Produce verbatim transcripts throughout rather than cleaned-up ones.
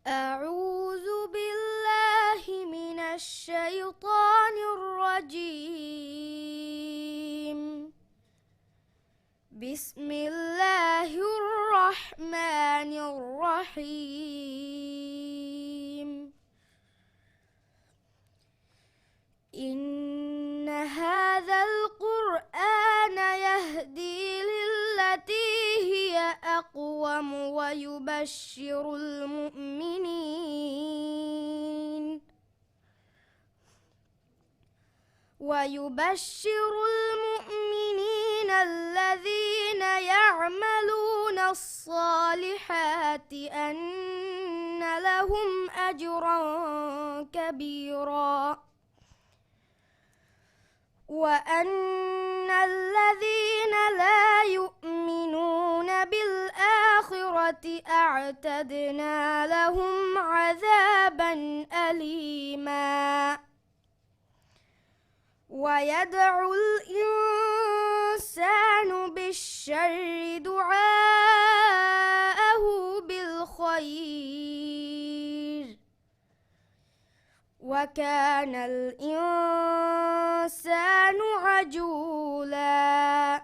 أعوذ بالله من الشيطان الرجيم. بسم الله الرحمن الرحيم. إن هذا القرآن يهدي للتي هي أقوم ويبشر المؤمنين ويبشر المؤمنين الذين يعملون الصالحات أن لهم أجرا كبيرا. وأن الذين لا يؤمنون بالآخرة أعتدنا لهم عذابا أليما. ويدعو الإنسان بالشر دعاءه بالخير، وكان الإنسان عجولا.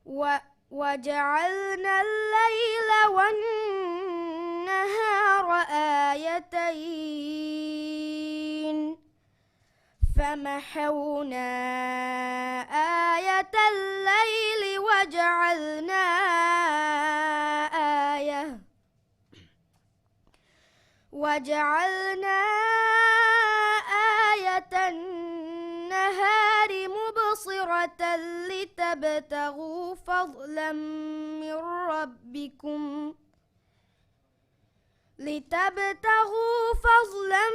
و-، وجعلنا الليل والنهار آيتين، فمحونا آية الليل وجعلنا آية وجعلنا آية النهار مبصرة لتبتغوا فضلا من ربكم، لتبتغوا فضلا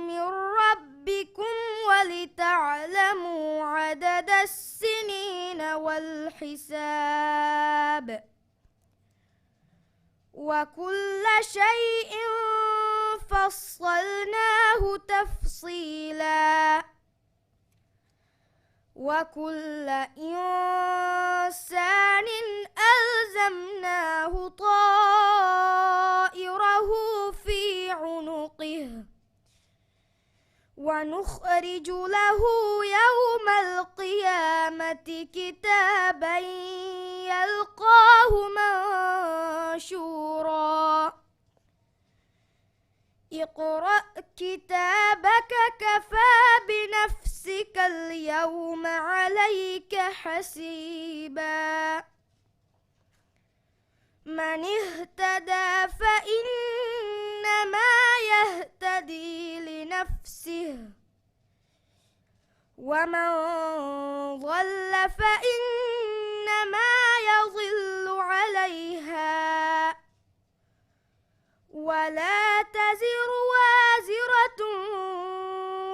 من ربكم ولتعلموا عدد السنين والحساب. وكل شيء فصلناه تفصيلا. وكل إنسان ألزمناه طائره في عنقه، ونخرج له يوم القيامة كتابا يلقاه منشورا. اقرأ كتابك كفى بنفسك اليوم عليك حسيبا. من اهتدى فإنما يهتدي لنفسه، ومن ضل فإنما يضل عليها، ولا تزر وازرة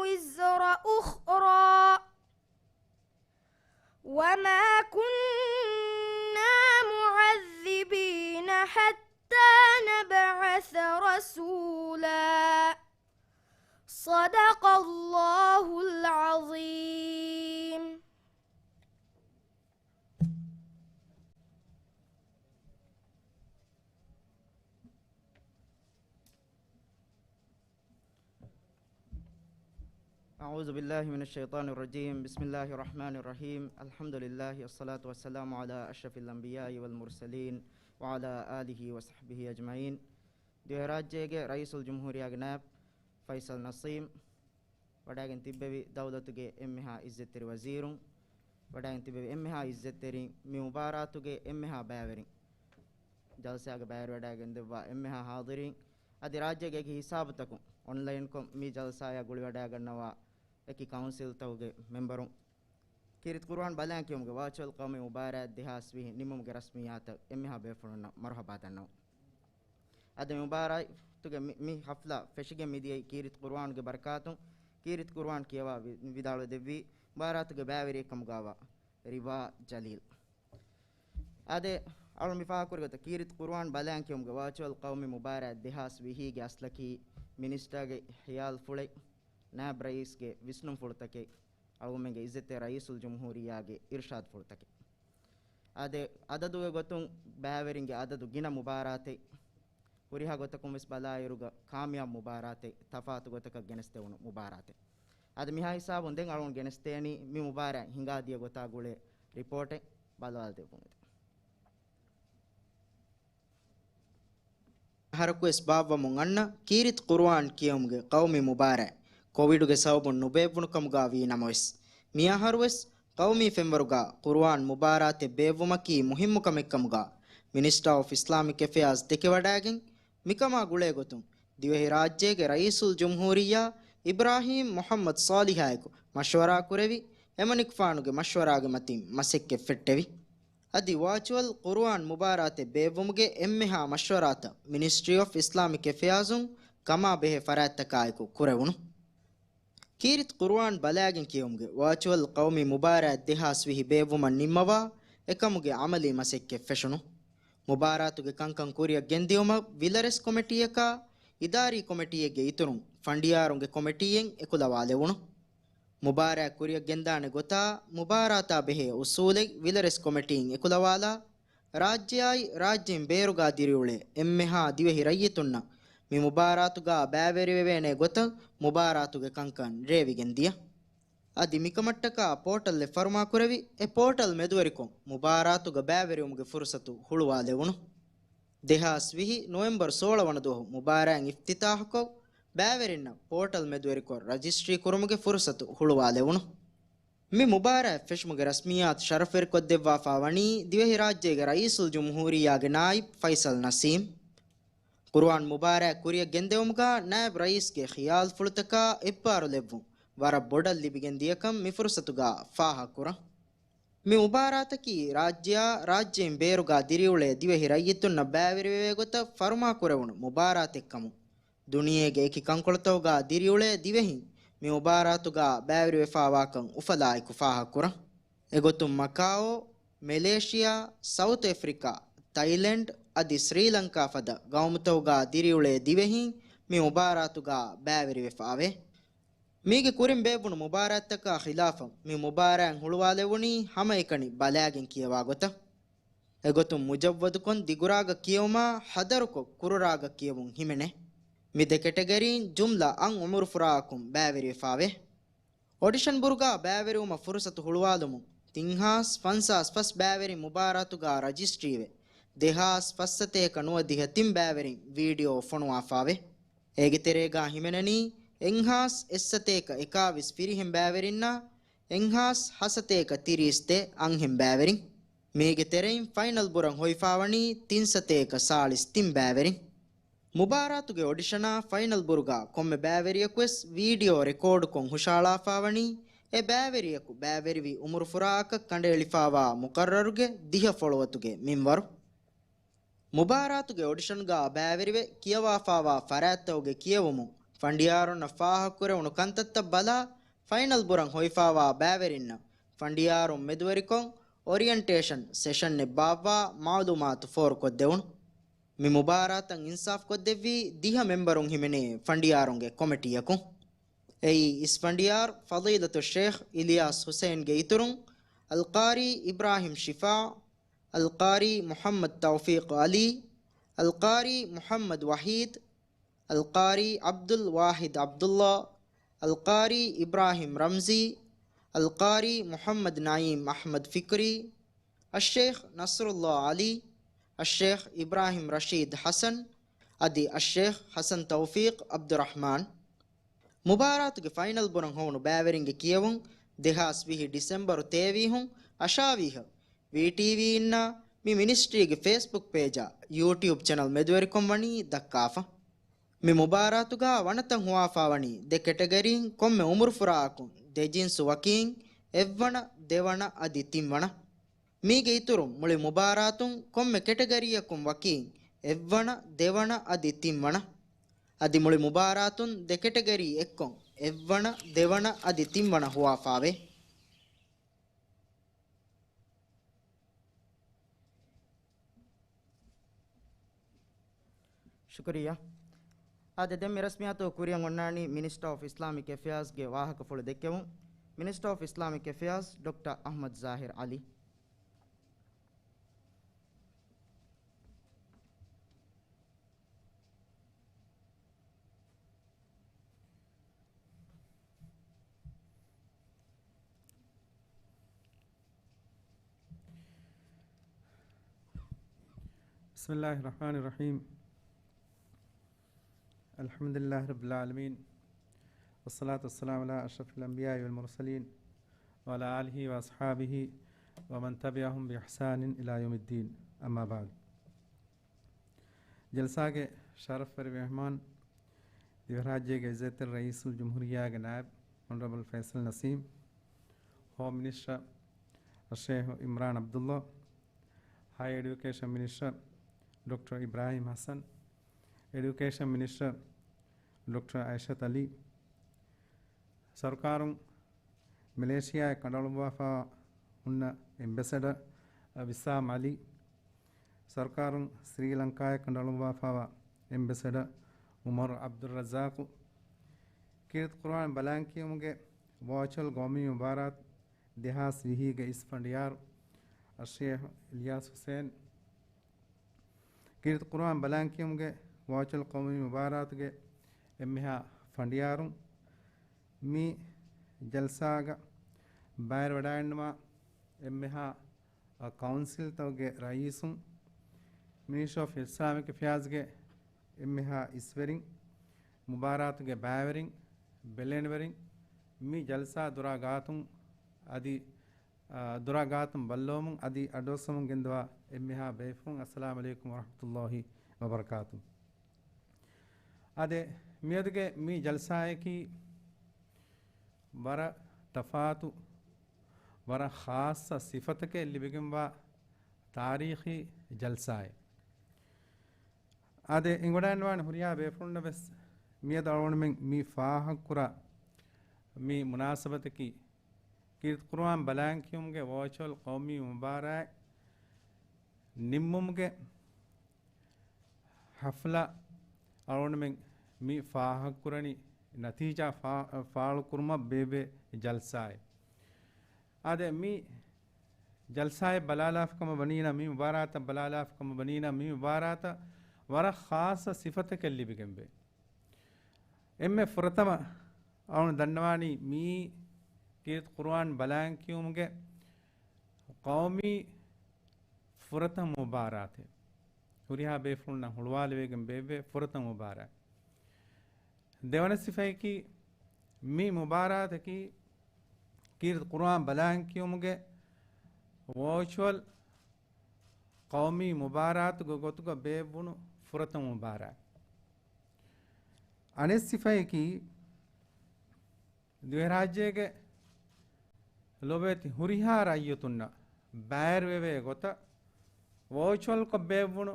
وزر أخرى، وما كنا معذبين حتى نبعث رسولا. صدق الله العظيم. أعوذ بالله من الشيطان الرجيم. بسم الله الرحمن الرحيم. الحمد لله والصلاة والسلام على أشرف الأنبياء والمرسلين وعلى آله وصحبه أجمعين. ދިވެހިރާއްޖޭގެ ރައީސުލްޖުމްހޫރިއްޔާގެ ނާއިބު ފައިސަލް ނަސީމް، ވަޑައިގެން ތިއްބެވި ދައުލަތުގެ އެންމެހާ އިއްޒަތްތެރި ވަޒީރުން، ވަޑައިގެން ތިއްބެވި އެންމެހާ އިއްޒަތްތެރިން، މި މުބާރާތުގެ އެންމެހާ ބައިވެރިން، ޖަލްސާގެ ބައިވެރިވަޑައިގެންދެއްވާ އެންމެހާ ޙާޟިރީން، އަދި ރާއްޖޭގެ އެކި ހިސާބުތަކުން އޮންލައިންކޮށް މި ޖަލްސާޔާ ގުޅިވަޑައިގަންނަވާ އެކި ކައުންސިލްތަކުގެ މެމްބަރުން، ކީރިތި ޤުރުއާން ބަލައިން ކިޔުމުގެ ވާޗުއަލް ޤައުމީ މުބާރާތް ދެހާސް ވިހި ނިމުމުގެ ރަސްމިއްޔާތަށް އެންމެހާ ބޭފުޅުންނަށް މަރުޙަބާ ދަންނަވަން. އަދި މި މުބާރާތުގެ މި، މި ޙަފްލާ ފެށިގެން މިދިޔައީ ކީރިތި ޤުރުއާންގެ ބަރަކާތުން. ކީރިތި ޤުރުއާން ކިޔަވާ ވި-، ވިދާޅުވެ ދެއްވީ މުބާރާތުގެ ބައިވެރިއެއްކަމުގައިވާ ރިވާ ޖަލީލް. އާދެ، އަޅު މި ފާހަގަކުރި ގޮތަށް، ކީރިތި ޤުރުއާން ބަލައިން ކިޔުމުގެ ވާޗުއަލް ޤައުމީ މުބާރާތް ދެހާސް ވިހީގެ އަސްލަކީ މިނިސްޓާގެ ހިޔާލުފުޅެއް، ނާއިބް ރައީސްގެ ވިސްނުންފުޅުތަކެއް، އަޅުގަނޑުމެންގެ އިއްޒަތްތެރި ރައީސުލްޖުމްހޫރިއްޔާގެ އިރުޝާދުފުޅުތަކެއް. އާދެ، އަދަދުގެ ގޮތުން ބައިވެރިންގެ އަދަދު ގިނަ މުބާރާތެއް، ހުރިހާ ގޮތަކުން ވެސް ބަލާއިރުގަ ކާމިޔާބު މުބާރާތެއް، ތަފާތު ގޮތަކަށް ގެނެސްދެވުނު މުބާރާތެއް. އަދި މިހާ ހިސާބުން ދެން އަޅުން ގެނެސްދޭނީ މި މުބާރާތް ހިނގާދިޔަ ގޮތާ ގުޅޭ ރިޕޯޓެއް ބަލާލަދެއްވުމެދު. އަހަރަކުވެސް ބާއްވަމުން އަންނަ ކީރިތި ޤުރުއާން ކިޔެވުމުގެ ޤައުމީ މުބާރާތް ކޮވިޑުގެ ސަބަބުން ނުބޭއްވުނު ކަމުގަ ވީ ނަމަވެސް، މިއަހަރުވެސް ޤައުމީ ފެންވަރުގަ ޤުރުއާން މުބާރާތެއް ބޭއްވުމަކީ މުހިއްމު ކަމެއްކަމުގަ މިނިސްޓާ އޮފް އިސްލާމިކް އެފެއާޒް ދެކެވަޑައިގެން، މިކަމާ ގުޅޭގޮތުން ދިވެހިރާއްޖޭގެ ރައީސުލްޖުމްހޫރިއްޔާ އިބްރާހީމް މުޙައްމަދު ޞާލިޙާއެކު މަޝްވަރާކުރެވި، އެމަނިކުފާނުގެ މަޝްވަރާގެ މަތިން މަސައްކަތް ފެއްޓެވި. އަދި ވާޗުއަލް ޤުރުއާން މުބާރާތެއް ބޭއްވުމުގެ އެންމެހާ މަޝްވަރާތައް މިނިސްޓްރީ އޮފް އިސްލާމިކް އެފެއާޒުން ކަމާ ބެހޭ ފަރާތްތަކާއެކު ކުރެވުނު. ކީރިތި ޤުރުއާން ބަލާގެން ކިޔެވުމުގެ ވާޗުއަލް ޤައުމީ މުބާރާތް ދެހާސް ވިހި ބޭއްވުމަށް ނިންމަވާ، އެކަމުގެ ޢަމަލީ މަސައްކަތް ފެށުނު. މުބާރާތުގެ ކަންކަން ކުރިއަށް ގެންދިއުމަށް ވިލަރެސް ކޮމިޓީއަކާ، އިދާރީ ކޮމިޓީއެއްގެ އިތުރުން ފަނޑިޔާރުންގެ ކޮމިޓީއެއް އެކުލަވާލެވުނު. މުބާރާތް ކުރިއަށް ގެންދާނެ ގޮތާ، މުބާރާތާ ބެހޭ އުސޫލެއް ވިލަރެސް ކޮމިޓީން އެކުލަވާލާ، ރާއްޖެއާއި ރާއްޖެއިން ބޭރުގާ ދިރިއުޅޭ އެންމެހާ ދިވެހި ރައްޔިތުންނަށް މި މުބާރާތުގާ ބައިވެރިވެވޭނެ ގޮތަށް މުބާރާތުގެ ކަންކަން ރޭވިގެން ދިޔަ. އަދި މިކަމަށްޓަކާ ޕޯޓަލްއެއް ފަރުމާކުރެވި، އެ ޕޯޓަލް މެދުވެރިކޮށް މުބާރާތުގަ ބައިވެރިވުމުގެ ފުރުސަތު ހުޅުވާލެވުނު. ދެހާސް ވިހި ނޮވެމްބަރު ސޯޅަ ވަނަ ދުވަހު މުބާރާތް އިފްތިތާޙުކޮށް، ބައިވެރިންނަށް ޕޯޓަލް މެދުވެރިކޮށް ރަޖިސްޓްރީ ކުރުމުގެ ފުރުސަތު ހުޅުވާލެވުނު. މި މުބާރާތް ފެށުމުގެ ރަސްމިއްޔާތު ޝަރަފުވެރިކޮށްދެއްވާފާ ވަނީ ދިވެހިރާއްޖޭގެ ރައީސުލްޖުމްހޫރިއްޔާގެ ނާއިބް ފައިސަލް ނަސީމް. ޤުރުއާން މުބާރާތް ކުރިއަށް ގެންދެވުމުގާ ނާއިބް ރައީސްގެ ޚިޔާލުފުޅުތަކާ އެއްބާރުލެއްވުން ވަރަށް ބޮޑަށް ލިބިގެން ދިޔަކަން މި ފުރުސަތުގާ ފާހަގަކުރަން. މި މުބާރާތަކީ ރާއްޖެއާ ރާއްޖެއިން ބޭރުގާ ދިރިއުޅޭ ދިވެހި ރައްޔިތުންނަށް ބައިވެރިވެވޭ ގޮތަށް ފަރުމާކުރެވުނު މުބާރާތެއްކަމުން، ދުނިޔޭގެ އެކި ކަންކޮޅުތަކުގާ ދިރިއުޅޭ ދިވެހިން މި މުބާރާތުގާ ބައިވެރިވެފާވާކަން އުފަލާއެކު ފާހަގަކުރަން. އެގޮތުން މަކާއޯ، މެލޭޝިޔާ، ސައުތު އެފްރިކާ، ތައިލެންޑް އަދި ސްރީލަންކާ ފަދަ ގައުމުތަކުގާ ދިރިއުޅޭ ދިވެހިން މި މުބާރާތުގާ ބައިވެރިވެފާވޭ. މީގެ ކުރިން ބޭއްވުނު މުބާރާތްތަކާ ޚިލާފަށް މި މުބާރާތް ހުޅުވާލެވުނީ ހަމައެކަނި ބަލާގެން ކިޔަވާ ގޮތަށް. އެގޮތުން މުޖައްވަދުކޮށް ދިގުރާގަ ކިޔެވުމާ ހަދަރުކޮށް ކުރުރާގަ ކިޔެވުން ހިމެނޭ. މި ދެ ކެޓަގަރީން ޖުމްލަ އަށް އުމުރުފުރާއަކުން ބައިވެރިވެފާވޭ. އޮޑިޝަން ބުރުގާ ބައިވެރިވުމަށް ފުރުސަތު ހުޅުވާލުމުން ތިން ހާސް ފަންސާސް ފަސް ބައިވެރިން މުބާރާތުގާ ރަޖިސްޓްރީވެ، ދެހާސް ފަސްސަތޭކަ ނުވަދިހަ ތިން ބައިވެރިން ވީޑިއޯ ފޮނުވާފާވޭ. އޭގެ ތެރޭގާ ހިމެނެނީ އެއްހާސް އެއްސަތޭކަ އެކާވީސް ފިރިހެން ބައިވެރިންނާ އެއްހާސް ހަސަތޭކަ ތިރީސް ދެ އަންހެން ބައިވެރިން. މީގެ ތެރެއިން ފައިނަލް ބުރަން ހޮވިފާވަނީ ތިންސަތޭކަ ސާޅީސް ތިން ބައިވެރިން. މުބާރާތުގެ އޮޑިޝަނާ ފައިނަލް ބުރުގާ ކޮންމެ ބައިވެރިޔަކުވެސް ވީޑިއޯ ރެކޯޑުކޮށް ހުށަހަޅާފާވަނީ، އެ ބައިވެރިޔަކު ބައިވެރިވި އުމުރުފުރާއަކަށް ކަނޑައެޅިފާވާ މުޤައްރަރުގެ ދިހަ ފޮޅުވަތުގެ މިންވަރު. މުބާރާތުގެ އޮޑިޝަންގާ ބައިވެރިވެ ކިޔަވާފާވާ ފަރާތްތަކުގެ ކިޔެވުމުން ފަނޑިޔާރުންނަށް ފާހަގަކުރެވުނު ކަންތައްތައް ބަލާ، ފައިނަލް ބުރަން ހޮވިފާވާ ބައިވެރިންނަށް ފަނޑިޔާރުން މެދުވެރިކޮށް އޮރިއެންޓޭޝަން ސެޝަންއެއް ބާއްވާ މައުލޫމާތު ފޯރުކޮށްދެވުނު. މި މުބާރާތަށް އިންސާފްކޮށްދެއްވީ ދިހަ މެމްބަރުން ހިމެނޭ ފަނޑިޔާރުންގެ ކޮމިޓީއަކުން. އެއީ އިސް ފަނޑިޔާރު ފަޟީލަތުއްޝޭޚް އިލްޔާސް ޙުސައިންގެ އިތުރުން، އަލްޤާރީ އިބްރާހިމް ޝިފާ، އަލްޤާރީ މުޙައްމަދު ތައުފީޤު ޢަލީ، އަލްޤާރީ މުޙައްމަދު ވަޙީދު، އަލްޤާރީ ޢަބްދުލް ވާޙިދު ޢަބްދުﷲ، އަލްޤާރީ އިބްރާހިމް ރަމްޒީ، އަލްޤާރީ މުޙައްމަދު ނަޢީމް އަޙްމަދު ފިކްރީ، އައްޝޭޚް ނަޞްރުﷲ ޢަލީ، އައްޝޭޚް އިބްރާހިމް ރަޝީދު ޙަސަން، އަދި އައްޝޭޚް ޙަސަން ތައުފީޤު ޢަބްދުއްރަޙްމާން. މުބާރާތުގެ ފައިނަލް ބުރަން ހޮވުނު ބައިވެރިންގެ ކިޔެވުން ދެހާސް ވިހި ޑިސެމްބަރު ތޭވީހުން އަށާވީހަށް ވީޓީވީއިންނާ މި މިނިސްޓްރީގެ ފޭސްބުކް ޕޭޖާ ޔޫޓިއުބް ޗެނަލް މެދުވެރިކޮށް ވަނީ ދައްކާފަ. މި މުބާރާތުގާ ވަނަތައް ހުވާފާވަނީ ދެ ކެޓަގަރީން ކޮންމެ އުމުރުފުރާއަކުން ދެ ޖިންސު ވަކީން އެއްވަނަ، ދެވަނަ އަދި ތިންވަނަ. މީގެ އިތުރުން މުޅި މުބާރާތުން ކޮންމެ ކެޓަގަރީއަކުން ވަކީން އެއްވަނަ، ދެވަނަ އަދި ތިންވަނަ. އަދި މުޅި މުބާރާތުން ދެ ކެޓަގަރީ އެއްކޮށް އެއްވަނަ، ދެވަނަ އަދި ތިންވަނަ ހުވާފާވޭ. ޝުކުރިއްޔާ. އާދެ، ދެން މި ރަސްމިއްޔާތު ކުރިއަށް އޮންނާނީ މިނިސްޓަރ އޮފް އިސްލާމިކް އެފެއާޒްގެ ވާހަކަފުޅު ދެއްކެވުން. މިނިސްޓަރ އޮފް އިސްލާމިކް އެފެއާޒް ޑޮކްޓަރ އަޙްމަދު ޒާހިރު ޢަލީ. بسم الله الرحمن الرحيم. الحمد لله رب العالمين. والصلاة والسلام على أشرف الأنبياء والمرسلين وعلى آله وأصحابه ومن تبعهم بإحسان إلى يوم الدين. أما بعد. ޖަލްސާގެ ޝަރަފްވެރި މެހްމާން، ދިވެހިރާއްޖޭގެ އިއްޒަތްތެރި ރައީސުލްޖުމްހޫރިއްޔާގެ ނާއިބް އޮނަރަބަލް ފައިސަލް ނަސީމް، ހޯމް މިނިސްޓަރ އައްޝޭހް އިމްރާން ޢަބްދުﷲ، ހައި އެޑިއުކޭޝަން މިނިސްޓަރ ޑޮކްޓަރ އިބްރާހިމް ޙަސަން، އެޑިއުކޭޝަން މިނިސްޓަރ ޑޮކްޓަރ އައިޝަތު ޢަލީ، ސަރުކާރުން މެލޭޝިޔާއަށް ކަނޑައަޅުއްވާފައިވާ ހުންނަ އެމްބެސެޑަރ ވިސާމް ޢަލީ، ސަރުކާރުން ސްރީލަންކާއަށް ކަނޑައަޅުއްވާފައިވާ އެމްބެސެޑަރ ޢުމަރު ޢަބްދުއްރައްޒާޤު، ކީރިތި ޤުރުއާން ބަލާން ކިޔުމުގެ ވާޗުއަލް ޤައުމީ މުބާރާތު ދެހާސް ވިހީގެ އިސް ފަނޑިޔާރު އައްޝޭހް އިލްޔާސް ޙުސައިން، ކީރިތި ޤުރުއާން ބަލާން ކިޔުމުގެ ވާޗުއަލް ޤައުމީ މުބާރާތުގެ އެންމެހާ ފަނޑިޔާރުން، މި ޖަލްސާގަ ބައިވެރިވެވަޑައިގަންނަވާ އެންމެހާ ކައުންސިލްތަކުގެ ރައީސުން، މިނިސްޓްރީ އޮފް އިސްލާމިކް އެފެއާޒްގެ އެންމެހާ އިސްވެރިން، މުބާރާތުގެ ބައިވެރިން، ބެލެނިވެރިން، މި ޖަލްސާ ދުރާ ގާތުން އަދި، އާ، ދުރާ ގާތުން ބައްލަވަމުން އަދި އަޑުއައްސަމުން ގެންދަވާ އެންމެހާ ބޭފުޅުން، އައްސަލާމު ޢަލައިކުމް ވަރަޙްމަތުﷲ ވަބަރަކާތު. އާދެ، މިއަދުގެ މި ޖަލްސާއަކީ ވަރަށް ތަފާތު، ވަރަށް ޚާއްޞަ ސިފަތަކެއް ލިބިގެންވާ ތާރީޚީ ޖަލްސާއެއް. އާދެ، އެނގިވަޑައިގަންނަވާނެ ހުރިހާ ބޭފުޅުންނަށް ވެސް މިއަދު އަޅުގަނޑުމެން މި ފާހަގަކުރާ މި މުނާސަބަތަކީ، ކީރިތި ޤުރުއާން ބަލާން ކިޔުމުގެ ވާޗުއަލް ޤައުމީ މުބާރާތް ނިންމުމުގެ ޙަފްލާ އަޅުގަނޑުމެން މި ފާހަގަކުރަނީ ނަތީޖާ ފާ-، ފާޅުކުރުމަށް ބޭއްވޭ ޖަލްސާއެއް. އާދެ، މި ޖަލްސާއެއް ބަލާލާފަ ކަމަށް ވަނީނަމަ، މި މުބާރާތަށް ބަލާލާފަ ކަމަށް ވަނީނަމަ، މި މުބާރާތަށް ވަރަށް ޚާއްޞަ ސިފަތަކެއް ލިބިގެންވޭ. އެންމެ ފުރަތަމަ އަޅުގަނޑު ދަންނަވާނީ މިއީ ކީރިތި ޤުރުއާން ބަލާން ކިޔުމުގެ ޤައުމީ ފުރަތަމަ މުބާރާތެއް. ހުރިހާ ބޭފުޅުންނަށް ހުޅުވާލެވިގެން ބޭއްވޭ ފުރަތަމަ މުބާރާތް. ދެވަނަ ސިފައަކީ، މި މުބާރާތަކީ ކީރިތި ޤުރުއާން ބަލާން ކިޔުމުގެ ވާޗުއަލް ޤައުމީ މުބާރާތުގެ ގޮތުގަ ބޭއްވުނު ފުރަތަމަ މުބާރާތް. އަނެއް ސިފައަކީ، ދިވެހިރާއްޖޭގެ ލޮބުވެތި ހުރިހާ ރައްޔިތުންނަށް ބައިވެރިވެވޭ ގޮތަށް ވާޗުއަލްކޮށް ބޭއްވުނު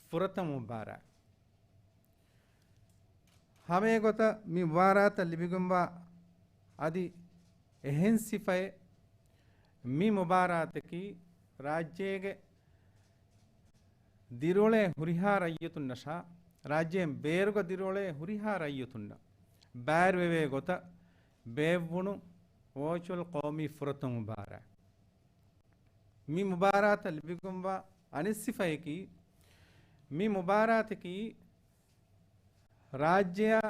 ފުރަތަމަ މުބާރާތް. ހަމައެގޮތަށް މި މުބާރާތަށް ލިބިގެންވާ އަދި އެހެން ސިފައެއް، މި މުބާރާތަކީ ރާއްޖޭގެ ދިރިއުޅޭ ހުރިހާ ރައްޔިތުންނަށާ، ރާއްޖޭން ބޭރުގަ ދިރިއުޅޭ ހުރިހާ ރައްޔިތުންނަށް ބައިވެރިވެވޭ ގޮތަށް ބޭއްވުނު ވާޗުއަލް ޤައުމީ ފުރަތަމަ މުބާރާތް. މި މުބާރާތަށް ލިބިގެންވާ އަނެއް ސިފައަކީ، މި މުބާރާތަކީ ރާއްޖެއާ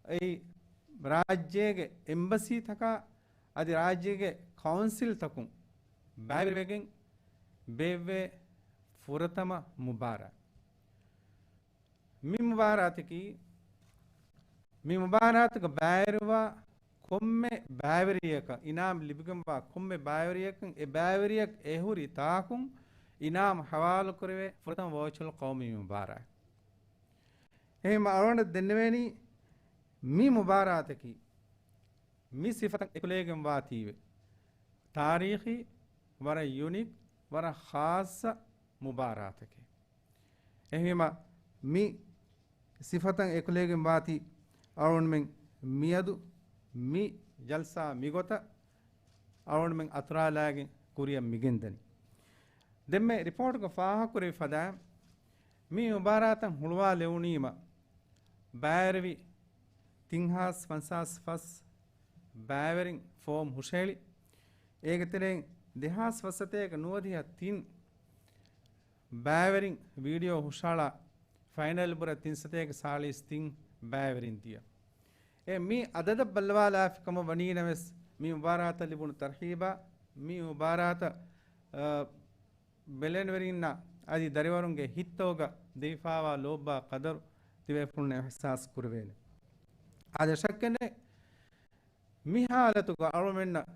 އެއީ ރާއްޖޭގެ އެމްބަސީތަކާ އަދި ރާއްޖޭގެ ކައުންސިލްތަކުން ބައިވެރިވެގެން ބޭއްވޭ ފުރަތަމަ މުބާރާތް. މި މުބާރާތަކީ، މި މުބާރާތުގަ ބައިވެރިވާ ކޮންމެ ބައިވެރިޔަކަށް، އިނާމް ލިބިގެންވާ ކޮންމެ ބައިވެރިޔަކަށް، އެ ބައިވެރިޔަކަށް އެހުރި ތާކުން އިނާމް ހަވާލުކުރެވޭ ފުރަތަމަ ވާޗުއަލް ޤައުމީ މުބާރާތް. އެހެންވީމަ އަޅުގަނޑަށް ދެންނެވޭނީ މި މުބާރާތަކީ މި ސިފަތައް އެކުލެވިގެން ވާތީވެ. ތާރީޚީ، ވަރަށް ޔުނީކް، ވަރަށް ޚާއްޞަ މުބާރާތަކެއް. އެހެންވީމަ މި ސިފަތައް އެކުލެވިގެން ވާތީ އަޅުގަނޑުމެން މިއަދު މި ޖަލްސާ މިގޮތަށް އަޅުގަނޑުމެން އަތުރާލައިގެން ކުރިއަށް މިގެންދަނީ. ދެންމެ ރިޕޯޓްގަ ފާހަގަކުރެވި ފަދައިން، މި މުބާރާތަށް ހުޅުވާލެވުނީމަ ބައިވެރިވި ތިން ހާސް ފަންސާސް ފަސް ބައިވެރިން ފޯމް ހުށަހެޅި، އޭގެ ތެރެއިން ދެހާސް ފަސްސަތޭކަ ނުވަދިހަ ތިން ބައިވެރިން ވީޑިއޯ ހުށަހަޅާ، ފައިނަލް ބުރަ ތިން ސަތޭކަ ސާޅީސް ތިން ބައިވެރިން ދިޔަ. އެ މި އަދަދަށް ބައްލަވާލާފި ކަމަށް ވަނީނަމަވެސް، މި މުބާރާތަށް ލިބުނު ތަރުހީބާ، މި މުބާރާތަށް، އަ، ބެލެނިވެރިންނާ އަދި ދަރިވަރުންގެ ހިތްތަކުގަ ދެވިފާވާ ލޯބިވާ ޤަދަރު ތިބޭފުޅުންނަށް އިޙްސާސް ކުރެވޭނެ. އާދެ، ޝައްކެއް ނެތް، މި ހާލަތުގަ އަޅުމެންނަށް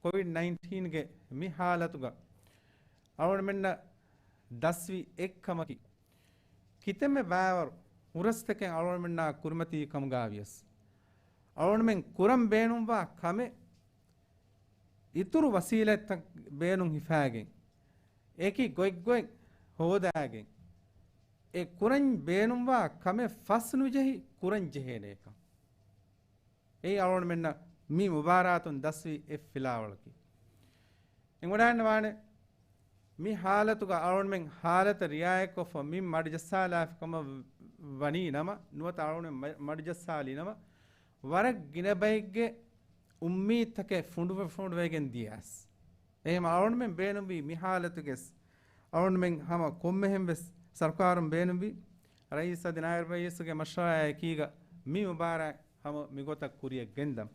ކޮވިޑް ނައިންޓީންގެ މި ހާލަތުގަ އަޅުމެންނަށް ދަސްވި އެއްކަމަކީ، ކިތަންމެ ބައިވަރު ހުރަސްތަކެއް އަޅުމެންނާ ކުރިމަތީ ކަމުގަ ވިޔަސް، އަޅުމެން ކުރަން ބޭނުންވާ ކަމެއް އިތުރު ވަސީލަތްތައް ބޭނުން ހިފާގެން، އެކި ގޮތްގޮތް ހޯދާގެން، އެ ކުރަން ބޭނުންވާ ކަމެއް ފަސް ނުޖެހި ކުރަން ޖެހޭނެކަން. އެއީ އަޅުގަނޑުމެންނަށް މި މުބާރާތުން ދަސްވި އެއް ފިލާވަޅަކީ. އެނގިވަޑައިގަންނަވާނެ، މި ހާލަތުގަ އަޅުގަނޑުމެން ހާލަތަށް ރިއާޔަތްކޮށްފަ މި މަޑުޖައްސާލާފި ކަމަށް ވަނީ ނަމަ، ނުވަތަ އަޅުގަނޑުމެން މަ-، މަޑުޖައްސާލި ނަމަ، ވަރަށް ގިނަ ބައެއްގެ އުއްމީދުތަކެއް ފުނޑުވެ ފުނޑުވެގެން ދިޔަސް. އެހެން އަޅުގަނޑުމެން ބޭނުންވީ މި ހާލަތުގެސް އަޅުގަނޑުމެން ހަމަ ކޮންމެހެން ވެސް ސަރުކާރުން ބޭނުންވީ ރައީސް އަދި ނާއިބު ރައީސުގެ މަޝްވަރާއެކީގަ މި މުބާރާތް ހަމަ މިގޮތަށް ކުރިއަށް ގެންދަން.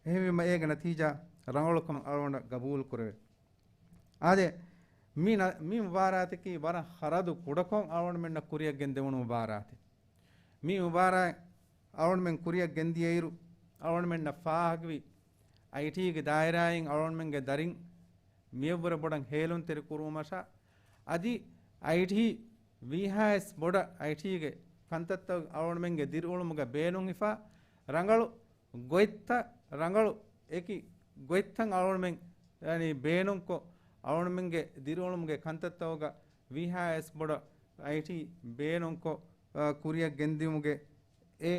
އެހެންވީމަ އޭގެ ނަތީޖާ ރަނގަޅުކަމަށް އަޅުގަނޑަށް ގަބޫލު ކުރެވޭ. އާދެ، މި ނަ-، މި މުބާރާތަކީ ވަރަށް ޚަރަދު ކުޑަކޮށް އަޅުގަނޑުމެންނަށް ކުރިއަށް ގެންދެވުނު މުބާރާތެއް. މި މުބާރާތް އަޅުގަނޑުމެން ކުރިއަށް ގެންދިޔައިރު، އަޅުގަނޑުމެންނަށް ފާހަގަވި އައިޓީގެ ދާއިރާއިން އަޅުގަނޑުމެންގެ ދަރިން މިއަށްވުރެ ބޮޑަށް ހޭލުންތެރި ކުރުވުމަށާ، އަދި އައިޓީ ވީހާވެސް ބޮޑަށް އައިޓީގެ ކަންތައްތައް އަޅުގަނޑުމެންގެ ދިރިއުޅުމުގަ ބޭނުންހިފާ ރަނގަޅު ގޮތްތައް، ރަނގަޅު އެކި ގޮތްތައް އަޅުގަނޑުމެން، ޔަނީ، ބޭނުންކޮށް، އަޅުގަނޑުމެންގެ ދިރިއުޅުމުގެ ކަންތައްތަކުގަ ވީހާވެސް ބޮޑަށް އައިޓީ ބޭނުންކޮށް، އަ، ކުރިއަށް ގެންދިއުމުގެ އެ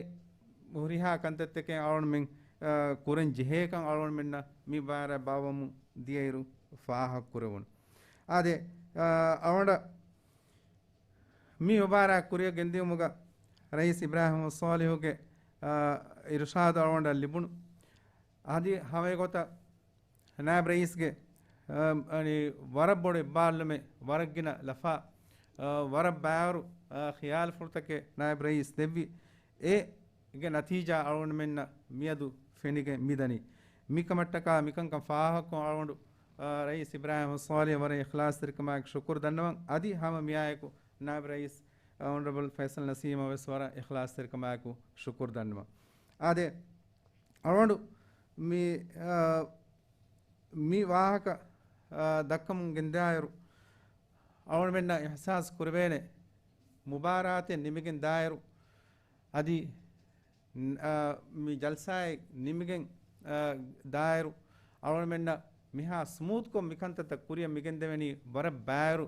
ހުރިހާ ކަންތައްތަކެއް އަޅުގަނޑުމެން، އަ، ކުރަން ޖެހޭކަން އަޅުގަނޑުމެންނަށް މި މުބާރާތް ބާއްވަމުން ދިޔައިރު ފާހަގަކުރެވުނު. އާދެ، އަ، އަޅުގަނޑަށް މި މުބާރާތް ކުރިއަށް ގެންދިއުމުގަ ރައީސް އިބްރާހިމް ޞާލިޙުގެ، އާ، އިރުޝާދު އަޅުގަނޑަށް ލިބުނު. އަދި ހަމައެގޮތަށް ނާއިބް ރައީސްގެ، އާ، އަނި ވަރަށް ބޮޑު އިއްބާލުލުމެއް، ވަރަށް ގިނަ ލަފާ، އާ، ވަރަށް ބާރު، އާ، ޚިޔާލުފުޅުތަކެއް ނާއިބް ރައީސް ދެއްވި. އޭގެ ނަތީޖާ އަޅުގަނޑުމެންނަށް މިއަދު ފެނިގެން މިދަނީ. މިކަމަށްޓަކާ މިކަންކަން ފާހަގަކޮށް އަޅުގަނޑު އާ، ރައީސް އިބްރާހިމް ޞާލިޙަށް ވަރަށް އިޚްލާޞްތެރިކަމާއެކު ޝުކުރު ދަންނަވަން. އަދި ހަމަ މިއާއެކު ނާއިބް ރައީސް، އާ، އޮނަރަބަލް ފައިސަލް ނަސީމަށް ވެސް ވަރަށް އިޚްލާޞްތެރިކަމާއެކު ޝުކުރު ދަންނަވަން. އާދެ، އަޅުގަނޑު މި، އާ، މި ވާހަކަ، އާ، ދައްކަމުން ގެންދާއިރު، އަޅުގަނޑުމެންނަށް އިޙްސާސް ކުރެވޭނެ، މުބާރާތެއް ނިމިގެން ދާއިރު، އަދި، އާ، މި ޖަލްސާއެއް ނިމިގެން، އާ، ދާއިރު، އަޅުގަނޑުމެންނަށް މިހާ ސްމޫތްކޮށް މިކަންތައްތައް ކުރިއަށް މިގެންދެވެނީ ވަރަށް ބާރު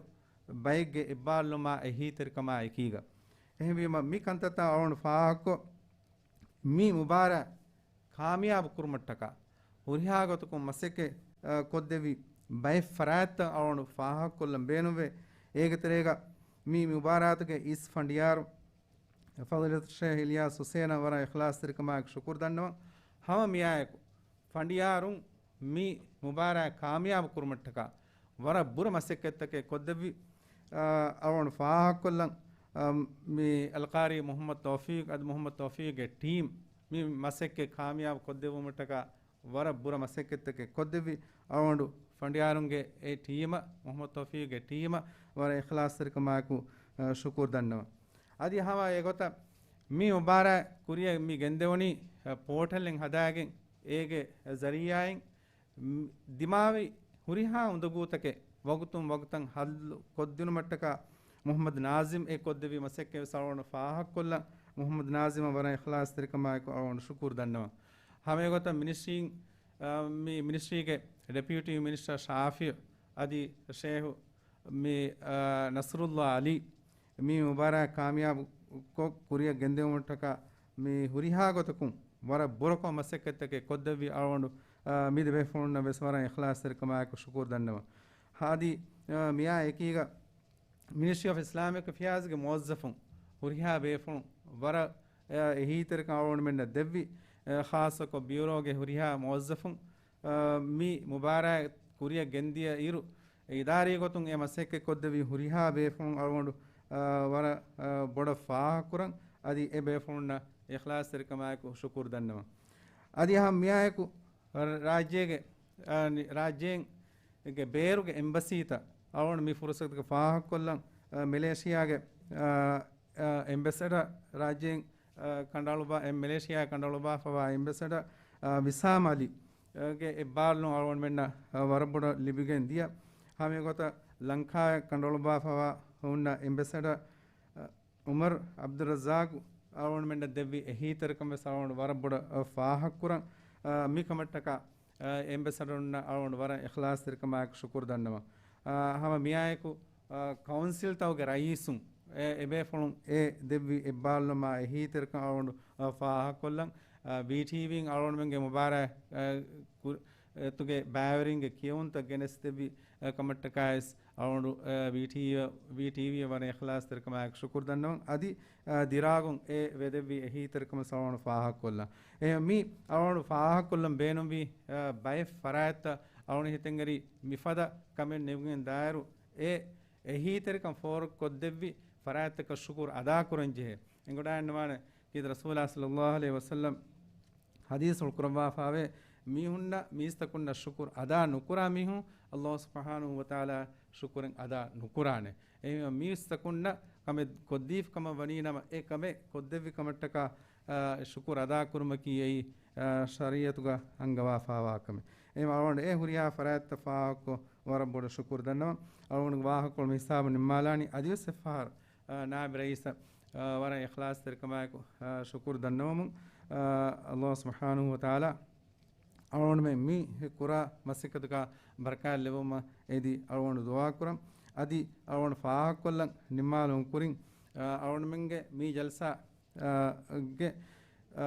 ބައެއްގެ އިއްބާލުލުމާ އެހީތެރިކަމާ އެކީގަ. އެހެންވީމަ، މި ކަންތައްތައް އަޅުގަނޑު ފާހަގަކޮށް، މި މުބާރާތް ކާމިޔާބު ކުރުމަށްޓަކާ، ހުރިހާ ގޮތަކުން މަސައްކަތް، އާ، ކޮށްދެއްވި ބައެއް ފަރާތްތައް އަޅުގަނޑު ފާހަގަކޮށްލަން ބޭނުންވޭ. އޭގެ ތެރޭގަ މި މުބާރާތުގެ އިސް ފަނޑިޔާރު ފަޟީލަތު ޝޭޚް އިލްޔާސް ޙުސެނަށް ވަރަށް އިޚްލާޞްތެރިކަމާއެކު ޝުކުރު ދަންނަވަން. ހަމަ މިއާއެކު ފަނޑިޔާރުން މި މުބާރާތް ކާމިޔާބު ކުރުމަށްޓަކާ ވަރަށް ބުރަ މަސައްކަތްތަކެއް ކޮށްދެއްވި، އާ، އަޅުގަނޑު ފާހަގަކޮށްލަން، އާ، މި އަލްޤާރީ މުޙައްމަދު ތައުފީޤް އަދި މުޙައްމަދު ތައުފީޤްގެ ޓީމް މި މަސައްކަތް ކާމިޔާބު ކޮށްދެއްވުމަށްޓަކާ ވަރަށް ބުރަ މަސައްކަތްތަކެއް ކޮށްދެއްވި އަޅުގަނޑު ފަނޑިޔާރުންގެ އެ ޓީމަށް، މުޙައްމަދު ތައުފީޤްގެ ޓީމަށް ވަރަށް އިޚްލާޞްތެރިކަމާއެކު، އަ، ޝުކުރު ދަންނަވަން. އަދި ހަމަ އެގޮތަށް މި މުބާރާތް ކުރިއަށް މި ގެންދެވުނީ، އަ، ޕޯޓަލެއް ހަދާގެން އޭގެ ޒަރީޢާއިން މް، ދިމާވި ހުރިހާ އުނދަގޫތަކެއް ވަގުތުން ވަގުތަށް ހައްލު ކޮށްދިނުމަށްޓަކާ މުޙައްމަދު ނާޒިމް އެ ކޮށްދެއްވި މަސައްކަތް ވެސް އަޅުގަނޑު ފާހަގަކޮށްލަން. މުޙައްމަދު ނާޒިމަށް ވަރަށް އިޚްލާޞްތެރިކަމާއެކު އަޅުގަނޑު ޝުކުރު ދަންނަވަން. ހަމައެގޮތަށް މިނިސްޓްރީން، އާ، މި މިނިސްޓްރީގެ ޑެޕިއުޓީ މިނިސްޓަރ ޝާފިޢު އަދި ޝޭޚު މި، އާ، ނަޞްރުﷲ ޢަލީ މި މުބާރާތް ކާމިޔާބު ކޮށް ކުރިއަށް ގެންދެވުމަށްޓަކާ މި ހުރިހާ ގޮތަކުން ވަރަށް ބުރަކޮށް މަސައްކަތްތަކެއް ކޮށްދެއްވި އަޅުގަނޑު، އާ، މި ދެބޭފުޅުންނަށް ވެސް ވަރަށް އިޚްލާޞްތެރިކަމާއެކު ޝުކުރު ދަންނަވަން. އަދި، އާ، މިއާ އެކީގަ މިނިސްޓްރީ އޮފް އިސްލާމިކް އެފެއާޒްގެ މުވައްޒަފުން ހުރިހާ ބޭފުޅުން ވަރަށް، އަ، އެހީތެރިކަން އަޅުގަނޑުމެންނަށް ދެއްވި، އަ، ޚާއްޞަކޮށް ބިއުރޯގެ ހުރިހާ މުވައްޒަފުން، އަ، މި މުބާރާތް ކުރިއަށް ގެންދިޔަ އިރު، އިދާރީ ގޮތުން އެ މަސައްކަތް ކޮށްދެއްވި ހުރިހާ ބޭފުޅުން އަޅުގަނޑު، އަ، ވަރަށް، އަ، ބޮޑަށް ފާހަގަކުރަން. އަދި އެ ބޭފުޅުންނަށް އިޚްލާޞްތެރިކަމާއެކު ޝުކުރު ދަންނަވަން. އަދި އެހާ މިއާއެކު ރާއްޖޭގެ، އަ، ރާއްޖޭން ގެ ބޭރުގެ އެމްބަސީތައް އަޅުގަނޑު މި ފުރުސަތުގަ ފާހަގަކޮށްލަން، އަ، މެލޭޝިޔާގެ، އަ، އ، އެމްބެސެޑަރ ރާއްޖޭން، އ، ކަނޑައަޅުބާ، އެ، މެލޭޝިޔާ ކަނޑައަޅުބާފަވާ އެމްބެސެޑަރ، އ، ވިސާމް އަލީ، އ، ގެ އެއްބާރުލުން އަޅުގަނޑަށް، އ، ވަރަށް ބޮޑަށް ލިބިގެން ދިޔަ. ހަމަ އެގޮތަށް ލަންކާއަށް ކަނޑައަޅުބާފަވާ ހުންނަ އެމްބެސެޑަރ، އ، އުމަރު އަބްދުއްރައްޒާގު އަޅުގަނޑުމެންނަށް ދެއްވި އެހީތެރިކަން ވެސް އަޅުގަނޑު ވަރަށް ބޮޑަށް، އ، ފާހަގަކުރަން. އ، މި ކަމަށްޓަކާ، އ، އެމްބެސެޑަރުންނަށް އަޅުގަނޑު ވަރަށް އިޚްލާޞްތެރިކަމާއެކު ޝުކުރު ދަންނަވަން. އ، ހަމަ މިއާއެކު، އ، ކައުންސިލްތަކުގެ ރައީސުން، އެ، އެބޭފުޅުން އެ ދެއްވި އެއްބާރުލުމާ އެހީތެރިކަން އަޅުގަނޑު، އ، ފާހަގަކޮށްލަން. އ، ވީޓީވީން އަޅުގަނޑުމެންގެ މުބާރާތް، އ، ކު-، އެތުގެ ބައިވެރިންގެ ކިޔެވުންތައް ގެނެސްދެއްވި، އ، ކަމަށްޓަކާވެސް އަޅުގަނޑު، އ، ވީޓީވީ، ވީޓީވީ ވަރަށް އިޚްލާޞްތެރިކަމާއެކު ޝުކުރު ދަންނަވަން. އަދި، އ، ދިރާގުން އެ ވެދެއްވި އެހީތެރިކަމަށް އަޅުގަނޑު ފާހަގަކޮށްލަން. އެ، މި އަޅުގަނޑު ފާހަގަކޮށްލަން ބޭނުންވީ، އ، ބައެއް ފަރާތްތައް އަޅުގަނޑު ހިތަށްއެރި މިފަދަ ކަމެއް ނިމިގެން ދާއިރު، އެ އެހީތެރިކަން ފޯރުކޮށްދެއްވި ފަރާތްތަކަށް ޝުކުރު އަދާކުރަންޖެހޭ. އެނގިވަޑައިގަންނަވާނެ ކީރިތި ރަސޫލާ ޞައްލައްލާހު ޢަލައިހި ވަސައްލަމް ޙަދީޘްފުޅު ކުރައްވާފައިވޭ، މީހުންނަށް މީސްތަކުންނަށް ޝުކުރު އަދާ ނުކުރާ މީހުން، ﷲ ސުބްޙާނަހޫ ވަތަޢާލާ ޝުކުރެއް އަދާ ނުކުރާނެ. އެހެންވީމަ މީސްތަކުންނަށް ކަމެއް ކޮށްދީފި ކަމަށް ވަނީނަމަ، އެ ކަމެއް ކޮށްދެއްވި ކަމަށްޓަކާ، އާ، ޝުކުރު އަދާކުރުމަކީ އެއީ، އާ، ޝަރީޢަތުގަ އަންގަވާފައިވާ ކަމެއް. އެހެންވީމަ އަޅުގަނޑު އެ ހުރިހާ ފަރާތްތައް ފާހަގަކޮށް ވަރަށް ބޮޑަށް ޝުކުރު ދަންނަވަން. އަޅުގަނޑުގެ ވާހަކަކޮޅު މި ހިސާބުން ނިންމާލާނީ. އަދިވެސް އެއްފަހަރު، އާ، ނާއިބު ރައީސަށް، އާ، ވަރަށް އިޚްލާޞްތެރިކަމާއެކު، އާ، ޝުކުރު ދަންނަވަމުން. އާ، ﷲ ސުބްޙާނަހޫ ވަތަޢާލާ އަޅުގަނޑުމެން މި ކުރާ މަސައްކަތުގަ ބަރަކާތް ލެއްވުމަށް އެދި އަޅުގަނޑު ދުޢާކުރަން. އަދި އަޅުގަނޑު ފާހަގަކޮށްލަން ނިންމާލުމަށް ކުރިން، އާ، އަޅުގަނޑުމެންގެ މި ޖަލްސާ، އާ، ގެ، އާ،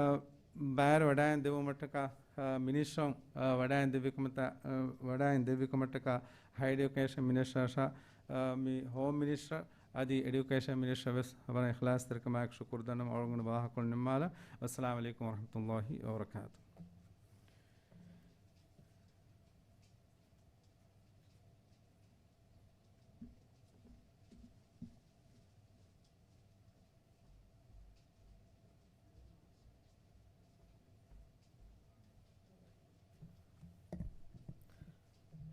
ބައިވެރިވެވަޑައިގެން ދެއްވުމަށްޓަކާ، އާ، މިނިސްޓަރުން، އާ، ވަޑައިގެން ދެއްވި ކަމަށް ތަ-، އާ، ވަޑައިގެން ދެއްވި ކަމަށްޓަކާ ހައި އެޑިއުކޭޝަން މިނިސްޓަރަށާ، އާ، މި ހޯމް މިނިސްޓަރ އަދި އެޑިއުކޭޝަން މިނިސްޓަރަށް ވެސް ވަރަށް އިޚްލާޞްތެރިކަމާއެކު ޝުކުރު ދަންނަވަން. އަޅުގަނޑު ވާހަކަކޮޅު ނިންމާލަން. ވައްސަލާމު ޢަލައިކުމް ވަރަޙްމަތުﷲ ވަބަރަކާތުހު.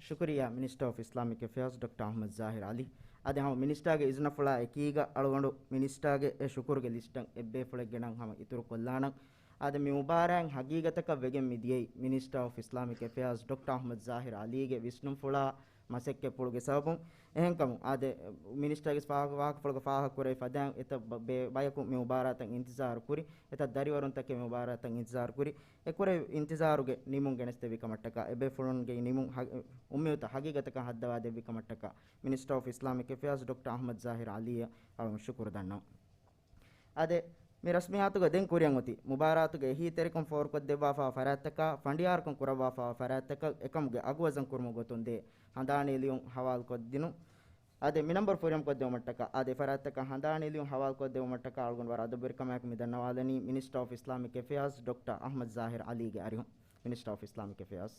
ޝުކުރިއްޔާ މިނިސްޓަރ އޮފް އިސްލާމިކް އެފެއާޒް ޑޮކްޓަރ އަޙްމަދު ޒާހިރު ޢަލީ. އަދި ހަމަ މިނިސްޓާގެ އިޒުނަފުޅާ އެކީގަ އަޅުގަނޑު މިނިސްޓާގެ އެ ޝުކުރުގެ ލިސްޓަށް އެއްބޭފުޅެއްގެ ނަން ހަމަ އިތުރުކޮށްލާނަން. އާދެ، މި މުބާރާތް ހަގީގަތަކަށް ވެގެން މި ދިޔައީ މިނިސްޓަރ އޮފް އިސްލާމިކް އެފެއާޒް ޑޮކްޓަރ އަޙްމަދު ޒާހިރު ޢަލީގެ ވިސްނުންފުޅާ މަސައްކަތްޕުޅުގެ ސަބަބުން. އެހެންކަމުން އާދެ، މިނިސްޓަރގެ ފާހަގަ-، ވާހަކަފުޅުގަ ފާހަގަކުރެވި ފަދައިން އެތައް ބަ-، ބޭ-، ބަޔަކު މި މުބާރާތަށް އިންތިޒާރު ކުރި، އެތައް ދަރިވަރުންތަކެއް މި މުބާރާތަށް އިންތިޒާރު ކުރި، އެ ކުރެވި އިންތިޒާރުގެ ނިމުން ގެނެސްދެއްވި ކަމަށްޓަކާ، އެބޭފުޅުންގެ ނިމުން ހަ-، އުއްމީދުތައް ހަގީގަތަކަށް ހައްދަވާ ދެއްވި ކަމަށްޓަކާ، މިނިސްޓަރ އޮފް އިސްލާމިކް އެފެއާޒް ޑޮކްޓަރ އަޙްމަދު ޒާހިރު ޢަލީއަށް އަޅުގަނޑު ޝުކުރު ދަންނަވަން. އާދެ، މި ރަސްމިއްޔާތުގަ ދެން ކުރިއަށް އޮތީ، މުބާރާތުގެ އެހީތެރިކަން ފޯރުކޮށްދެއްވާފައިވާ ފަރާތްތަކާ، ފަނޑިޔާރުކަން ކުރައްވާފައިވާ ފަރާތްތަކަށް އެކަމުގެ އަގު ވަޒަން ކުރުމުގެ ގޮތުން ދޭ ހަނދާނީ ލިޔުން ހަވާލުކޮށްދިނުން. އާދެ، މި ނަންބަރު ފުރިހަމަކޮށްދެވުމަށްޓަކާ، އާދެ، ފަރާތްތަކަށް ހަނދާނީ ލިޔުން ހަވާލުކޮށްދެވުމަށްޓަކާ އަޅުގަނޑު ވަރަށް އަދަބުވެރިކަމާއެކު މި ދަންނަވާލަނީ މިނިސްޓަރ އޮފް އިސްލާމިކް އެފެއާޒް ޑޮކްޓަރ އަޙްމަދު ޒާހިރު ޢަލީގެ އަރިހުން. މިނިސްޓަރ އޮފް އިސްލާމިކް އެފެއާޒް.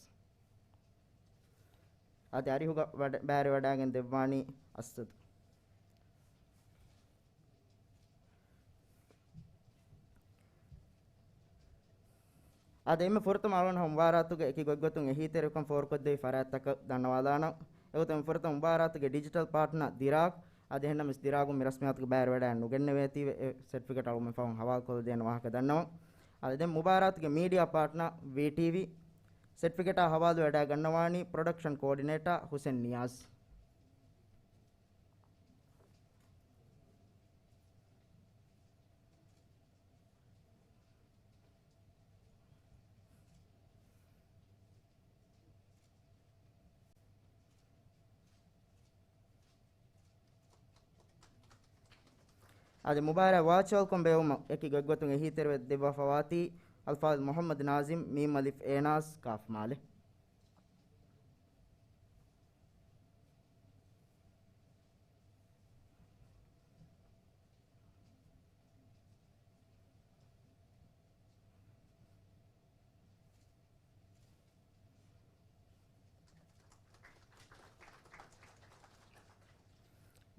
އާދެ، އަރިހުގަ ވަޑަ-، ބައިވެރިވަޑައިގެން ދެއްވާނީ އަސަދު. އާދެ، އެންމެ ފުރަތަމަ އަޅުގަނޑު މުބާރާތުގެ އެކި ގޮތްގޮތުން އެހީތެރިކަން ފޯރުކޮށްދެވި ފަރާތްތަކަށް ދަންނަވާލާނަން. އެގޮތުން ފުރަތަމަ މުބާރާތުގެ ޑިޖިޓަލް ޕާޓްނަރ ދިރާގް. އާދެ، އެހެންނަމަވެސް ދިރާގުން މި ރަސްމިއްޔާތުގަ ބައިވެރިވަޑައިގެން ނުގެންނެވޭތީވެ، އެ ސެޓްފިކެޓް އަޅުގަނޑުމެން ފަހުން ހަވާލުކޮށްދޭނެ ވާހަކަ ދަންނަވަން. އާދެ، ދެން މުބާރާތުގެ މީޑިއާ ޕާޓްނަރ ވީޓީވީ. ސެޓްފިކެޓާ ހަވާލުވެވަޑައިގަންނަވާނީ ޕްރޮޑަކްޝަން ކޯޑިނޭޓާ ހުސެން ނިޔާޒް. އަދި މުބާރާތް ވާޗުއަލްކޮށް ބޭއްވުމަށް އެކި ގޮތްގޮތުން އެހީތެރިވެ ދެއްވާފަވާތީ އަލްފާޟިލް މުޙައްމަދު ނާޒިމް، މީމް އަލިފް އޭނާސް ކާފް މާލެ.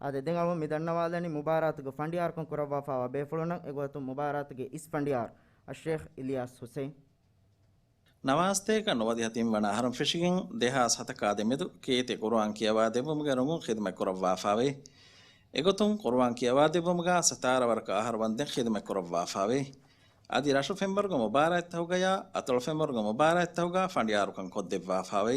އާދެ، ދެން އަޅުގަނޑު މި ދަންނަވާލަނީ މުބާރާތުގެ ފަނޑިޔާރުކަން ކުރައްވާފައިވާ ބޭފުޅުންނަށް. އެގޮތުން މުބާރާތުގެ އިސް ފަނޑިޔާރު އައްޝޭޚް އިލްޔާސް ހުސެން. ނަވާސްތޭކަ ނުވަދިހަ ތިންވަނަ އަހަރުން ފެށިގެން ދެހާސް ހަތަކާ ދެމެދު ކީރިތި ޤުރުއާން ކިޔަވާ ދެއްވުމުގެ އަރިހުން ޚިދުމަތް ކުރައްވާފައިވޭ. އެގޮތުން ޤުރުއާން ކިޔަވާދެއްވުމުގަ ސަތާރަ ވަރަކަށް އަހަރު ވަންދެން ޚިދުމަތް ކުރައްވާފާވޭ. އަދި ރަށު ފެންވަރުގެ މުބާރާތްތަކުގަޔާ އަތޮޅު ފެންވަރުގެ މުބާރާތްތަކުގަ ފަނޑިޔާރުކަން ކޮށްދެއްވާފާވޭ.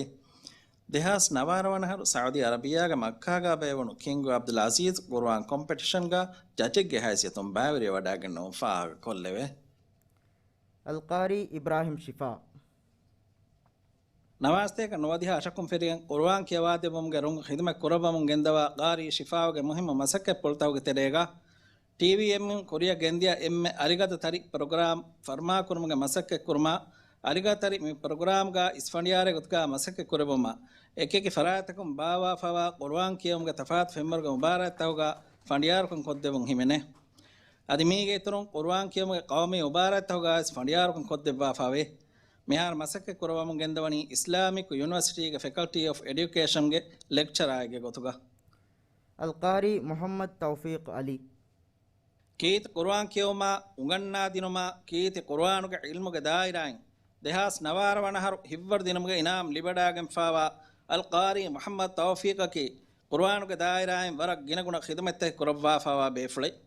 ދެހާސް ނަވާރަ ވަނަ އަހަރު ސައުދީ އަރަބިއްޔާގެ މައްކާގަ ބޭއްވުނު ކިންގް ޢަބްދުލް ޢަޒީޒް ޤުރުއާން ކޮމްޕެޓިޝަންގަ ޖަޖެއްގެ ހައިސިއްޔަތުން ބައިވެރިވެވަޑައިގެންނެވުން ފާހަގަކޮށްލެވޭ. އަލްޤާރީ އިބްރާހިމް ޝިފާ. ނަވާސްތޭކަ ނުވަދިހަ އަށަކުން ފެށިގެން ޤުރުއާން ކިޔަވާދެއްވުމުގެ ރޮނގު ޚިދުމަތް ކުރައްވަމުން ގެންދަވާ ޤާރީ ޝިފާއުގެ މުހިއްމު މަސައްކަތްޕުޅުތަކުގެ ތެރޭގަ، ޓީވީއެމްއިން ކުރިއަށް ގެންދިޔަ އެންމެ އަލިގަދަ ތަރި ޕްރޮގްރާމް ފަރުމާކުރުމުގެ މަސައްކަތްކުރުމާ، އަލިގަދަ ތަރި މި ޕްރޮގްރާމްގަ އިސްފަނޑިޔާރެއް ގޮތުގަ މަސައްކަތް ކުރެއްވުމާ، އެކިއެކި ފަރާތްތަކުން ބާއްވާފައިވާ ޤުރުއާން ކިޔެވުމުގެ ތަފާތު ފެންވަރުގެ މުބާރާތްތަކުގަ ފަނޑިޔާރުކަން ކޮށްދެއްވުން ހިމެނޭ. އަދި މީގެ އިތުރުން ޤުރުއާން ކިޔެވުމުގެ ޤައުމީ މުބާރާތްތަކުގައިވެސް ފަނޑިޔާރުކަން ކޮށްދެއްވާފައިވޭ. މިހާރު މަސައްކަތް ކުރައްވަމުން ގެންދަވަނީ އިސްލާމިކް ޔުނިވަރސިޓީގެ ފެކަލްޓީ އޮފް އެޑިއުކޭޝަންގެ ލެކްޗަރާއެއްގެ ގޮތުގަ. އަލްޤާރީ މުޙައްމަދު ތައުފީޤު ޢަލީ. ކީރިތި ޤުރުއާން ކިޔެވުމާ، އުނގަންނާދިނުމާ، ކީރިތި ޤުރުއާނުގެ ޢިލްމުގެ ދާއިރާއިން ދެހާސް ނަވާރަ ވަނަ އަހަރު ހިތްވަރު ދިނުމުގެ އިނާމް ލިބިވަޑައިގެންފައިވާ އަލްޤާރީ މުޙައްމަދު ތައުފީޤަކީ، ޤުރުއާނުގެ ދާއިރާއިން ވަރަށް ގިނަގުނަ ޚިދުމަތްތަކެއް ކުރައްވާފައިވާ ބޭފުޅެއް.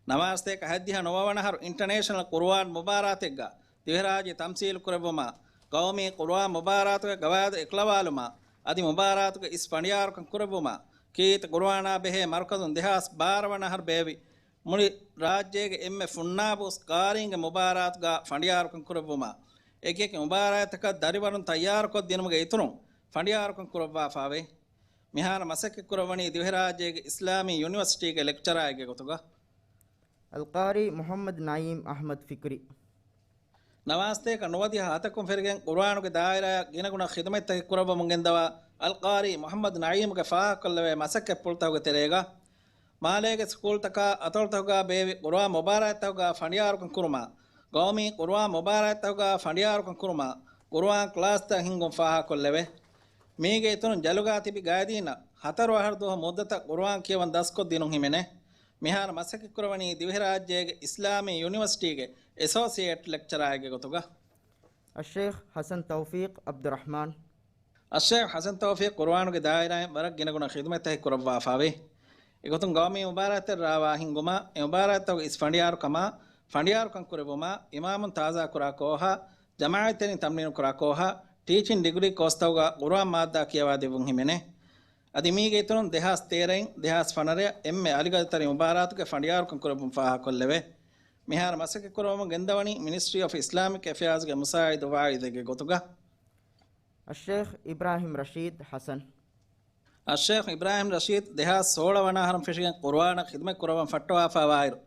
ނަވާސްތޭކަ ހަތްދިހަ ނުވަ ވަނަ އަހަރު އިންޓަނޭޝަނަލް ޤުރުއާން މުބާރާތެއްގަ ދިވެހިރާއްޖެ ތަމްސީލު ކުރެއްވުމާ، ޤައުމީ ޤުރުއާން މުބާރާތުގެ ގަވާއިދު އެކުލަވާލުމާ، އަދި މުބާރާތުގެ އިސް ފަނޑިޔާރުކަން ކުރެއްވުމާ، ކީރިތި ޤުރުއާނާ ބެހޭ މަރުކަޒުން ދެހާސް ބާރަ ވަނަ އަހަރު ބޭއްވި މުޅި ރާއްޖޭގެ އެންމެ ފުންނާބުސް ޤާރީންގެ މުބާރާތުގަ ފަނޑިޔާރުކަން ކުރެއްވުމާ، އެކިއެކި މުބާރާތްތަކަށް ދަރިވަރުން ތައްޔާރުކޮށްދިނުމުގެ އިތުރުން ފަނޑިޔާރުކަން ކުރައްވާފައިވޭ. މިހާރު މަސައްކަތްކުރައްވަނީ ދިވެހިރާއްޖޭގެ އިސްލާމީ ޔުނިވަރސިޓީގެ ލެކްޗަރާއެއްގެ ގޮތުގަ. އަލްޤާރީ މުޙައްމަދު ނަޢީމް އަޙްމަދު ފިކްރީ. ނަވާސްތޭކަ ނުވަދިހަ ހަތަކުން ފެށިގެން ޤުރުއާނުގެ ދާއިރާއަށް ގިނަގުނަ ޚިދުމަތްތަކެއް ކުރައްވަމުން ގެންދަވާ އަލްޤާރީ މުޙައްމަދު ނަޢީމްގެ ފާހަގަކޮށްލެވޭ މަސައްކަތްޕުޅުތަކުގެ ތެރޭގަ، މާލޭގެ ސްކޫލްތަކާ އަތޮޅުތަކުގަ ބޭއްވި ޤުރުއާން މުބާރާތްތަކުގަ ފަނޑިޔާރުކަން ކުރުމާ، ޤައުމީ ޤުރުއާން މުބާރާތްތަކުގަ ފަނޑިޔާރުކަން ކުރުމާ، ޤުރުއާން ކްލާސްތައް ހިންގުން ފާހަގަކޮށްލެވޭ. މީގެ އިތުރުން ޖަލުގަ ތިބި ގައިދީންނަށް ހަތަރު އަހަރު ދުވަހު މުއްދަތަށް ޤުރުއާން ކިޔަވަން ދަސްކޮށްދިނުން ހިމެނޭ. މިހާރު މަސައްކަތްކުރައްވަނީ ދިވެހިރާއްޖޭގެ އިސްލާމީ ޔުނިވަރސިޓީގެ އެސޯސިއޭޓް ލެކްޗަރާއެއްގެ ގޮތުގަ. އައްޝައިޚް ޙަސަން ތައުފީޤް ޢަބްދުއްރަޙްމާން. އައްޝައިޚް ޙަސަން ތައުފީޤް ޤުރުއާނުގެ ދާއިރާއިން ވަރަށް ގިނަގުނަ ޚިދުމަތްތަކެއް ކުރައްވާފައިވޭ. އެގޮތުން ޤައުމީ މުބާރާތްތައް ރާވާ ހިންގުމާ، އެ މުބާރާތްތަކުގެ އިސް ފަނޑިޔާރުކަމާ، ފަނޑިޔާރުކަން ކުރެއްވުމާ، އިމާމުން ތާޒާކުރާ ކޯހާ، ޖަމާޢަތްތެރިން ތަމްރީނު ކުރާ ކޯހާ، ޓީޗިން ޑިގްރީ ކޯސްތަކުގަ ޤުރުއާން މާއްދާ ކިޔަވާދެއްވުން ހިމެނޭ. އަދި މީގެ އިތުރުން ދެހާސް ތޭރައިން ދެހާސް ފަނަރަޔަށް އެންމެ އަލިގަދަތަރި މުބާރާތުގެ ފަނޑިޔާރުކަން ކުރެއްވުން ފާހަގަކޮށްލެވޭ. މިހާރު މަސައްކަތްކުރައްވަމުން ގެންދަވަނީ މިނިސްޓްރީ އޮފް އިސްލާމިކް އެފެއާޒްގެ މުސާއިދު ވާއިދެއްގެ ގޮތުގަ. އައްޝައިޚް އިބްރާހިމް ރަޝީދު ޙަސަން. އައްޝައިޚް އިބްރާހިމް ރަޝީދު ދެހާސް ސޯޅަ ވަނަ އަހަރުން ފެށިގެން ޤުރުއާނަށް ޚިދުމަތް ކުރައްވަން ފައްޓަވާފައިވާއިރު،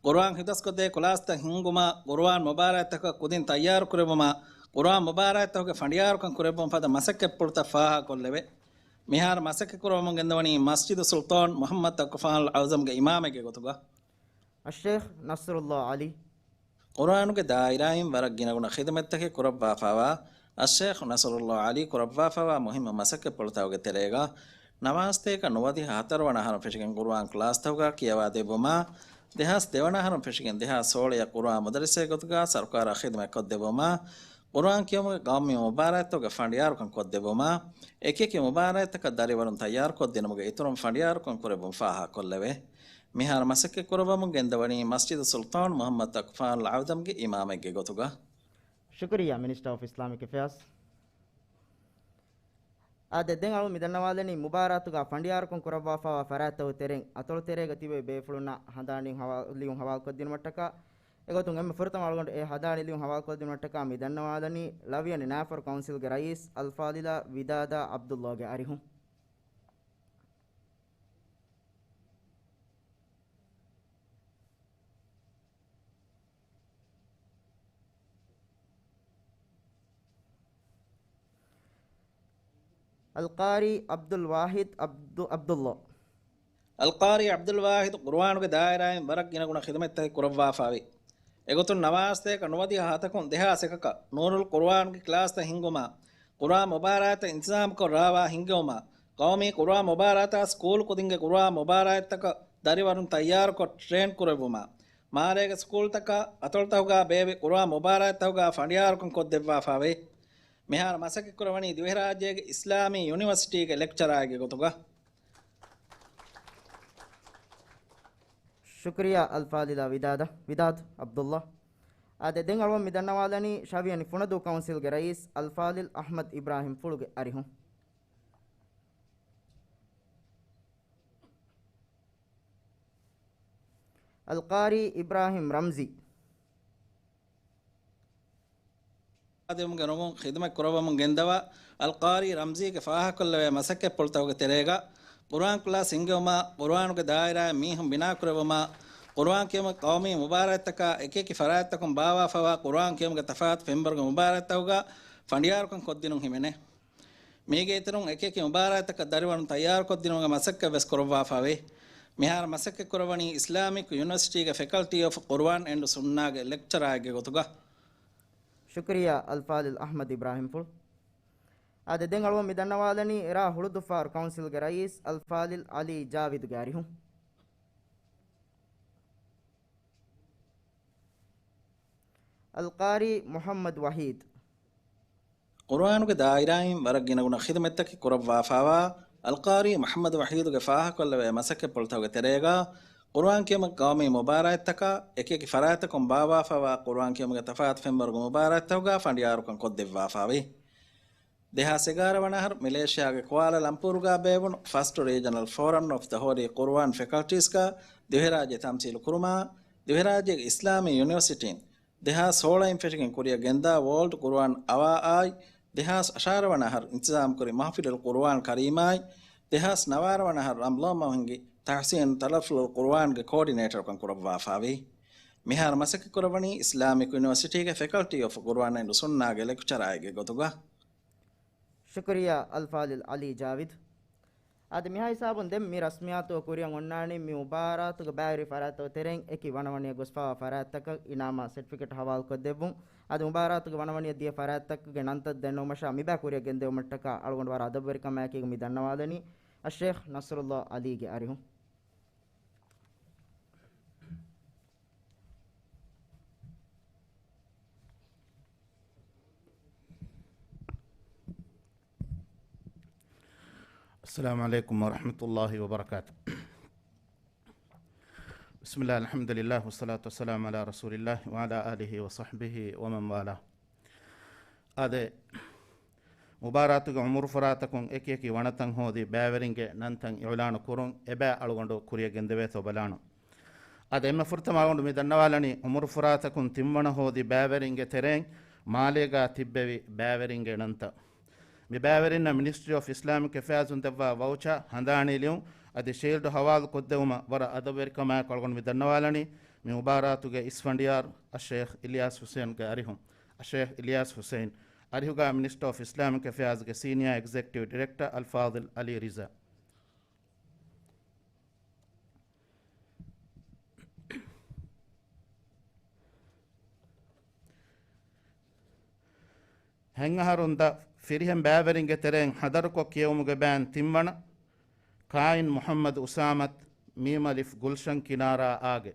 ޤުރުއާން ހިފްޒުކޮށްދޭ ކުލާސްތައް ހިންގުމާ، ޤުރުއާން މުބާރާތްތަކަށް ކުދިން ތައްޔާރުކުރެއްވުމާ، ޤުރުއާން މުބާރާތްތަކުގެ ފަނޑިޔާރުކަން ކުރެއްވުން ފަދަ މަސައްކަތްޕުޅުތައް ފާހަގަކޮށްލެވޭ. މިހާރު މަސައްކަތްކުރައްވަމުން ގެންދަވަނީ މަސްޖިދު ސުލްޠާން މުޙައްމަދު ތަޤުފާން އަޢުޒަމްގެ އިމާމެއްގެ ގޮތުގަ. އައްޝައިޚް ނަޞްރުﷲ ޢަލީ. ޤުރުއާނުގެ ދާއިރާއިން ވަރަށް ގިނަގުނަ ޚިދުމަތްތަކެއް ކުރައްވާފައިވާ އައްޝައިޚް ނަޞްރުﷲ ޢަލީ ކުރައްވާފައިވާ މުހިއްމު މަސައްކަތްޕުޅުތަކުގެ ތެރޭގަ، ނަވާސްތޭކަ ނުވަދިހަ ހަތަރު ވަނަ އަހަރުން ފެށިގެން ޤުރުއާން ކްލާސްތަކުގަ ކިޔަވާދެއްވުމާ، ދެހާސް ދެވަނަ އަހަރުން ފެށިގެން ދެހާސް ސޯޅަޔަށް ޤުރުއާން މުދައްރިސެއްގެ ގޮތުގަ ސަރުކާރަށް ޚިދުމަތްކޮށްދެއްވުމާ، ޤުރުއާން ކިޔެވުމުގެ ޤައުމީ މުބާރާތްތަކުގެ ފަނޑިޔާރުކަން ކޮށްދެއްވުމާ، އެކިއެކި މުބާރާތްތަކަށް ދަރިވަރުން ތައްޔާރުކޮށްދިނުމުގެ އިތުރުން ފަނޑިޔާރުކަން ކުރެއްވުން ފާހަގަކޮށްލެވޭ. މިހާރު މަސައްކަތްކުރައްވަމުން ގެންދަވަނީ މަސްޖިދު ސުލްޠާން މުޙައްމަދު ތަޤުފާން އަޢުޒަމްގެ އިމާމެއްގެ ގޮތުގަ. ޝުކުރިއްޔާ މިނިސްޓަރ އޮފް އިސްލާމިކް އެފެއާސް. އާދެ، ދެން އަޅު މިދަންނަވާލަނީ މުބާރާތުގަ ފަނޑިޔާރުކަން ކުރައްވާފައިވާ ފަރާތްތަކުގެ ތެރެއިން އަތޮޅު ތެރޭގަ ތިބޭ ބޭފުޅުންނަށް ހަނދާނީ ހަވާ-، ލިޔުން ހަވާލުކޮށްދިނުމަށްޓަކާ. އެގޮތުން އެންމެ ފުރަތަމަ އަޅުގަނޑު އެ ހަނދާނީ ލިޔުން ހަވާލުކޮށްދިނުމަށްޓަކާ މި ދަންނަވާލަނީ ޅަވިޔަނި ނާފަރު ކައުންސިލްގެ ރައީސް އަލްފާޟިލާ ވިދާދާ ޢަބްދުﷲގެ އަރިހުން. އަލްޤާރީ ޢަބްދުލް ވާޙިދު ޢަބްދު-، ޢަބްދުﷲ. އަލްޤާރީ ޢަބްދުލް ވާޙިދު ޤުރުއާނުގެ ދާއިރާއިން ވަރަށް ގިނަގުނަ ޚިދުމަތްތަކެއް ކުރައްވާފައިވި. އެގޮތުން ނަވާސްތޭކަ ނުވަދިހަ ހަތަކުން ދެހާސް އެކަކަށް ނޫރުލް ޤުރުއާންގެ ކްލާސްތައް ހިންގުމާ، ޤުރުއާން މުބާރާތްތައް އިންތިޒާމްކޮށް ރާވާ ހިންގެވުމާ، ޤައުމީ ޤުރުއާން މުބާރާތާ ސްކޫލް ކުދިންގެ ޤުރުއާން މުބާރާތްތަކަށް ދަރިވަރުން ތައްޔާރުކޮށް ޓްރޭން ކުރެއްވުމާ، މާލޭގެ ސްކޫލްތަކާ އަތޮޅުތަކުގަ ބޭއްވި ޤުރުއާން މުބާރާތްތަކުގަ ފަނޑިޔާރުކަން ކޮށްދެއްވާފައިވޭ. މިހާރު މަސައްކަތްކުރައްވަނީ ދިވެހިރާއްޖޭގެ އިސްލާމީ ޔުނިވަރސިޓީގެ ލެކްޗަރާއެއްގެ ގޮތުގަ. ޝުކުރިއްޔާ އަލްފާޟިލާ ވިދާދަ، ވިދާދު ޢަބްދުﷲ. އާދެ، ދެން އަޅުގަނޑު މި ދަންނަވާލަނީ ޝަވިޔަނި ފުނަދޫ ކައުންސިލްގެ ރައީސް އަލްފާޟިލް އަޙްމަދު އިބްރާހިމްފުޅުގެ އަރިހުން. އަލްޤާރީ އިބްރާހިމް ރަމްޒީ. ދިއުމުގެ ނުވަވަނަ ޚިދުމަތް ކުރައްވަމުން ގެންދަވާ އަލްޤާރީ ރަމްޒީގެ ފާހަގަކޮށްލެވޭ މަސައްކަތްޕުޅުތަކުގެ ތެރޭގަ، ޤުރުއާން ކްލާސް ހިންގެވުމާ، ޤުރުއާނުގެ ދާއިރާއިން މީހުން ބިނާކުރެއްވުމާ، ޤުރުއާން ކިޔުމުގެ ޤައުމީ މުބާރާތްތަކާ އެކިއެކި ފަރާތްތަކުން ބާވާފައިވާ ޤުރުއާން ކިޔުމުގެ ތަފާތު ފެންވަރުގެ މުބާރާތްތަކުގަ ފަނޑިޔާރުކަން ކޮށްދިނުން ހިމެނޭ. މީގެ އިތުރުން އެކިއެކި މުބާރާތްތަކަށް ދަރިވަރުން ތައްޔާރުކޮށްދިނުމުގެ މަސައްކަތްވެސް ކުރައްވާފައިވޭ. މިހާރު މަސައްކަތްކުރައްވަނީ އިސްލާމިކް ޔުނިވަރސިޓީގެ ފެކަލްޓީ އޮފް ޤުރުއާން އެންޑް ސުންނާގެ ލެކްޗަރާއެއްގެ ގޮތުގަ. ޝުކުރިއްޔާ އަލްފާޟިލް އަޙްމަދު އިބްރާހިމްފުޅު. އާދެ، ދެން އަޅުގަނޑު މި ދަންނަވާލަނީ ރ. ހުޅުދުއްފާރު ކައުންސިލްގެ ރައީސް އަލްފާޟިލް ޢަލީ ޖާވިދުގެ އަރިހުން. އަލްޤާރީ މުޙައްމަދު ވަޙީދު. ޤުރުއާނުގެ ދާއިރާއިން ވަރަށް ގިނަގުނަ ޚިދުމަތްތަކެއް ކުރައްވާފައިވާ އަލްޤާރީ މުޙައްމަދު ވަޙީދުގެ ފާހަގަކޮށްލެވޭ މަސައްކަތްޕުޅުތަކުގެ ތެރޭގަ، ޤުރުއާން ކިޔުމުގެ ޤައުމީ މުބާރާތްތަކާ އެކިއެކި ފަރާތްތަކުން ބާވާފައިވާ ޤުރުއާން ކިޔުމުގެ ތަފާތު ފެންވަރުގެ މުބާރާތްތަކުގަ ފަނޑިޔާރުކަން ކޮށްދެއްވާފައިވޭ. ދެހާސް އެގާރަ ވަނަ އަހަރު މެލޭޝިޔާގެ ކުއާލަލަމްޕޫރުގަ ބޭއްވުނު ފަސްޓު ރީޖަނަލް ފޯރަމް އޮފް ދަ ހޯލީ ޤުރުއާން ފެކަލްޓީސްގަ ދިވެހިރާއްޖެ ތަމްސީލު ކުރުމާ، ދިވެހިރާއްޖޭގެ އިސްލާމީ ޔުނިވަރސިޓީން ދެހާސް ސޯޅައިން ފެށިގެން ކުރިއަށް ގެންދާ ވޯލްޑް ޤުރުއާން އަވާ އާއި ދެހާސް އަށާރަ ވަނަ އަހަރު އިންތިޒާމްކުރި މަހުފިލުލް ޤުރުއާން ކަރީމާއި ދެހާސް ނަވާރަ ވަނަ އަހަރު ރަމަޟާން މަހު ހިންގި ތަޙްސީން ތަލަފުޒުލް ޤުރުއާންގެ ކޯޑިނޭޓަރުކަން ކުރައްވާފައިވޭ. މިހާރު މަސައްކަތްކުރައްވަނީ އިސްލާމިކް ޔުނިވަރސިޓީގެ ފެކަލްޓީ އޮފް ޤުރުއާން އެންޑް ސުންނާގެ ލެކްޗަރާއެއްގެ ގޮތުގަ. ޝުކުރިއްޔާ އަލްފާޟިލް ޢަލީ ޖާވިދު. އާދެ، މިހާ ހިސާބުން ދެން މި ރަސްމިއްޔާތު ކުރިއަށް އޮންނާނީ މި މުބާރާތުގެ ބައިވެރި ފަރާތްތަކުގެ ތެރެއިން އެކި ވަނަވަނިޔަށް ގޮސްފައިވާ ފަރާތްތަކަށް އިނާމާ ސެޓްފިކެޓް ހަވާލުކޮށްދެއްވުން. އަދި މުބާރާތުގެ ވަނަވަނިޔަށް ދިޔަ ފަރާތްތަކުގެ ނަންތައް ދެންނެވުމަށާ މިބައި ކުރިއަށް ގެންދެވުމަށްޓަކާ އަޅުގަނޑު ވަރަށް އަދަބުވެރިކަމާއެކީގަ މި ދަންނަވާލަނީ އައްޝޭޚް ނަޞްރުﷲ ޢަލީގެ އަރިހުން. السلام عليكم ورحمة الله وبركاته. بسم الله، الحمد لله، والصلاة والسلام على رسول الله وعلى آله وصحبه ومن والاه. އާދެ، މުބާރާތުގެ އުމުރުފުރާތަކުން އެކިއެކި ވަނަތައް ހޯދި ބައިވެރިންގެ ނަންތައް އިޢުލާނު ކުރުން އެބައި އަޅުގަނޑު ކުރިއަށް ގެންދެވޭތޯ ބަލާނަން. އަދި އެންމެ ފުރަތަމަ އަޅުގަނޑު މި ދަންނަވާލަނީ އުމުރުފުރާތަކުން ތިންވަނަ ހޯދި ބައިވެރިންގެ ތެރެއިން މާލޭގަ ތިއްބެވި ބައިވެރިންގެ ނަންތައް. މި ބައިވެރިންނަށް މިނިސްޓްރީ އޮފް އިސްލާމިކް އެފެއާޒުން ދެއްވާ ވައުޗާ ހަނދާނީ ލިޔުން އަދި ޝީލްޑް ހަވާލު ކޮށްދެވުމަށް ވަރަށް އަދަބުވެރިކަމާއެކު އަޅުގަނޑު މި ދަންނަވާލަނީ މި މުބާރާތުގެ އިސްފަނޑިޔާރު އައްޝޭޚް އިލްޔާސް ހުސެއިންގެ އަރިހުން. އައްޝޭޚް އިލްޔާސް ހުސެއިން އަރިހުގަ މިނިސްޓްރީ އޮފް އިސްލާމިކް އެފެއާޒްގެ ސީނިއާ އެގްޒެކެޓިވް ޑިރެކްޓަރ އަލްފާޟިލް ޢަލީ ރިޒާ. ހަތް އަހަރުން ދަށް ފިރިހެން ބައިވެރިންގެ ތެރެއިން ހަދަރުކޮށް ކިޔެވުމުގެ ބައިން ތިންވަނަ، ކާއިން މުޙައްމަދު އުސާމަތު، މީމަލިފް ގުލްޝަން ކިނާރާ އާގެ.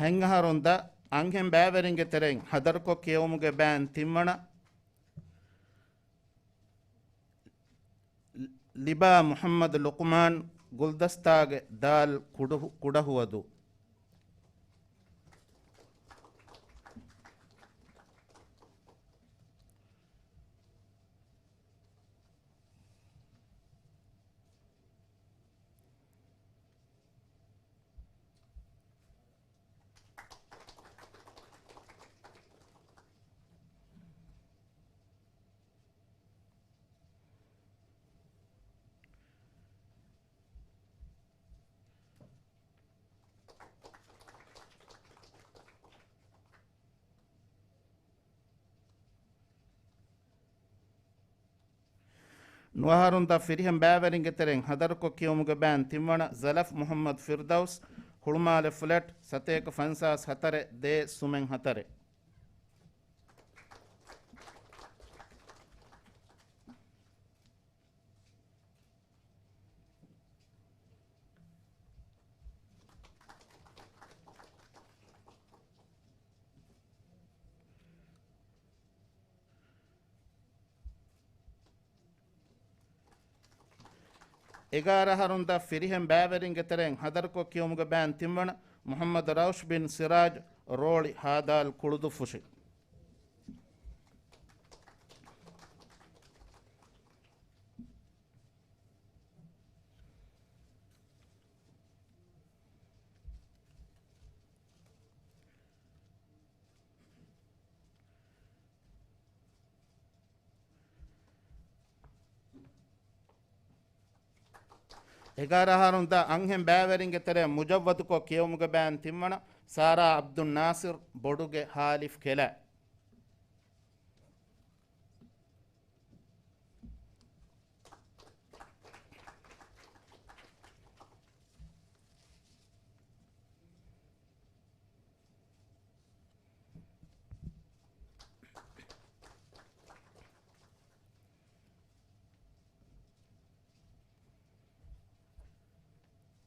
ހަތް އަހަރުން ދަށް އަންހެން ބައިވެރިންގެ ތެރެއިން ހަދަރުކޮށް ކިޔެވުމުގެ ބައިން ތިންވަނަ، ލިބާ މުޙައްމަދު ލުޤުމާން، ގުލްދަސްތާގެ ދާލް ކުޑަހު-، ކުޑަހުވަދޫ. ނުވައަހަރުން ދާ ފިރިހެން ބައިވެރިންގެ ތެރެއިން ހަދަރުކޮށް ކިޔެވުމުގެ ބައިން ތިންވަނަ ޒަލަފް މުޙައްމަދު ފިރްދައުސް، ހުޅުމާލެ ފްލެޓް، ސަތޭކަ ފަންސާސް ހަތަރެއް ދޭއް ސުމެއް ހަތަރެއް. އެގާރަ އަހަރުން ދާ ފިރިހެން ބައިވެރިންގެ ތެރެއިން ހަދަރުކޮށް ކިޔެވުމުގެ ބައިން ތިންވަނަ މުޙައްމަދު ރައުޝް ބިން ސިރާޖް ރޯޅި ހާދާލް ކުޅުދުއްފުށި. އެގާރަ އަހަރުން ދާ އަންހެން ބައިވެރިންގެ ތެރެއިން މުޖައްވަދުކޮށް ކިޔެވުމުގެ ބައިން ތިންވަނަ ސާރާ އަބްދުއްނާސިރް ބޮޑުގެ ހާލިފް ކެލަ.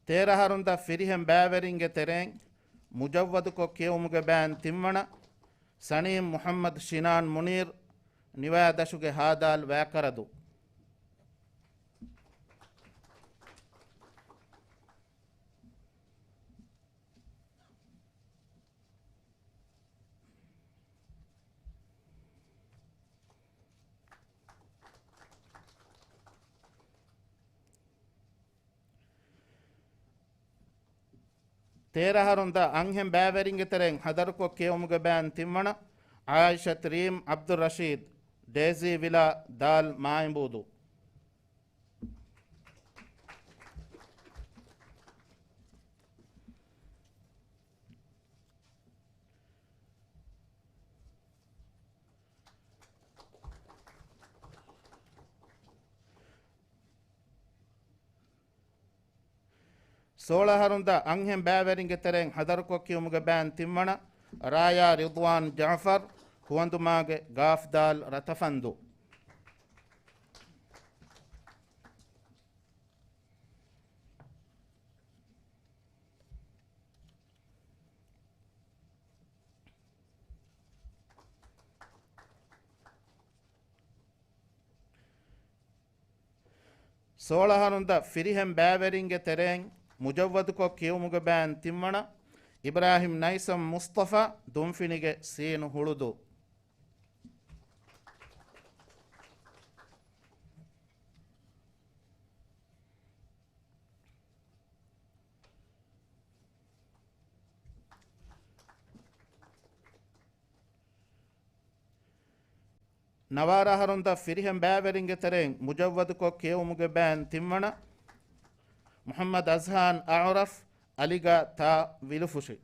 ތޭރަ އަހަރުން ދާ ފިރިހެން ބައިވެރިންގެ ތެރެއިން މުޖައްވަދުކޮށް ކިޔެވުމުގެ ބައިން ތިންވަނަ ސަނީމް މުޙައްމަދު ޝިނާން މުނީރް ނިވާދަށުގެ ހާދާލް ވައިކަރަދޫ. ތޭރަ އަހަރުން ދާ އަންހެން ބައިވެރިންގެ ތެރެއިން ހަދަރުކޮށް ކިޔެވުމުގެ ބައިން ތިންވަނަ އާއިޝަތު ރީމް ޢަބްދުއްރަޝީދު، ޑޭޒީ ވިލާ، ދާލް މާއިނބޫދޫ. ސޯޅަ އަހަރުން ދާ އަންހެން ބައިވެރިންގެ ތެރެއިން ހަދަރުކޮށް ކިޔުމުގެ ބައިން ތިންވަނަ ރާޔާ ރިޟްވާން ޖަޢުފަރު، ހުވަނދުމާގެ ގާފްދާލް ރަތަފަންދު. ސޯޅަ އަހަރުން ދާ ފިރިހެން ބައިވެރިންގެ ތެރެއިން މުޖައްވަދުކޮށް ކިޔެވުމުގެ ބައިން ތިންވަނަ އިބްރާހިމް ނައިސަމް މުޞްޠަފާ، ދުންފިނިގެ ސީނު ހުޅުދޫ. ނަވާރަ އަހަރުން ދާ ފިރިހެން ބައިވެރިންގެ ތެރެއިން މުޖައްވަދުކޮށް ކިޔެވުމުގެ ބައިން ތިންވަނަ މުޙައްމަދު އަޒްހާން އަޢުރަފް، އަލިގާ ތާ ވިލުފުށި.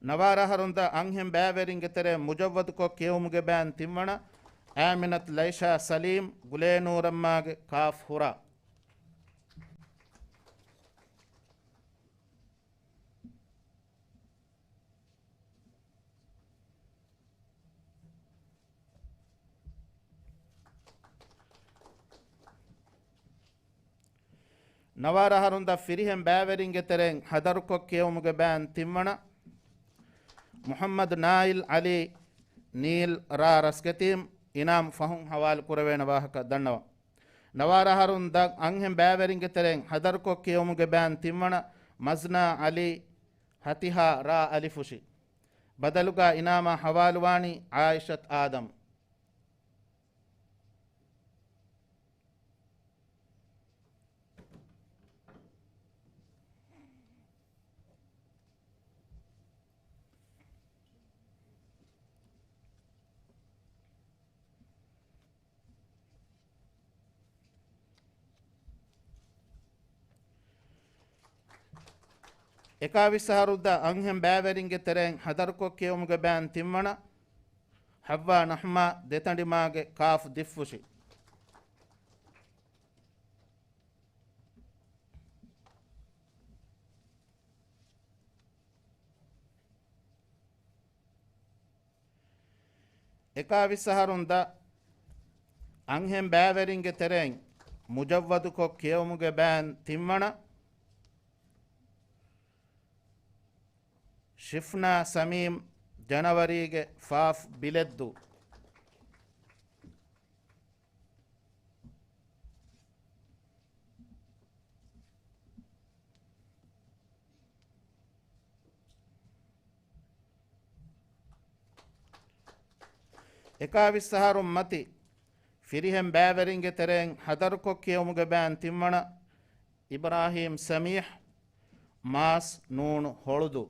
ނަވާރަ އަހަރުން ދާ އަންހެން ބައިވެރިންގެ ތެރެއިން މުޖައްވަދުކޮށް ކިޔެވުމުގެ ބައިން ތިންވަނަ އާމިނަތު ލައިޝާ ސަލީމް، ގުލޭނޫރަމްމާގެ ކާފް ހުރާ. ނަވާރަ އަހަރުން ދާ ފިރިހެން ބައިވެރިންގެ ތެރެއިން ހަދަރުކޮށް ކިޔެވުމުގެ ބައިން ތިންވަނަ މުޙައްމަދު ނާއިލް ޢަލީ ނީލް ރ. ރަސްގެތީމް އިނާމް ފަހުން ހަވާލު ކުރެވޭނެ ވާހަކަ ދަންނަވަން. ނަވާރަ އަހަރުން ދާ އަންހެން ބައިވެރިންގެ ތެރެއިން ހަދަރުކޮށް ކިޔެވުމުގެ ބައިން ތިންވަނަ މަޒްނާ ޢަލީ ހަތިހާ ރ. އަލިފުށި. ބަދަލުގާ އިނާމާ ހަވާލުވާނީ ޢާއިޝަތު އާދަމް. އެކާވީސް އަހަރުން ދަށް އަންހެން ބައިވެރިންގެ ތެރެއިން ހަދަރުކޮށް ކިޔެވުމުގެ ބަޔަން ތިންވަނަ، ޙައްވާ ނަހްމާ ދެތަނޑިމާގެ ކާފް ދިއްފުށި. އެކާވީސް އަހަރުން ދަށް އަންހެން ބައިވެރިންގެ ތެރެއިން މުޖައްވަދުކޮށް ކިޔެވުމުގެ ބަޔަން ތިންވަނަ، ޝިފްނާ ސަމީމް ޖަނަވަރީގެ ފާފް ބިލެއްދޫ. އެކާވީސް އަހަރުން މަތި ފިރިހެން ބައިވެރިންގެ ތެރެއިން ހަދަރުކޮށް ކިޔެވުމުގެ ބަޔަން ތިންވަނަ، އިބްރާހީމް ސަމީޙް، މާސް ނޫނު ހޮޅުދޫ.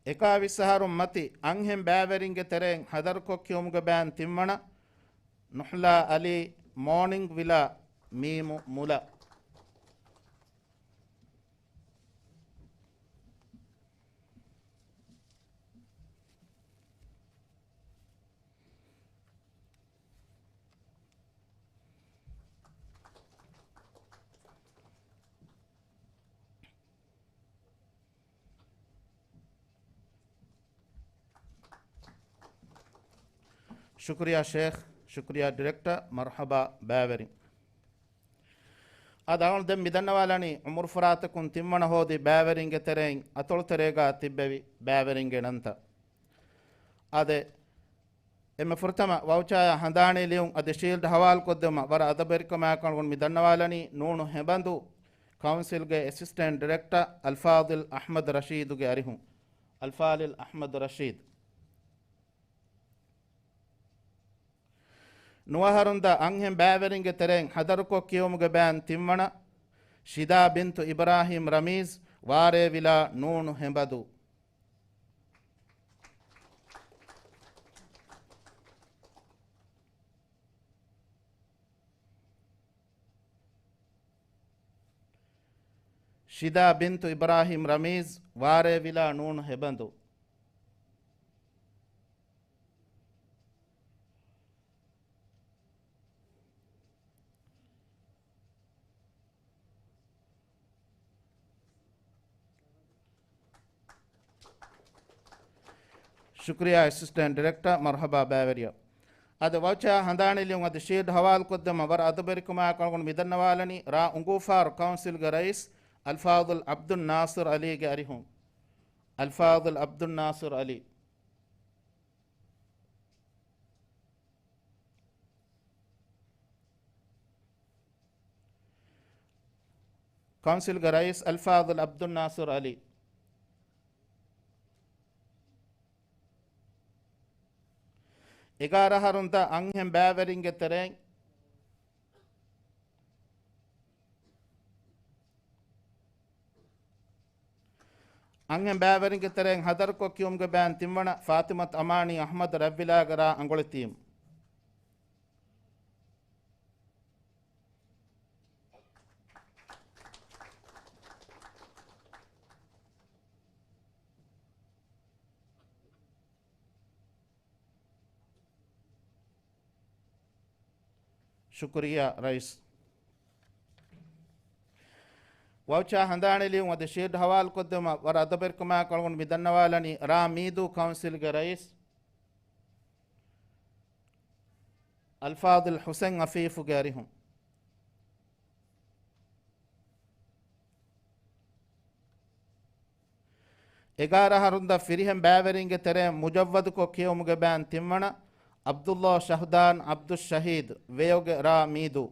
އެކާވީސް އަހަރުން މަތި އަންހެން ބައިވެރިންގެ ތެރެއިން ހަދަރުކޮށް ކިޔުމުގެ ބަޔަން ތިންވަނަ، ނުހްލާ އަލީ، މޯނިންގް ވިލާ، މީމު މުލަ. ޝުކުރިއްޔާ ޝޭޚް، ޝުކުރިއްޔާ ޑިރެކްޓަރ، މަރުޙަބާ ބައިވެރިން. އާދެ، އަޅުގަނޑު ދެން މިދަންނަވާލަނީ އުމުރުފުރާތަކުން ތިންވަނަ ހޯދި ބައިވެރިންގެ ތެރެއިން އަތޮޅުތެރޭގާ ތިއްބެވި ބައިވެރިންގެ ނަންތައް. އާދެ، އެންމެ ފުރަތަމަ ވައުޗާއާ ހަނދާނީ ލިޔުން އަދި ޝީލްޑް ހަވާލުކޮށްދެވުމަށް ވަރަށް އަދަބުވެރިކަމާއެކު އަޅުގަނޑު މި ދަންނަވާލަނީ ނޫނު ހެނބަންދޫ ކައުންސިލްގެ އެސިސްޓެންޓް ޑިރެކްޓަރ އަލްފާޟިލް އަޙްމަދު ރަޝީދުގެ އަރިހުން. އަލްފާޟިލް އަޙްމަދު ރަޝީދު. ނުވަހަރުން ދަށް އަންހެން ބައިވެރިންގެ ތެރެއިން ހަދަރުކޮށް ކިޔެވުމުގެ ބަޔަން ތިންވަނަ، ޝިދާ ބިންތު އިބްރާހީމް ރަމީޒް، ވާރޭވިލާ، ނޫނު ހެނބަދޫ. ޝިދާ ބިންތު އިބްރާހީމް ރަމީޒް، ވާރޭވިލާ، ނޫނު ހެނބަދޫ. ޝުކުރިއްޔާ އެސިސްޓެންޓް ޑިރެކްޓަރ، މަރުޙަބާ ބައިވެރިޔާ. އަދި ވައުޗާ ހަނދާނީ ލިޔުން އަދި ޝީލްޑް ހަވާލުކޮށްދެމަށް ވަރަށް އަދަބުވެރިކަމާއެކު އަޅުގަނޑު މިދަންނަވާލަނީ ރ. އުނގޫފާރު ކައުންސިލްގެ ރައީސް އަލްފާޟިލް ޢަބްދުއްނާޞިރު ޢަލީގެ އަރިހުން. އަލްފާޟިލް ޢަބްދުއްނާޞިރު ޢަލީ. ކައުންސިލްގެ ރައީސް އަލްފާޟިލް ޢަބްދުއްނާޞިރު ޢަލީ. އެގާރަ އަހަރުން ދަށް އަންހެން ބައިވެރިންގެ ތެރެއިން، އަންހެން ބައިވެރިންގެ ތެރެއިން ހަދަރުކޮށް ކިޔުމުގެ ބަޔަން ތިންވަނަ، ފާތިމަތު އަމާނީ އަޙްމަދު، ރަތްވިލާގެ ރ. އަނގޮޅިތީމް. ޝުކުރިއްޔާ ރައީސް. ވައުޗާ ހަނދާނީ ލިޔުން އަދި ޝީލްޑް ހަވާލުކޮށްދެމަށް ވަރަށް އަދަބުވެރިކަމާއެކު އަޅުގަނޑު މި ދަންނަވާލަނީ ރ. މީދޫ ކައުންސިލްގެ ރައީސް އަލްފާޟިލް ޙުސެން އަފީފުގެ އަރިހުން. އެގާރަ އަހަރުން ދަށް ފިރިހެން ބައިވެރިންގެ ތެރެއިން މުޖައްވަދުކޮށް ކިޔެވުމުގެ ބަޔަން ތިންވަނަ، ޢަބްދުﷲ ޝަހްދާން ޢަބްދުއްޝަހީދު، ވެޔޮގެ ރ. މީދޫ.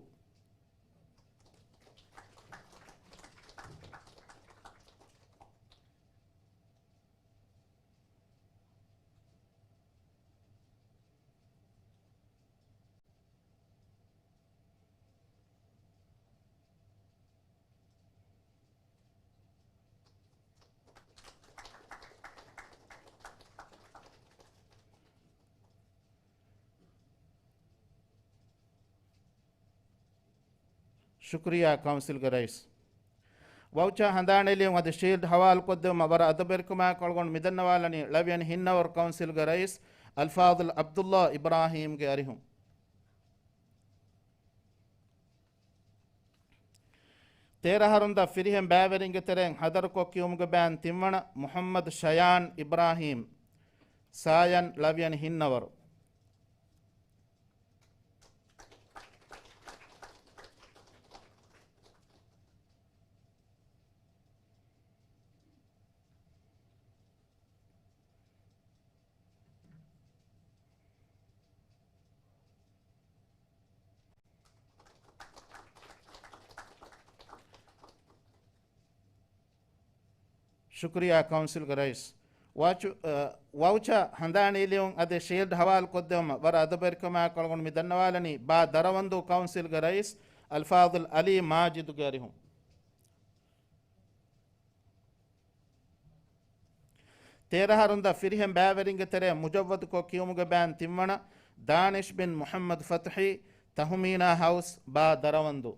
ޝުކުރިއްޔާ ކައުންސިލްގެ ރައީސް. ވައުޗާ ހަނދާނީ ލިޔުން އަދި ޝީލްޑް ހަވާލުކޮށްދެވުމަށް ވަރަށް އަދަބުވެރިކަމާއެކު އަޅުގަނޑު މިދަންނަވާލަނީ ޅަވިޔަނި ހިންނަވަރު ކައުންސިލްގެ ރައީސް އަލްފާޟިލް ޢަބްދުﷲ އިބްރާހީމްގެ އަރިހުން. ތޭރަ އަހަރުން ދަށް ފިރިހެން ބައިވެރިންގެ ތެރެއިން ހަދަރުކޮށް ކިޔުމުގެ ބަޔަން ތިންވަނަ މުޙައްމަދު ޝަޔާން އިބްރާހީމް، ސާޔަން، ޅަވިޔަނި ހިންނަވަރު. ޝުކުރިއްޔާ ކައުންސިލްގެ ރައީސް. ވާޗު-، އަ، ވައުޗާ ހަނދާނީ ލިޔުން އަދި ޝީލްޑް ހަވާލުކޮށްދެވުމަށް ވަރަށް އަދަބުވެރިކަމާއެކު އަޅުގަނޑު މި ދަންނަވާލަނީ ބާ ދަރަވަންދޫ ކައުންސިލްގެ ރައީސް އަލްފާޟިލް ޢަލީ މާޖިދުގެ އަރިހުން. ތޭރަ އަހަރުން ދަށް ފިރިހެން ބައިވެރިންގެ ތެރެއަށް މުޖައްވަދުކޮށް ކިޔުމުގެ ބަޔަން ތިންވަނަ ދާނިޝް ބިން މުޙައްމަދު ފަތުޙީ، ތަހުމީނާ ހައުސް، ބާ ދަރަވަންދޫ.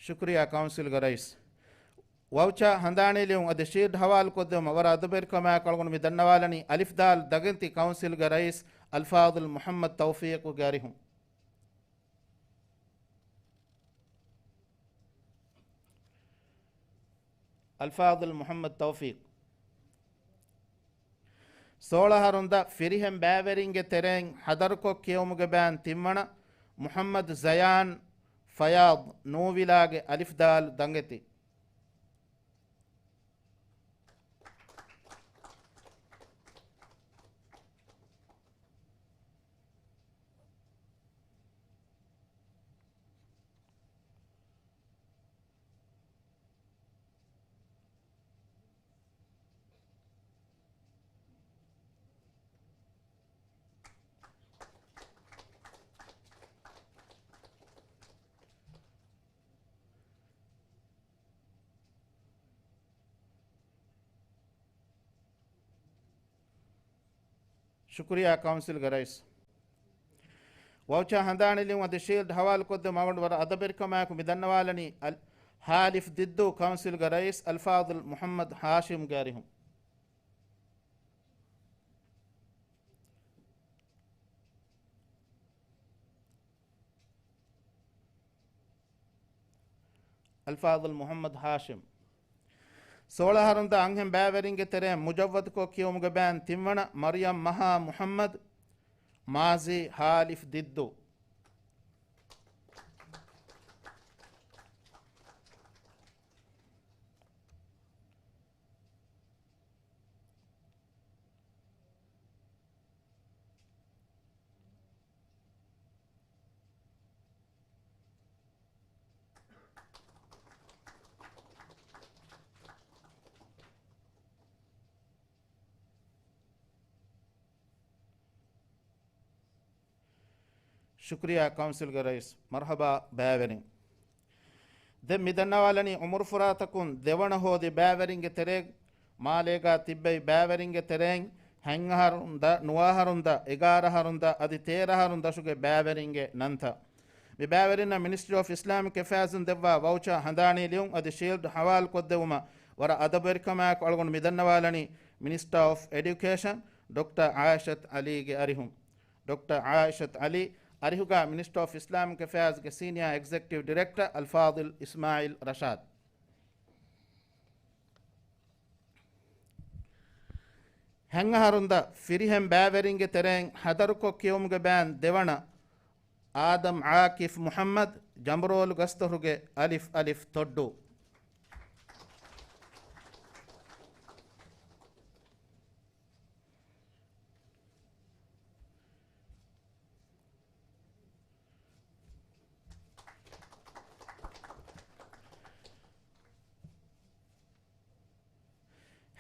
ޝުކުރިއްޔާ ކައުންސިލްގެ ރައީސް. ވައުޗާ ހަނދާނީ ލިޔުން އަދި ޝީލްޑް ހަވާލުކޮށްދެވުމަށް ވަރަށް އަދަބުވެރިކަމާއެކު އަޅުގަނޑު މި ދަންނަވާލަނީ އަލިފް ދާލް ދަގަންތި ކައުންސިލްގެ ރައީސް އަލްފާޟިލް މުޙައްމަދު ތައުފީޤުގެ އަރިހުން. އަލްފާޟިލް މުޙައްމަދު ތައުފީޤް. ސޯޅަ އަހަރުން ދަށް ފިރިހެން ބައިވެރިންގެ ތެރެއިން ހަދަރުކޮށް ކިޔެވުމުގެ ބަޔަން ތިންވަނަ މުޙައްމަދު ޒަޔާން ފަޔާޟް، ނޫންވިލާގެ އަލިފް ދާލް ދަނގެތި. ޝުކުރިއްޔާ ކައުންސިލްގެ ރައީސް. ވައުޗާ ހަނދާނީ ލިޔުން އަދި ޝީލްޑް ހަވާލުކޮށްދެމުން އަޅުގަނޑު ވަރަށް އަދަބުވެރިކަމާއެކު މި ދަންނަވާލަނީ އަލް-، ހާލިފް ދިއްދޫ ކައުންސިލްގެ ރައީސް އަލްފާޟިލް މުޙައްމަދު ހާޝިމްގެ އަރިހުން. އަލްފާޟިލް މުޙައްމަދު ހާޝިމް. ސޯޅަ އަހަރުން ދަށް އަންހެން ބައިވެރިންގެ ތެރެއިން މުޖައްވަދުކޮށް ކިޔެވުމުގެ ބަޔަން ތިންވަނަ މަރިޔަމް މަހާ މުޙައްމަދު، މާޒީ ހާލިފް ދިއްދޫ. ޝުކުރިއްޔާ ކައުންސިލްގެ ރައީސް. މަރުޙަބާ ބައިވެރިން. ދެން މި ދަންނަވާލަނީ އުމުރުފުރާތަކުން ދެވަނަ ހޯދި ބައިވެރިންގެ ތެރޭގަ މާލޭގާ ތިއްބެވި ބައިވެރިންގެ ތެރެއިން ހަތް އަހަރުން ދަށް ނުވަ އަހަރުން ދަށް އެގާރަ އަހަރުން ދަށް އަދި ތޭރަ އަހަރުން ދަށުގެ ބައިވެރިންގެ ނަންތައް. މި ބައިވެރިންނަށް މިނިސްޓްރީ އޮފް އިސްލާމިކް އެފެއާޒުން ދެއްވާ ވައުޗާ ހަނދާނީ ލިޔުން އަދި ޝީލްޑް ހަވާލުކޮށްދެވުމަށް ވަރަށް އަދަބުވެރިކަމާއެކު އަޅުގަނޑު މި ދަންނަވާލަނީ މިނިސްޓާ އޮފް އެޑިއުކޭޝަން ޑޮކްޓަރ އާއިޝަތު ޢަލީގެ އަރިހުން. ޑޮކްޓަރ އާއިޝަތު ޢަލީ އަރިހުގަ މިނިސްޓަރ އޮފް އިސްލާމިކް އެފެއާޒްގެ ސީނިއާ އެގްޒެކެޓިވް ޑިރެކްޓަރ އަލްފާޟިލް އިސްމާޢީލް ރަޝާދް. ހަތް އަހަރުން ދަށް ފިރިހެން ބައިވެރިންގެ ތެރެއިން ހަދަރުކޮށް ކިޔެވުމުގެ ބަޔަން ދެވަނަ އާދަމް ޢާކިފް މުޙައްމަދު، ޖަނބުރޯލު ގަސްތޮށުގެ އަލިފް އަލިފް ތޮއްޑޫ.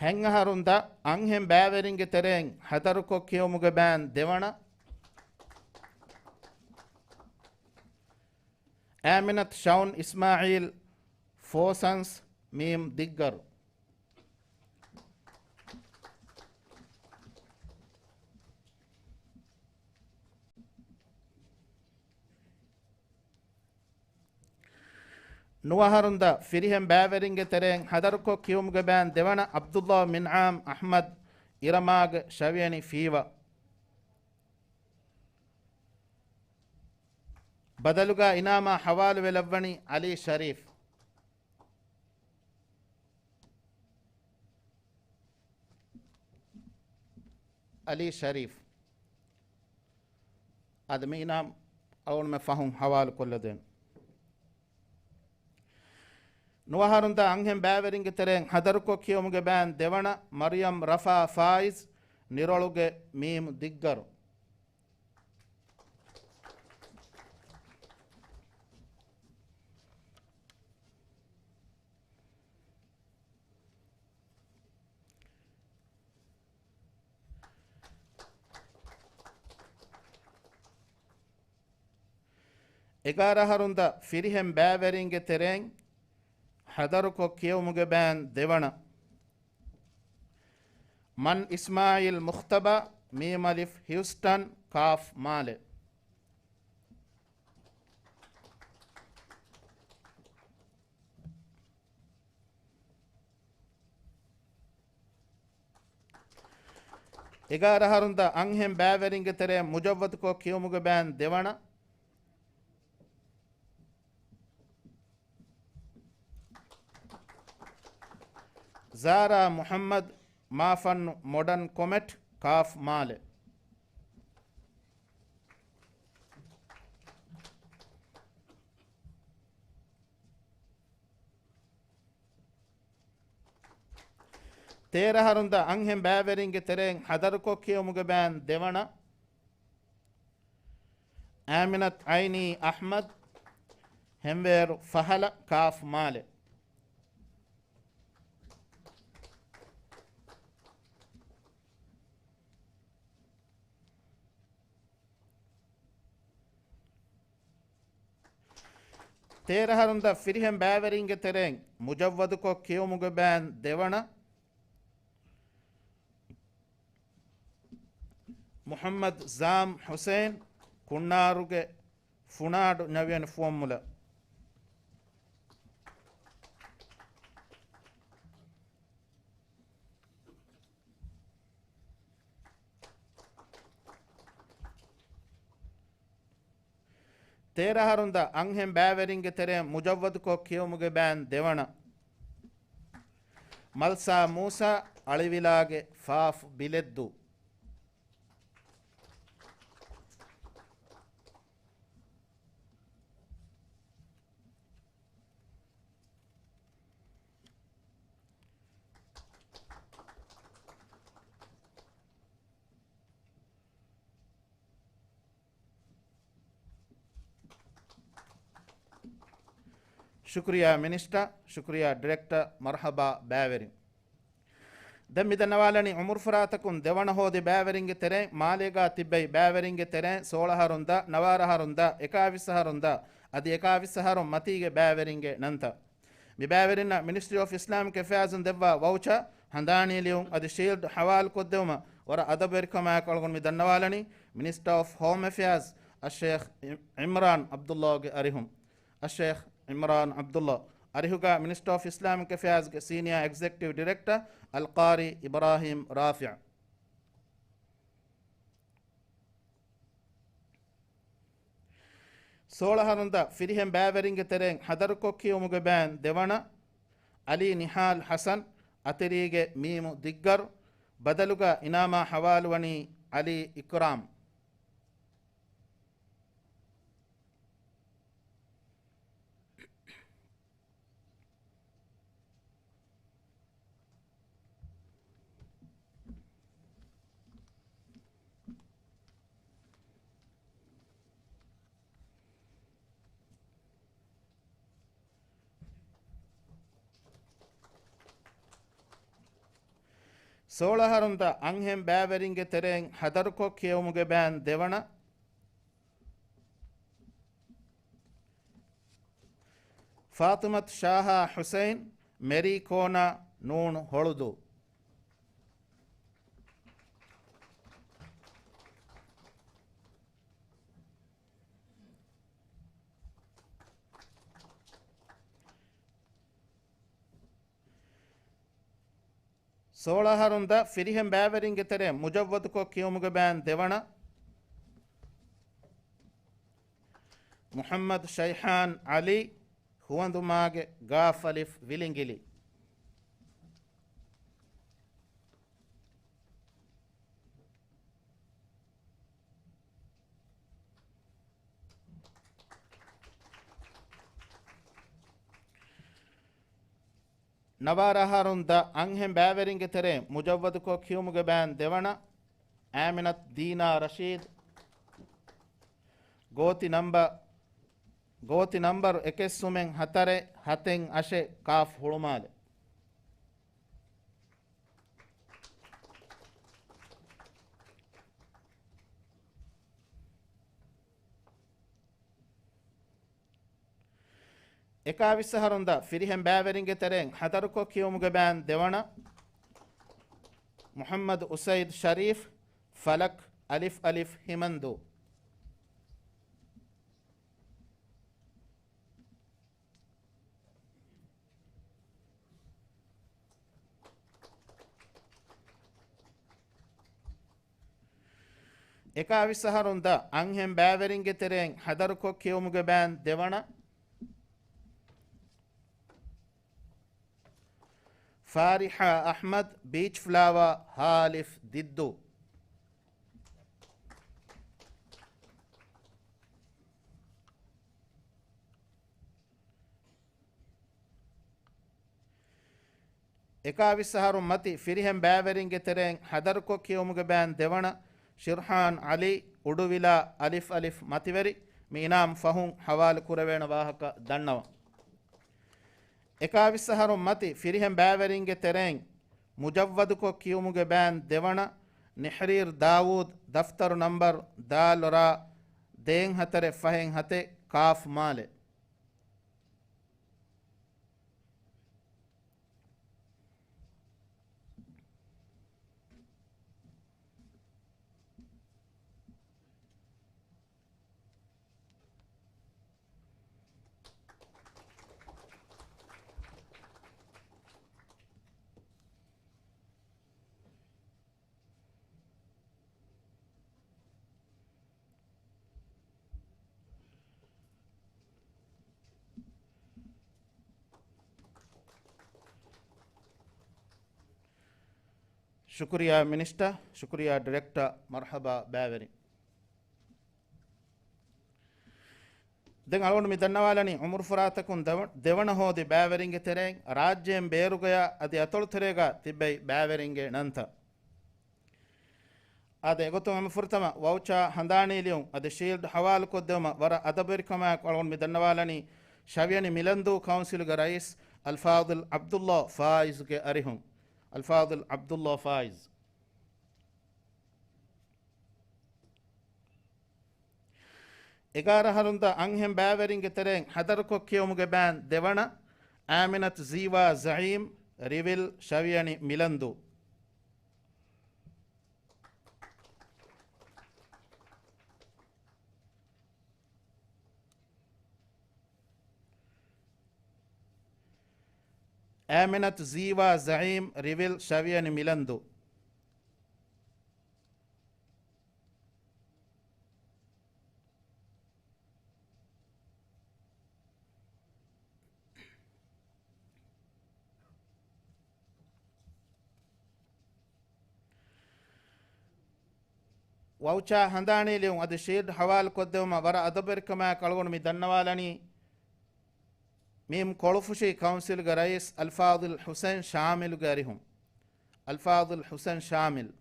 ހަތް އަހަރުން ދަށް އަންހެން ބައިވެރިންގެ ތެރެއިން ހަދަރުކޮށް ކިޔެވުމުގެ ބައިން ދެވަނަ، އާމިނަތު ޝައުން އިސްމާއީލް، ފޯސަންސް، މީމް ދިއްގަރު. ނުވަ އަހަރުން ދަށް ފިރިހެން ބައިވެރިންގެ ތެރެއިން ހަދަރުކޮށް ކިޔެވުމުގެ ބައިން ދެވަނަ، ޢަބްދުﷲ މިންޢާމް އަޙްމަދު، އިރަމާގެ ޝަވިޔަނި ފީވަ. ބަދަލުގަ އިނާމާ ހަވާލުވެލައްވަނީ ޢަލީ ޝަރީފް. ޢަލީ ޝަރީފް. އަދި މި އިނާމް އަޅުގަނޑުމެން ފަހުން ހަވާލުކޮށްލަދޭން. ނުވަ އަހަރުން ދަށް އަންހެން ބައިވެރިންގެ ތެރެއިން ހަދަރުކޮށް ކިޔެވުމުގެ ބައިން ދެވަނަ، މަރިޔަމް ރަފާ ފާއިޒް، ނިރޮޅުގެ މީމް ދިއްގަރު. އެގާރަ އަހަރުން ދަށް ފިރިހެން ބައިވެރިންގެ ތެރެއިން ހަދަރުކޮށް ކިޔެވުމުގެ ބައިން ދެވަނަ، މަން އިސްމާއީލް މުޚްތަބާ، މީމް އަލިފް ހިއުސްޓަން، ކާފް މާލެ. އެގާރަ އަހަރުން ދަށް އަންހެން ބައިވެރިންގެ ތެރެއިން މުޖައްވަދުކޮށް ކިޔެވުމުގެ ބައިން ދެވަނަ، ޒާރާ މުޙައްމަދު، މާފަންނު މޮޑަން ކޮމެޓް، ކާފް މާލެ. ތޭރަ އަހަރުން ދަށް އަންހެން ބައިވެރިންގެ ތެރެއިން ހަދަރުކޮށް ކިޔެވުމުގެ ބައިން ދެވަނަ، އާމިނަތު އައިނީ އަޙްމަދު، ހެންވޭރު ފަހަލަ، ކާފް މާލެ. ތޭރަ އަހަރުން ދަށް ފިރިހެން ބައިވެރިންގެ ތެރެއިން މުޖައްވަދުކޮށް ކިޔެވުމުގެ ބައިން ދެވަނަ، މުޙައްމަދު ޒާމް ޙުސައިން، ކުންނާރުގެ ފުނާޑު ނަވިޔަނި ފުވައްމުލައް. ތޭރަ އަހަރުން ދަށް އަންހެން ބައިވެރިންގެ ތެރެއިން މުޖައްވަދުކޮށް ކިޔެވުމުގެ ބައިން ދެވަނަ، މަލްސާ މޫސާ، އަޅިވިލާގެ ފާފު ބިލެއްދޫ. ޝުކުރިއްޔާ މިނިސްޓަރ، ޝުކުރިއްޔާ ޑިރެކްޓަރ، މަރުޙަބާ ބައިވެރިން. ދެން މި ދަންނަވާލަނީ އުމުރުފުރާތަކުން ދެވަނަ ހޯދި ބައިވެރިންގެ ތެރެއިން، މާލޭގާ ތިއްބެވި ބައިވެރިންގެ ތެރެއިން ސޯޅަ އަހަރުން ދަށް، ނަވާރަ އަހަރުން ދަށް، އެކާވީސް އަހަރުން ދަށް، އަދި އެކާވީސް އަހަރުން މަތީގެ ބައިވެރިންގެ ނަންތައް. މި ބައިވެރިންނަށް މިނިސްޓްރީ އޮފް އިސްލާމިކް އެފެއާޒުން ދެއްވާ ވައުޗާ ހަނދާނީ ލިޔުން އަދި ޝީލްޑް ހަވާލުކޮށްދެވުމަށް ވަރަށް އަދަބުވެރިކަމާއެކު އަޅުގަނޑު މި ދަންނަވާލަނީ މިނިސްޓަރ އޮފް ހޯމް އެފެއާޒް އައްޝޭޚް އިމްރާން ޢަބްދުﷲގެ އަރިހުން. އައްޝޭޚް އިމްރާން ޢަބްދުﷲ، އަރިހުގަ މިނިސްޓަރ އޮފް އިސްލާމިކް އެފެއާޒްގެ ސީނިއާ އެގްޒެކެޓިވް ޑިރެކްޓަރ އަލްޤާރީ އިބްރާހީމް ރާފިޢު. ސޯޅަ އަހަރުން ދަށް ފިރިހެން ބައިވެރިންގެ ތެރެއިން ހަދަރުކޮށް ކިޔެވުމުގެ ބައިން ދެވަނަ، ޢަލީ ނިހާލް ޙަސަން، އަތެރީގެ މީމު ދިއްގަރު، ބަދަލުގަ އިނާމާ ހަވާލުވަނީ ޢަލީ އިކްރާމް. ސޯޅަ އަހަރުން ދަށް އަންހެން ބައިވެރިންގެ ތެރެއިން ހަދަރުކޮށް ކިޔެވުމުގެ ބަޔަން ދެވަނަ، ފާޠިމަތު ޝާހާ ޙުސައިން، މެރީ ކޯނާ، ނޫން ހޮޅުދޫ. ސޯޅަ އަހަރުން ދަށް ފިރިހެން ބައިވެރިންގެ ތެރެއިން މުޖައްވަދުކޮށް ކިޔެވުމުގެ ބަޔަން ދެވަނަ، މުޙައްމަދު ޝައިހާން ޢަލީ، ހުވަނދުމާގެ ގާފަލިފް ވިލިނގިލި. ނަވާރަ އަހަރުން ދަށް އަންހެން ބައިވެރިންގެ ތެރެއިން މުޖައްވަދުކޮށް ކިޔުމުގެ ބަޔަން ދެވަނަ، އާމިނަތު ދީނާ ރަޝީދު، ގޯތި ނަމްބަ، ގޯތި ނަމްބަރު އެކެއް ސުމެއް ހަތަރެއް ހަތެއް އަށެއް ކާފް ހުޅުމާލެ. އެކާވީސް އަހަރުން ދަށް ފިރިހެން ބައިވެރިންގެ ތެރެއިން ހަދަރުކޮށް ކިޔުމުގެ ބަޔަން ދެވަނަ، މުޙައްމަދު އުސައިދު ޝަރީފް، ފަލަކް، އަލިފް އަލިފް ހިމަންދޫ. އެކާވީސް އަހަރުން ދަށް އަންހެން ބައިވެރިންގެ ތެރެއިން ހަދަރުކޮށް ކިޔުމުގެ ބަޔަން ދެވަނަ، ފާރިޙާ އަޙްމަދު، ބީޗް ފްލާވާ، ހާ އަލިފް ދިއްދޫ. އެކާވީސް އަހަރުން މަތި ފިރިހެން ބައިވެރިންގެ ތެރެއިން ހަދަރުކޮށް ކިޔުމުގެ ބަޔަން ދެވަނަ، ޝިރްޙާން ޢަލީ، އުޑުވިލާ، އަލިފް އަލިފް މަތިވެރި. މި އިނާމް ފަހުން ހަވާލު ކުރެވޭނެ ވާހަކަ ދަންނަވަން. އެކާވީސް އަހަރުން މަތި ފިރިހެން ބައިވެރިންގެ ތެރެއިން މުޖައްވަދުކޮށް ކިޔުމުގެ ބަޔަން ދެވަނަ، ނިޙްރީރު ދާވޫދު، ދަފްތަރު ނަމްބަރު ދާލް ރާ ދޭން ހަތަރެއް ފަހެއް ހަތެއް، ކާފް މާލެ. ޝުކުރިއްޔާ މިނިސްޓަރ، ޝުކުރިއްޔާ ޑިރެކްޓަރ، މަރްޙަބާ ބައިވެރިން. ދެން އަޅުގަނޑު މި ދަންނަވާލަނީ އުމުރުފުރާތަކުން ދެވަ-، ދެވަނަ ހޯދި ބައިވެރިންގެ ތެރެއިން ރާއްޖޭން ބޭރުގަޔާ އަދި އަތޮޅުތެރޭގަ ތިއްބެވި ބައިވެރިންގެ ނަންތައް. އާދެ، އެގޮތުން ހަމަ ފުރަތަމަ ވައުޗާ ހަނދާނީ ލިޔުން އަދި ޝީލްޑް ހަވާލުކޮށްދެވުމަށް ވަރަށް އަދަބުވެރިކަމާއެކު އަޅުގަނޑު މި ދަންނަވާލަނީ ޝަވިޔަނި މިލަންދޫ ކައުންސިލުގެ ރައީސް އަލްފާޟިލް ޢަބްދުﷲ ފާއިޒުގެ އަރިހުން. އަލްފާޟިލް ޢަބްދުﷲ ފާއިޒް. އެގާރަ އަހަރުން ދަށް އަންހެން ބައިވެރިންގެ ތެރެއިން ހަދަރުކޮށް ކިޔުމުގެ ބަޔަން ދެވަނަ، އާމިނަތު ޒީވާ ޒަޢީމް، ރިވިލް، ޝަވިޔަނި މިލަންދޫ. އާމިނަތު ޒީވާ ޒަޢީމް، ރިވިލް، ޝަވިޔަނި މިލަންދޫ. ވައުޗާ ހަނދާނީ ލިޔުން އަދި ޝީލްޑް ހަވާލު ކޮށްދެވުމަށް ވަރަށް އަދަބުވެރިކަމާއެކު އަޅުގަނޑު މި ދަންނަވާލަނީ، މީމް ކޮޅުފުށި ކައުންސިލްގެ ރައީސް އަލްފާޟިލް ޙުސައިން ޝާމިލްގެ އަރިހުން. އަލްފާޟިލް ޙުސައިން ޝާމިލް.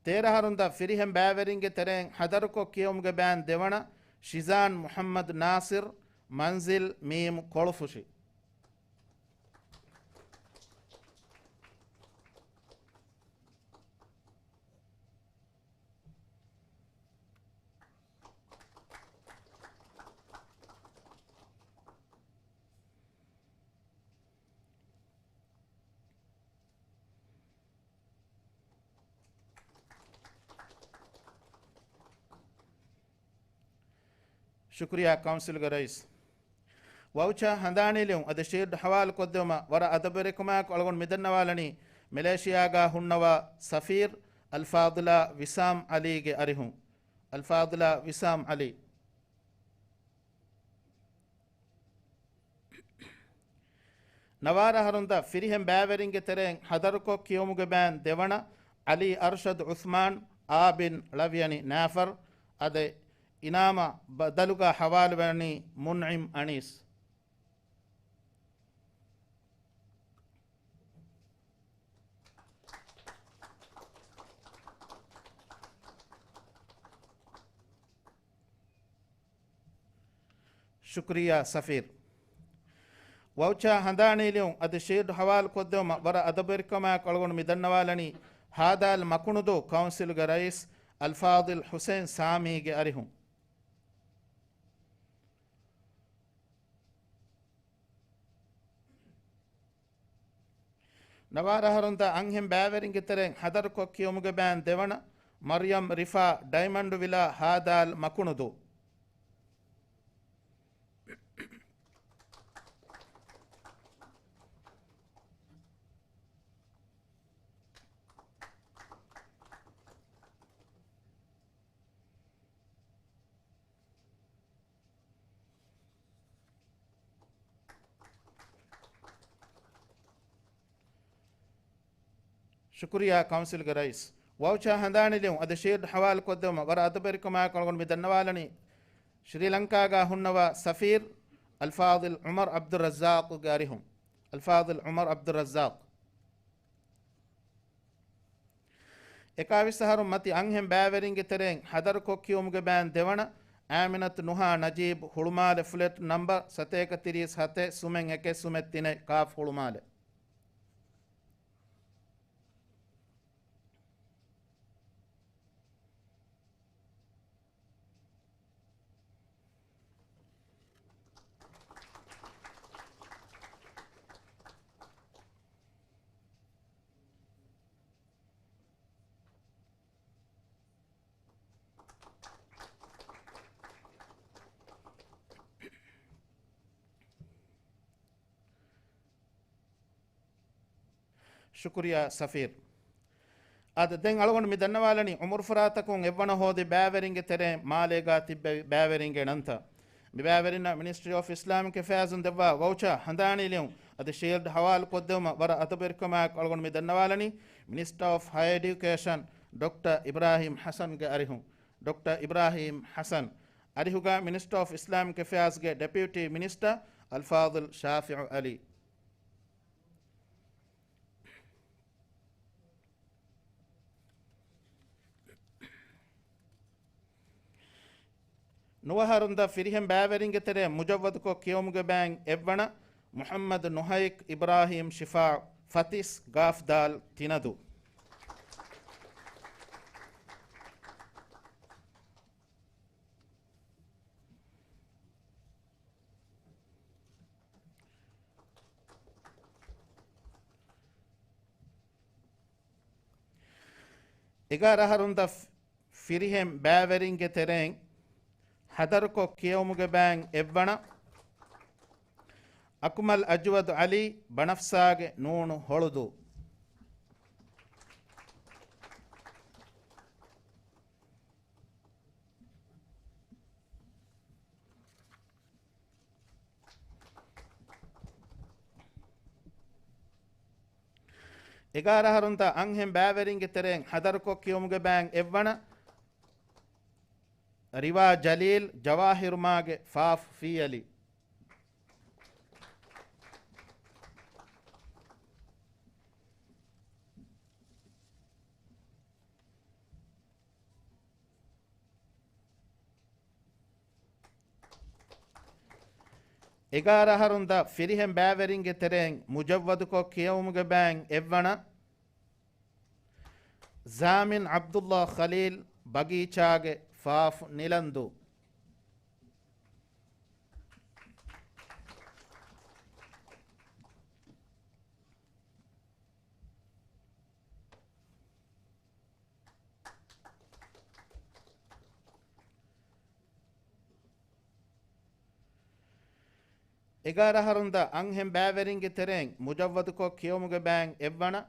ތޭރަ އަހަރުން ދަށް ފިރިހެން ބައިވެރިންގެ ތެރެއިން ހަދަރުކޮށް ކިޔެވުމުގެ ބަޔަން ދެވަނަ، ޝިޒާން މުޙައްމަދު ނާޞިރު، މަންޒިލް މީމް ކޮޅުފުށި. ޝުކުރިއްޔާ ކައުންސިލްގެ ރައީސް. ވައުޗާ ހަނދާނީ ލިޔުން އަދި ޝީލްޑް ޙަވާލު ކޮށްދެވުމަށް ވަރަށް އަދަބުވެރިކަމާއެކު އަޅުގަނޑު މިދަންނަވާލަނީ، މެލޭޝިޔާގާ ހުންނަވާ ސަފީރް އަލްފާޟިލާ ވިސާމް ޢަލީގެ އަރިހުން. އަލްފާޟިލާ ވިސާމް ޢަލީ. ނަވާރަ އަހަރުންތައް ފިރިހެން ބައިވެރިންގެ ތެރެއިން ޙަޟަރުކޮށް ކިޔެވުމުގެ ބައިން ދެވަނަ، ޢަލީ އަރްޝަދު ޢުޘްމާން، އާބިން ޅަވިޔަނި ނާފަރް، އަދި އިނާމާ ބަދަލުގަ ޙަވާލުވަނީ މުންޢިމް އަނީސް. ޝުކުރިއްޔާ ސަފީރް. ވައުޗާ ހަނދާނީ ލިޔުން އަދި ޝީލްޑް ޙަވާލު ކޮށްދެވުމަށް ވަރަށް އަދަބުވެރިކަމާއެކު އަޅުގަނޑު މި ދަންނަވާލަނީ، ހާދާލް މަކުނުދޫ ކައުންސިލްގެ ރައީސް އަލްފާޟިލް ޙުސައިން ސާމީގެ އަރިހުން. ނަވާރަ އަހަރުންތައް އަންހެން ބައިވެރިންގެ ތެރެއިން ޙަޟަރުކޮށް ކިޔެވުމުގެ ބައިން ދެވަނަ، މަރްޔަމް ރިފާ، ޑައިމަންޑު ވިލާ، ހާދާލް މަކުނުދޫ. ޝުކުރިއްޔާ ކައުންސިލްގެ ރައީސް. ވައުޗާ ހަނދާނީ ލިޔުން އަދި ޝީލްޑް ޙަވާލު ކޮށްދެވުމަށް ވަރަށް އަދަބުވެރިކަމާއެކު އަޅުގަނޑު މި ދަންނަވާލަނީ، ޝްރީލަންކާގަ ހުންނަވާ ސަފީރް އަލްފާޟިލް ޢުމަރު ޢަބްދުއްރައްޒާޤުގެ އަރިހުން. އަލްފާޟިލް ޢުމަރު ޢަބްދުއްރައްޒާޤު. އެކާވީސް އަހަރުން މަތި އަންހެން ބައިވެރިންގެ ތެރެއިން ޙަޟަރުކޮށް ކިޔެވުމުގެ ބައިން ދެވަނަ، އާމިނަތު ނުހާ ނަޖީބް، ހުޅުމާލެ ފްލެޓް ނަމްބަރު ސަތޭކަ ތިރީސް ހަތެއް، ސުމެއް އެކެއް، ސުމެއް ތިނެއް، ކާފް ހުޅުމާލެ. ޝުކުރިއްޔާ ސަފީރް. އާދެ، ދެން އަޅުގަނޑު މި ދަންނަވާލަނީ، އުމުރު ފަރާތަކުން އެއްވަނަ ހޯދި ބައިވެރިންގެ ތެރެއިން މާލޭގާ ތިއްބެވި ބައިވެރިންގެ ނަންތައް. މި ބައިވެރިންނަށް މިނިސްޓްރީ އޮފް އިސްލާމިކް އެފެއާޒުން ދެއްވާ ވައުޗާ ހަނދާނީ ލިޔުން އަދި ޝީލްޑް ޙަވާލު ކޮށްދެވުމަށް ވަރަށް އަދަބުވެރިކަމާއެކު އަޅުގަނޑު މި ދަންނަވާލަނީ، މިނިސްޓަރ އޮފް ހަޔަރ އެޑިއުކޭޝަން ޑޮކްޓަރ އިބްރާހީމް ޙަސަންގެ އަރިހުން. ޑޮކްޓަރ އިބްރާހީމް ޙަސަން. އަރިހުގަ މިނިސްޓަރ އޮފް އިސްލާމިކް އެފެއާޒްގެ ޑެޕިއުޓީ މިނިސްޓަރ އަލްފާޟިލް ޝާފިޢު ޢަލީ. ނުވައަހަރުންތައް ފިރިހެން ބައިވެރިންގެ ތެރެއިން މުޖައްވަދުކޮށް ކިޔެވުމުގެ ބައިން އެއްވަނަ، މުޙައްމަދު ނުހައިކް އިބްރާހީމް ޝިފާ، ފަތިސް، ގާފް ދާލް ތިނަދޫ. އެގާރަ އަހަރުންތައް ފިރިހެން ބައިވެރިންގެ ތެރެއިން ޙަޟަރުކޮށް ކިޔެވުމުގެ ބައިން އެއްވަނަ، އަކުމަލް އަޖުވަދު ޢަލީ، ބަނަފްސާގެ ނޫނު ހޮޅުދޫ. އެގާރަ އަހަރުންތައް އަންހެން ބައިވެރިންގެ ތެރެއިން ޙަޟަރުކޮށް ކިޔުމުގެ ބައިން އެއްވަނަ، ރިވާ ޖަލީލް، ޖަވާހިރުމާގެ ފާފު ފިއްޔަލި. އެގާރަ އަހަރުން ދަށް ފިރިހެން ބައިވެރިންގެ ތެރެއިން މުޖައްވަދުކޮށް ކިޔެވުމުގެ ބައިން އެއްވަނަ، ޒާމިން ޢަބްދުﷲ ޚަލީލް، ބަގީޗާގެ، ފާފު ނިލަންދޫ. އެގާރަ އަހަރުން ދަށް އަންހެން ބައިވެރިންގެ ތެރެއިން މުޖައްވަދުކޮށް ކިޔެވުމުގެ ބައިން އެއްވަނަ،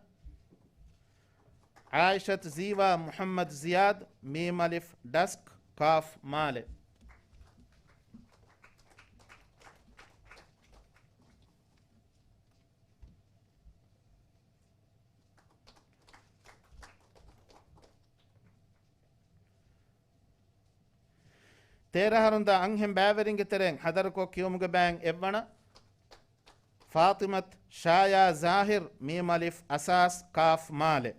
ޢާއިޝަތު ޒީވާ މުޙައްމަދު ޒިޔާދު، މީމް އަލިފް ޑަސްކް، ކާފް މާލެ. ތޭރަ އަހަރުން ދަށް އަންހެން ބައިވެރިންގެ ތެރެއިން ޙަޟަރުކޮށް ކިޔުމުގެ ބައިން އެއްވަނަ، ފާޠިމަތު ޝާޔާ ޒާހިރު، މީމް އަލިފް އަސާސް، ކާފް މާލެ.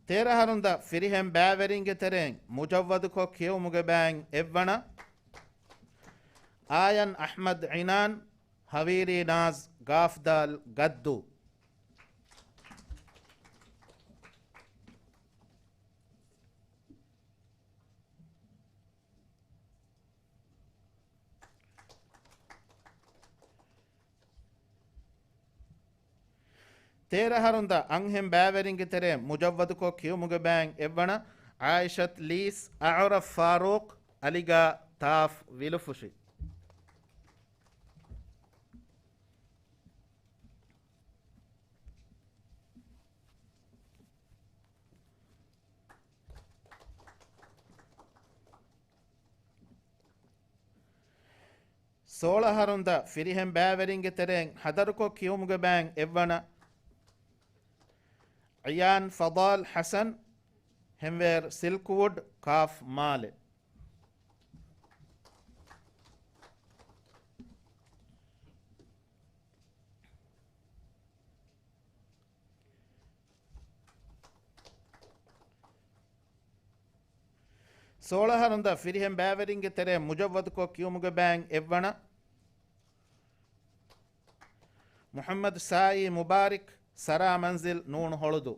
ތޭރަ އަހަރުން ދަށް ފިރިހެން ބައިވެރިންގެ ތެރެއިން މުޖައްވަދުކޮށް ކިޔެވުމުގެ ބައިން އެއްވަނަ، އާޔަން އަޙްމަދު ޢިނާން، ހަވީރީ ނާޒް، ގާފްދާލް ގައްދޫ. ތޭރަ އަހަރުން ދަށް އަންހެން ބައިވެރިންގެ ތެރެއިން މުޖައްވަދުކޮށް ކިޔުމުގެ ބައިން އެއްވަނަ، ޢާއިޝަތު ލީސް، އަޢުރަފް ފާރޫޤް، އަލިގާ ތާފް ވިލުފުށި. ސޯޅަ އަހަރުން ދަށް ފިރިހެން ބައިވެރިންގެ ތެރެއިން ޙަޟަރުކޮށް ކިޔުމުގެ ބައިން އެއްވަނަ، ޢިޔާން ފަޟާލް ޙަސަން، ހެންވޭރު ސިލްކްވުޑް، ކާފް މާލެ. ސޯޅަ އަހަރުން ދަށް ފިރިހެން ބައިވެރިންގެ ތެރެއިން މުޖައްވަދުކޮށް ކިޔުމުގެ ބައިން އެއްވަނަ، މުޙައްމަދު ސާއީ މުބާރިކް، ސަރާ މަންޒިލް، ނޫނު ހޮޅުދޫ.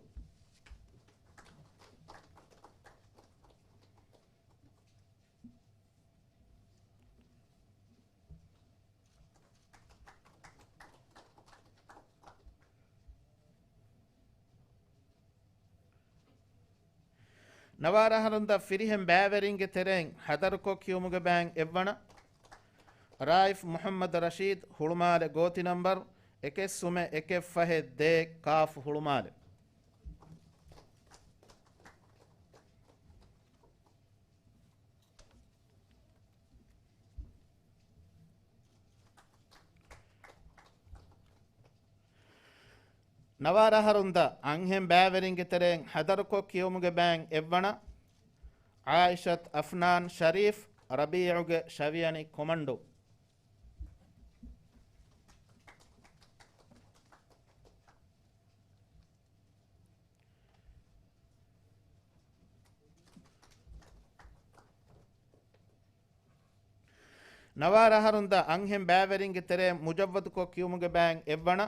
ނަވާރަ އަހަރުން ދަށް ފިރިހެން ބައިވެރިންގެ ތެރެއިން ޙަޟަރުކޮށް ކިޔުމުގެ ބައިން އެއްވަނަ، ރާއިފް މުޙައްމަދު ރަޝީދު، ހުޅުމާލެ ގޯތި ނަންބަރު އެކެއް ސުމެއް އެކެއް ފަހެއް ދޭއް، ކާފް ހުޅުމާލެ. ނަވާރަ އަހަރުން ދަށް އަންހެން ބައިވެރިންގެ ތެރެއިން ޙަޟަރުކޮށް ކިޔުމުގެ ބައިން އެއްވަނަ، ޢާއިޝަތު އަފްނާން ޝަރީފް، ރަބީޢުގެ ޝަވިޔަނި ކޮމަންޑޫ. ނަވާރަ އަހަރުން ދަށް އަންހެން ބައިވެރިންގެ ތެރެއިން މުޖައްވަދުކޮށް ކިޔުމުގެ ބައިން އެއްވަނަ،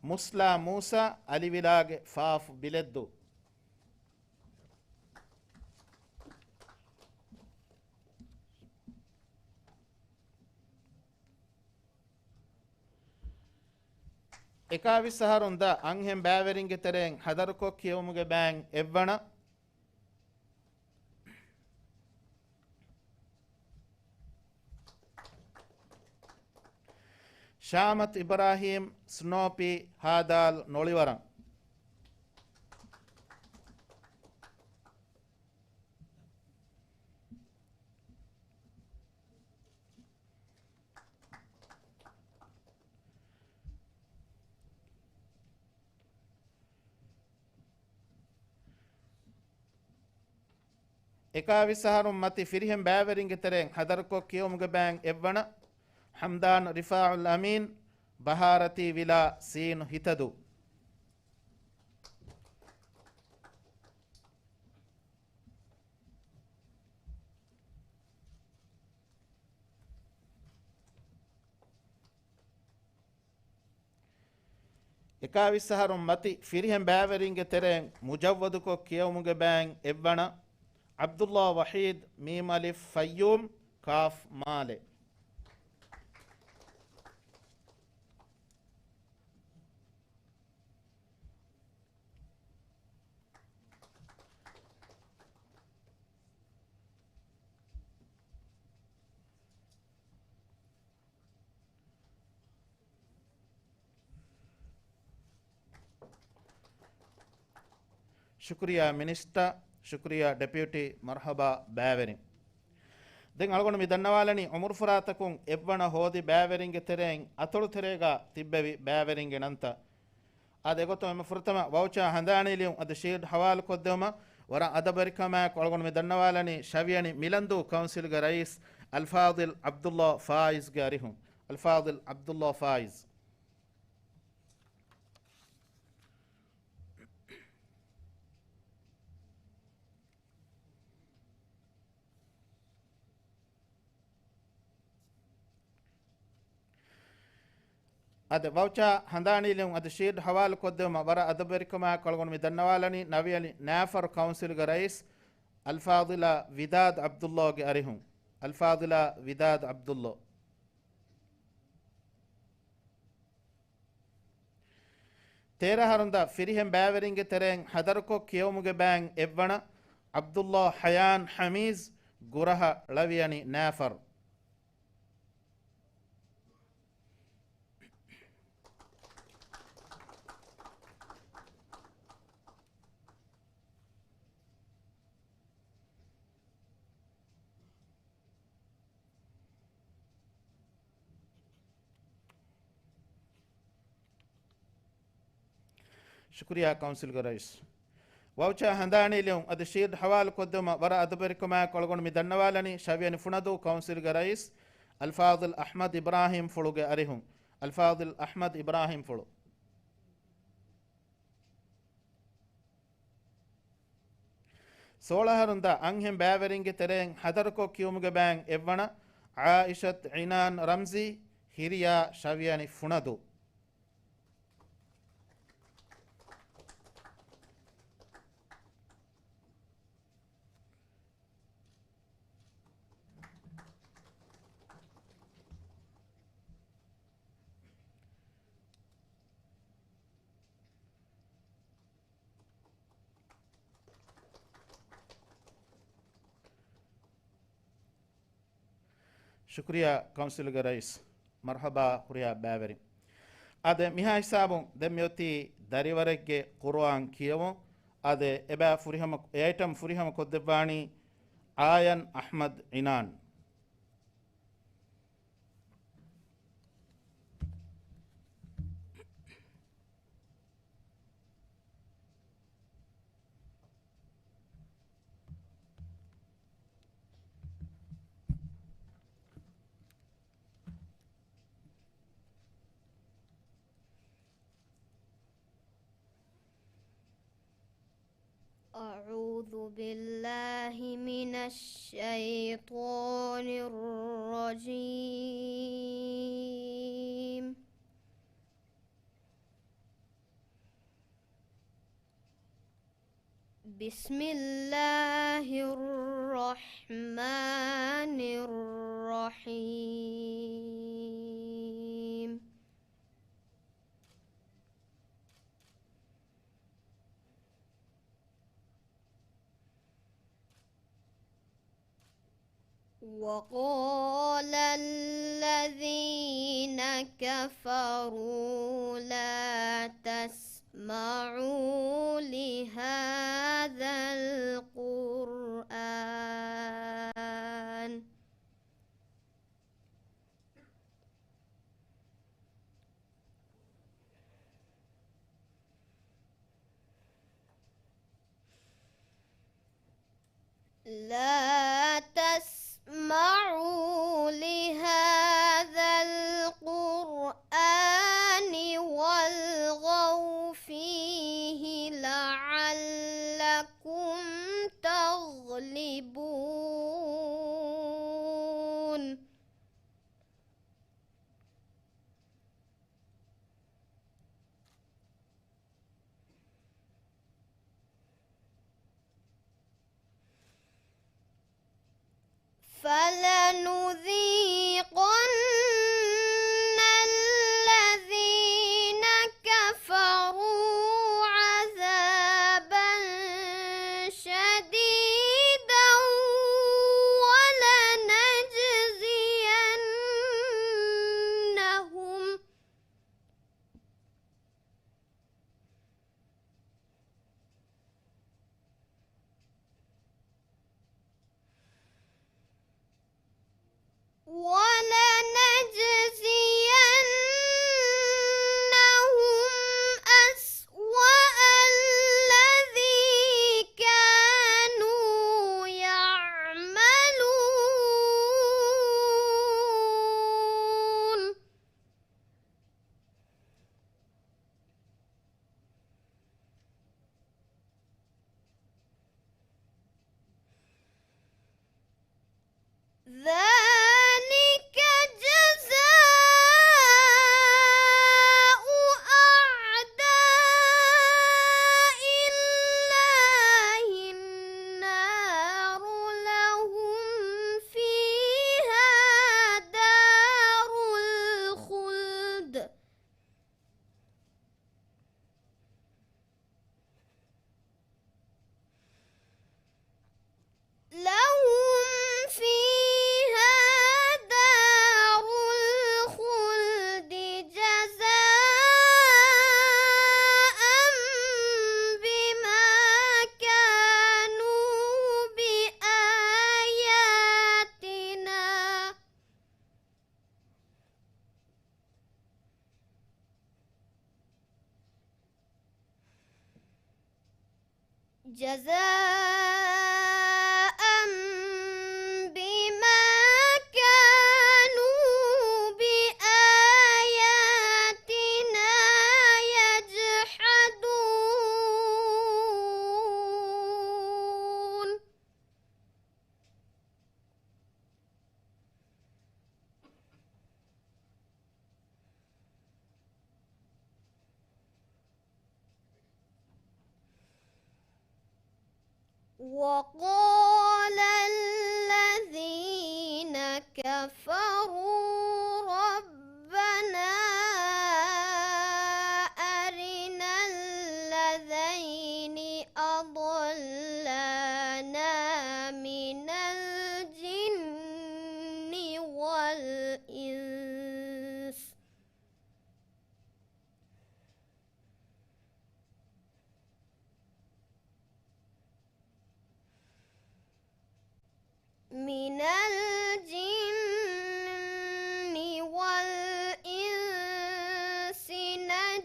މުސްލާ މޫސާ، އަލިވިލާގެ ފާފު ބިލެއްދޫ. އެކާވީސް އަހަރުން ދަށް އަންހެން ބައިވެރިންގެ ތެރެއިން ޙަޟަރުކޮށް ކިޔެވުމުގެ ބައިން އެއްވަނަ، ޝާމަތު އިބްރާހީމް، ސްނޯޕީ، ހާދާލް ނޮޅިވަރަން. އެކާވީސް އަހަރުން މަތި ފިރިހެން ބައިވެރިންގެ ތެރެއިން ޙަޟަރުކޮށް ކިޔެވުމުގެ ބައިން އެއްވަނަ، ޙަމްދާން ރިފާޢުލް އަމީން، ބަހާރަތީ ވިލާ، ސީނު ހިތަދޫ. އެކާވީސް އަހަރުން މަތި ފިރިހެން ބައިވެރިންގެ ތެރެއިން މުޖައްވަދުކޮށް ކިޔެވުމުގެ ބައިން އެއްވަނަ ޢަބްދުﷲ ވަޙީދު، މީމް އަލިފް ފައްޔޫމް، ކާފް މާލެ. ޝުކުރިއްޔާ މިނިސްޓަރ، ޝުކުރިއްޔާ ޑެޕިއުޓީ، މަރުޙަބާ ބައިވެރިން. ދެން އަޅުގަނޑު މި ދަންނަވާލަނީ އުމުރުފުރާތަކުން އެއްވަނަ ހޯދި ބައިވެރިންގެ ތެރެއިން އަތޮޅު ތެރޭގަ ތިއްބެވި ބައިވެރިންގެ ނަންތައް. އާދެ، އެގޮތުން އެންމެ ފުރަތަމަ ވައުޗާ ހަނދާނީ ލިޔުން އަދި ޝީޓް ހަވާލު ކޮށްދެވުމަށް ވަރަށް އަދަބުވެރިކަމާއެކު އަޅުގަނޑު މި ދަންނަވާލަނީ ޝަވިޔަނި މިލަންދޫ ކައުންސިލްގެ ރައީސް އަލްފާޟިލް ޢަބްދުﷲ ފާއިޒްގެ އަރިހުން. އަލްފާޟިލް ޢަބްދުﷲ ފާއިޒް. އާދެ، ވައުޗާ ހަނދާނީ ލިޔުން އަދި ޝީޓް ހަވާލު ކޮށްދެވުމަށް ވަރަށް އަދަބުވެރިކަމާއެކު އަޅުގަނޑު މި ދަންނަވާލަނީ ނަވިއަލި ނައިފަރު ކައުންސިލްގެ ރައީސް އަލްފާޟިލާ ވިދާދު ޢަބްދުﷲގެ އަރިހުން. އަލްފާޟިލާ ވިދާދު ޢަބްދުﷲ. ތޭރަ އަހަރުން ދާ ފިރިހެން ބައިވެރިންގެ ތެރެއިން ޙަޟަރުކޮށް ކިޔެވުމުގެ ބައިން އެއްވަނަ ޢަބްދުﷲ ޙަޔާން ޙަމީޒް، ގުރަހަ، ޅަވިޔަނި ނައިފަރު. ޝުކުރިއްޔާ ކައުންސިލްގެ ރައީސް. ވައުޗާ ހަނދާނީ ލިޔުން އަދި ޝީޓް ހަވާލު ކޮށްދެވުމަށް ވަރަށް އަދަބުވެރިކަމާއެކު އަޅުގަނޑު މި ދަންނަވާލަނީ ޝަވިޔަނި ފުނަދޫ ކައުންސިލްގެ ރައީސް އަލްފާޟިލް އަޙްމަދު އިބްރާހީމްފުޅުގެ އަރިހުން. އަލްފާޟިލް އަޙްމަދު އިބްރާހީމްފުޅު. ސޯޅަ އަހަރުން ދާ އަންހެން ބައިވެރިންގެ ތެރެއިން ޙަޟަރުކޮށް ކިޔުމުގެ ބައިން އެއްވަނަ ޢާއިޝަތު ޢިނާން ރަމްޒީ، ހިރިޔާ، ޝަވިޔަނި ފުނަދޫ. ޝުކުރިއްޔާ ކައުންސިލްގެ ރައީސް. މަރުޙަބާ ހުރިހާ ބައިވެރިން. އާދެ، މިހާ ހިސާބުން ދެން މިއޮތީ ދަރިވަރެއްގެ ޤުރުއާން ކިޔެވުން. އާދެ، އެބަ ފުރިހަމަ، އެ އައިޓަމް ފުރިހަމަ ކޮށްދެއްވާނީ އާޔަން އަޙްމަދު ޢިނާން. أعوذ بالله من الشيطان الرجيم. بسم الله الرحمن الرحيم. وقال الذين كفروا لا تسمعوا لهذا القرآن لا تسمعوا لهذا القرآن والغوا فيه لعلكم تغلبون. ذلك جزاء أعداء الله النار لهم فيها دار الخلد لهم فيها دار الخلد جزاء بما كانوا بآياتنا جزاء بما كانوا بآياتنا يجحدون وقال الذين كفروا ربنا أرنا الذين أضلانا من الجن والإنس من الجن والإنس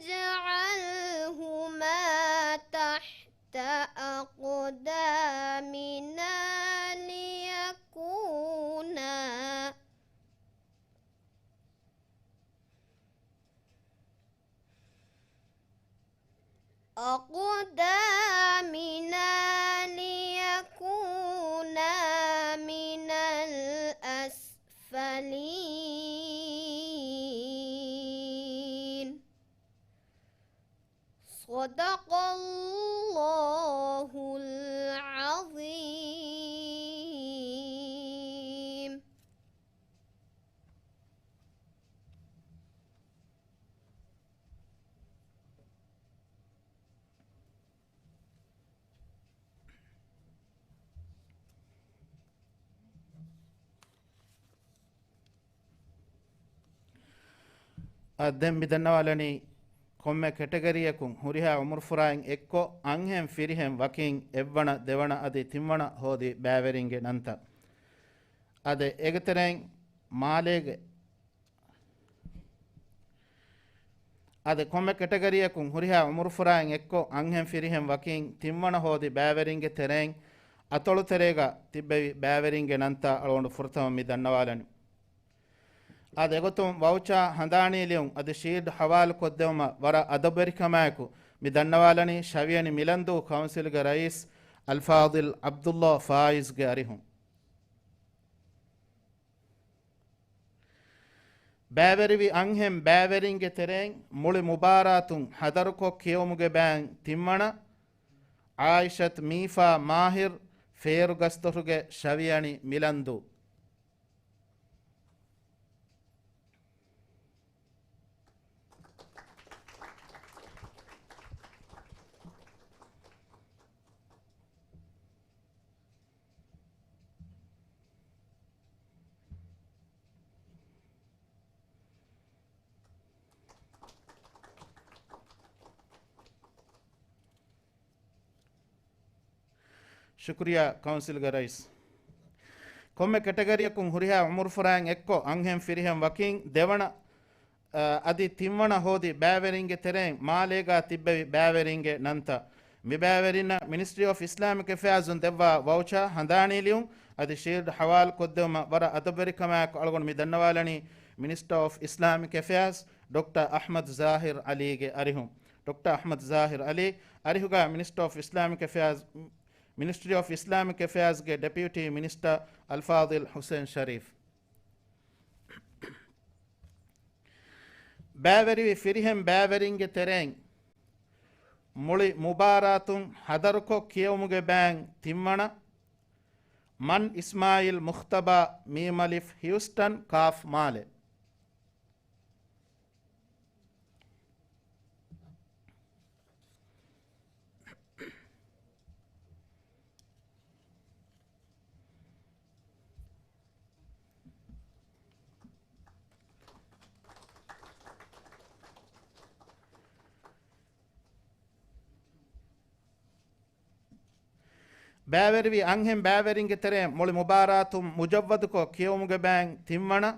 نجعلهما تحت أقدامنا ليكونا أقدامنا ليكونا من الأسفلين. صدق الله العظيم. އަ، ދެން މި ދަންނަވާލަނީ، ކޮންމެ ކެޓަގަރީއަކުން ހުރިހާ އުމުރުފުރާއިން އެއްކޮށް، އަންހެން ފިރިހެން ވަކިން އެއްވަނަ، ދެވަނަ އަދި ތިންވަނަ ހޯދި ބައިވެރިންގެ ނަންތައް. އާދެ، އޭގެ ތެރެއިން މާލޭގެ، އާދެ، ކޮންމެ ކެޓަގަރީއަކުން ހުރިހާ އުމުރުފުރާއިން އެއްކޮށް، އަންހެން ފިރިހެން ވަކިން ތިންވަނަ ހޯދި ބައިވެރިންގެ ތެރެއިން އަތޮޅު ތެރޭގަ ތިއްބެވި ބައިވެރިންގެ ނަންތައް އަޅުގަނޑު ފުރަތަމަ މި ދަންނަވާލަނީ. އާދެ، އެގޮތުން ވައުޗާ ހަނދާނީ ލިޔުން އަދި ޝީލްޑް ހަވާލު ކޮށްދެވުމަށް ވަރަށް އަދަބުވެރިކަމާއެކު މި ދަންނަވާލަނީ ޝަވިޔަނި މިލަންދޫ ކައުންސިލްގެ ރައީސް އަލްފާޟިލް ޢަބްދުﷲ ފާއިޒްގެ އަރިހުން. ބައިވެރިވި އަންހެން ބައިވެރިންގެ ތެރެއިން މުޅި މުބާރާތުން ހަދަރުކޮށް ކިޔެވުމުގެ ބައިން ތިންވަނަ، ޢާއިޝަތު މީފާ މާހިރު، ފޭރުގަސްދޮށުގެ ޝަވިޔަނި މިލަންދޫ. ޝުކުރިއްޔާ ކައުންސިލްގެ ރައީސް. ކޮންމެ ކެޓަގަރީއަކުން ހުރިހާ އުމުރުފުރާއިން އެއްކޮށް، އަންހެން ފިރިހެން ވަކިން ދެވަނަ، އަ، އަދި ތިންވަނަ ހޯދި ބައިވެރިންގެ ތެރެއިން މާލޭގާ ތިއްބެވި ބައިވެރިންގެ ނަންތައް. މި ބައިވެރިންނަށް މިނިސްޓްރީ އޮފް އިސްލާމިކް އެފެއާޒުން ދެއްވާ ވައުޗާ ހަނދާނީ ލިޔުން އަދި ޝީލްޑް ހަވާލު ކޮށްދެވުމަށް ވަރަށް އަދަބުވެރިކަމާއެކު އަޅުގަނޑު މި ދަންނަވާލަނީ މިނިސްޓަރ އޮފް އިސްލާމިކް އެފެއާޒް ޑޮކްޓަރ އަޙްމަދު ޒާހިރު ޢަލީގެ އަރިހުން. ޑޮކްޓަރ އަޙްމަދު ޒާހިރު ޢަލީ އަރިހުގަ މިނިސްޓަރ އޮފް އިސްލާމިކް އެފެއާޒް މިނިސްޓްރީ އޮފް އިސްލާމިކް އެފެއާޒްގެ ޑެޕިއުޓީ މިނިސްޓަރ އަލްފާޟިލް ހުސެން ޝަރީފް. ބައިވެރިވި ފިރިހެން ބައިވެރިންގެ ތެރެއިން މުޅި މުބާރާތުން ހަދަރުކޮށް ކިޔެވުމުގެ ބައިން ތިންވަނަ، މަން އިސްމާއީލް މުޚްތަބާ، މީމަލިފް ހިއުސްޓަން، ކާފް މާލެ. ބައިވެރިވި އަންހެން ބައިވެރިންގެ ތެރެއިން މުޅި މުބާރާތުން މުޖައްވަދުކޮށް ކިޔެވުމުގެ ބައިން ތިންވަނަ،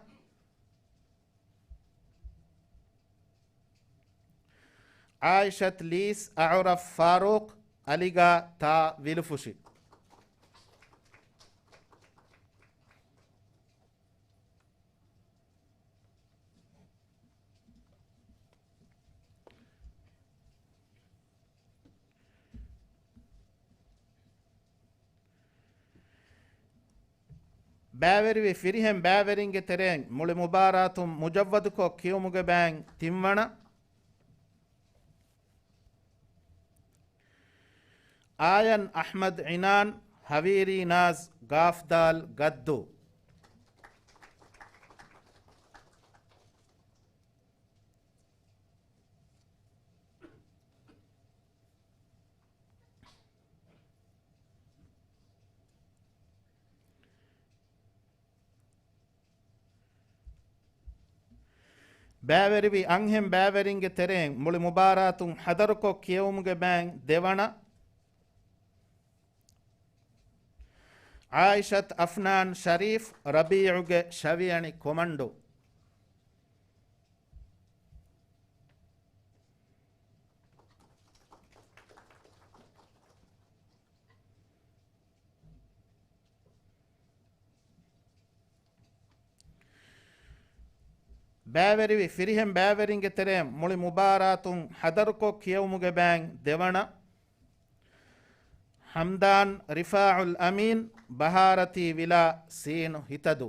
އާއިޝަތް ލީސް އަޢުރަފް ފާރޫޤް، އަލިގާ ތާ ވިލުފުށި. ބައިވެރިވި ފިރިހެން ބައިވެރިންގެ ތެރެއިން މުޅި މުބާރާތުން މުޖައްވަދުކޮށް ކިޔެވުމުގެ ބައިން ތިންވަނަ، އާޔަން އަޙްމަދު އިނާން، ހަވީރީ ނާޒް، ގާފްދާލް ގައްދޫ. ބައިވެރިވި އަންހެން ބައިވެރިންގެ ތެރެއިން މުޅި މުބާރާތުން ހަދަރުކޮށް ކިޔެވުމުގެ ބައިން ދެވަނަ، އާއިޝަތް އަފްނާން ޝަރީފް، ރަބީޢުގެ ޝަވިޔަނި ކޮމަންޑޫ. ބައިވެރިވި ފިރިހެން ބައިވެރިންގެ ތެރެއިން މުޅި މުބާރާތުން ހަދަރުކޮށް ކިޔެވުމުގެ ބައިން ދެވަނަ، ހަމްދާން ރިފާޢުލް އަމީން، ބަހާރަތީ ވިލާ، ސީނު ހިތަދޫ.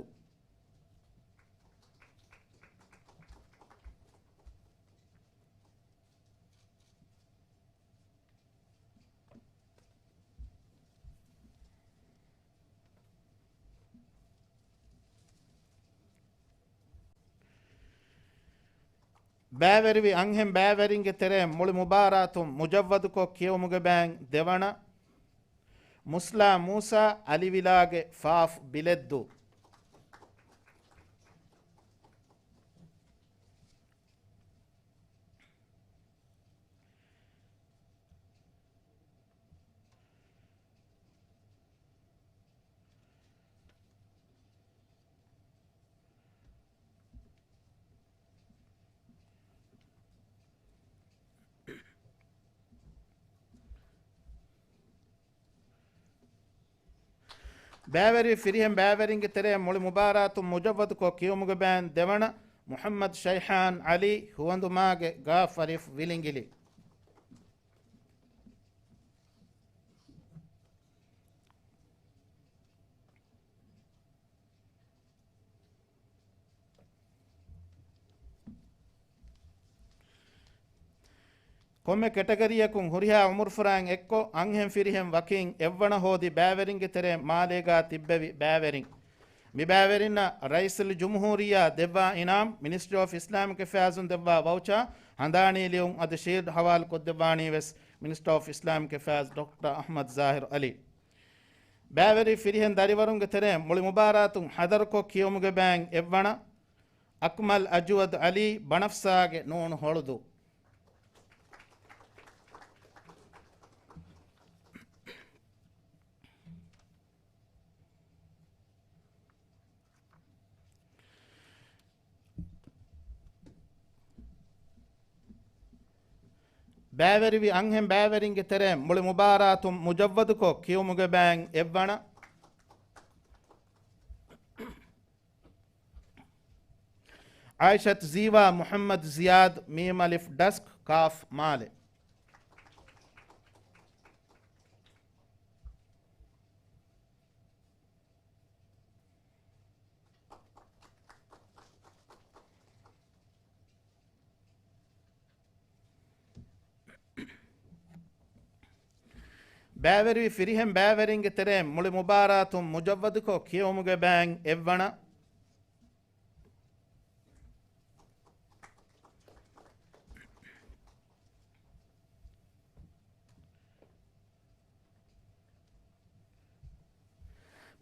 ބައިވެރިވި އަންހެން ބައިވެރިންގެ ތެރެއިން މުޅި މުބާރާތުން މުޖައްވަދުކޮށް ކިޔެވުމުގެ ބައިން ދެވަނަ، މުސްލާ މޫސާ، އަލިވިލާގެ ފާފް ބިލެއްދޫ. ބައިވެރި ފިރިހެން ބައިވެރިންގެ ތެރެއިން މުޅި މުބާރާތުން މުޖައްވަދުކޮށް ކިޔުމުގެ ބައިން ދެވަނަ، މުޙައްމަދު ޝައިހާން ޢަލީ، ހުވަނދުމާގެ ގާފް އަލިފް ވިލިނގިލި. ކޮންމެ ކެޓަގަރީއަކުން ހުރިހާ އުމުރުފުރާއިން އެއްކޮށް، އަންހެން ފިރިހެން ވަކިން އެއްވަނަ ހޯދި ބައިވެރިންގެ ތެރެއިން މާލޭގާ ތިއްބެވި ބައިވެރިން. މި ބައިވެރިންނަށް ރައީސުލްޖުމްހޫރިއްޔާ ދެއްވާ އިނާމް، މިނިސްޓްރީ އޮފް އިސްލާމިކް އެފެއާޒުން ދެއްވާ ވައުޗާ، ހަނދާނީ ލިޔުން އަދި ޝީލްޑް ހަވާލު ކޮށްދެއްވާނީ ވެސް މިނިސްޓަރ އޮފް އިސްލާމިކް އެފެއާޒް ޑޮކްޓަރ އަޙްމަދު ޒާހިރު ޢަލީ. ބައިވެރި ފިރިހެން ދަރިވަރުންގެ ތެރެއިން މުޅި މުބާރާތުން ހަދަރުކޮށް ކިޔެވުމުގެ ބައިން އެއްވަނަ، އަކްމަލް އަޖުވަދު ޢަލީ، ބަނަފްސާގެ ނޫނު ހޮޅުދޫ. ބައިވެރިވި އަންހެން ބައިވެރިންގެ ތެރެއިން މުޅި މުބާރާތުން މުޖައްވަދުކޮށް ކިޔުމުގެ ބައިން އެއްވަނަ، އާއިޝަތު ޒީވާ މުޙައްމަދު ޒިޔާދު، މީމް އަލިފް ޑަސްކް، ކާފް މާލެ. ބައިވެރިވި ފިރިހެން ބައިވެރިންގެ ތެރެއިން މުޅި މުބާރާތުން މުޖައްވަދުކޮށް ކިޔެވުމުގެ ބައިން އެއްވަނަ.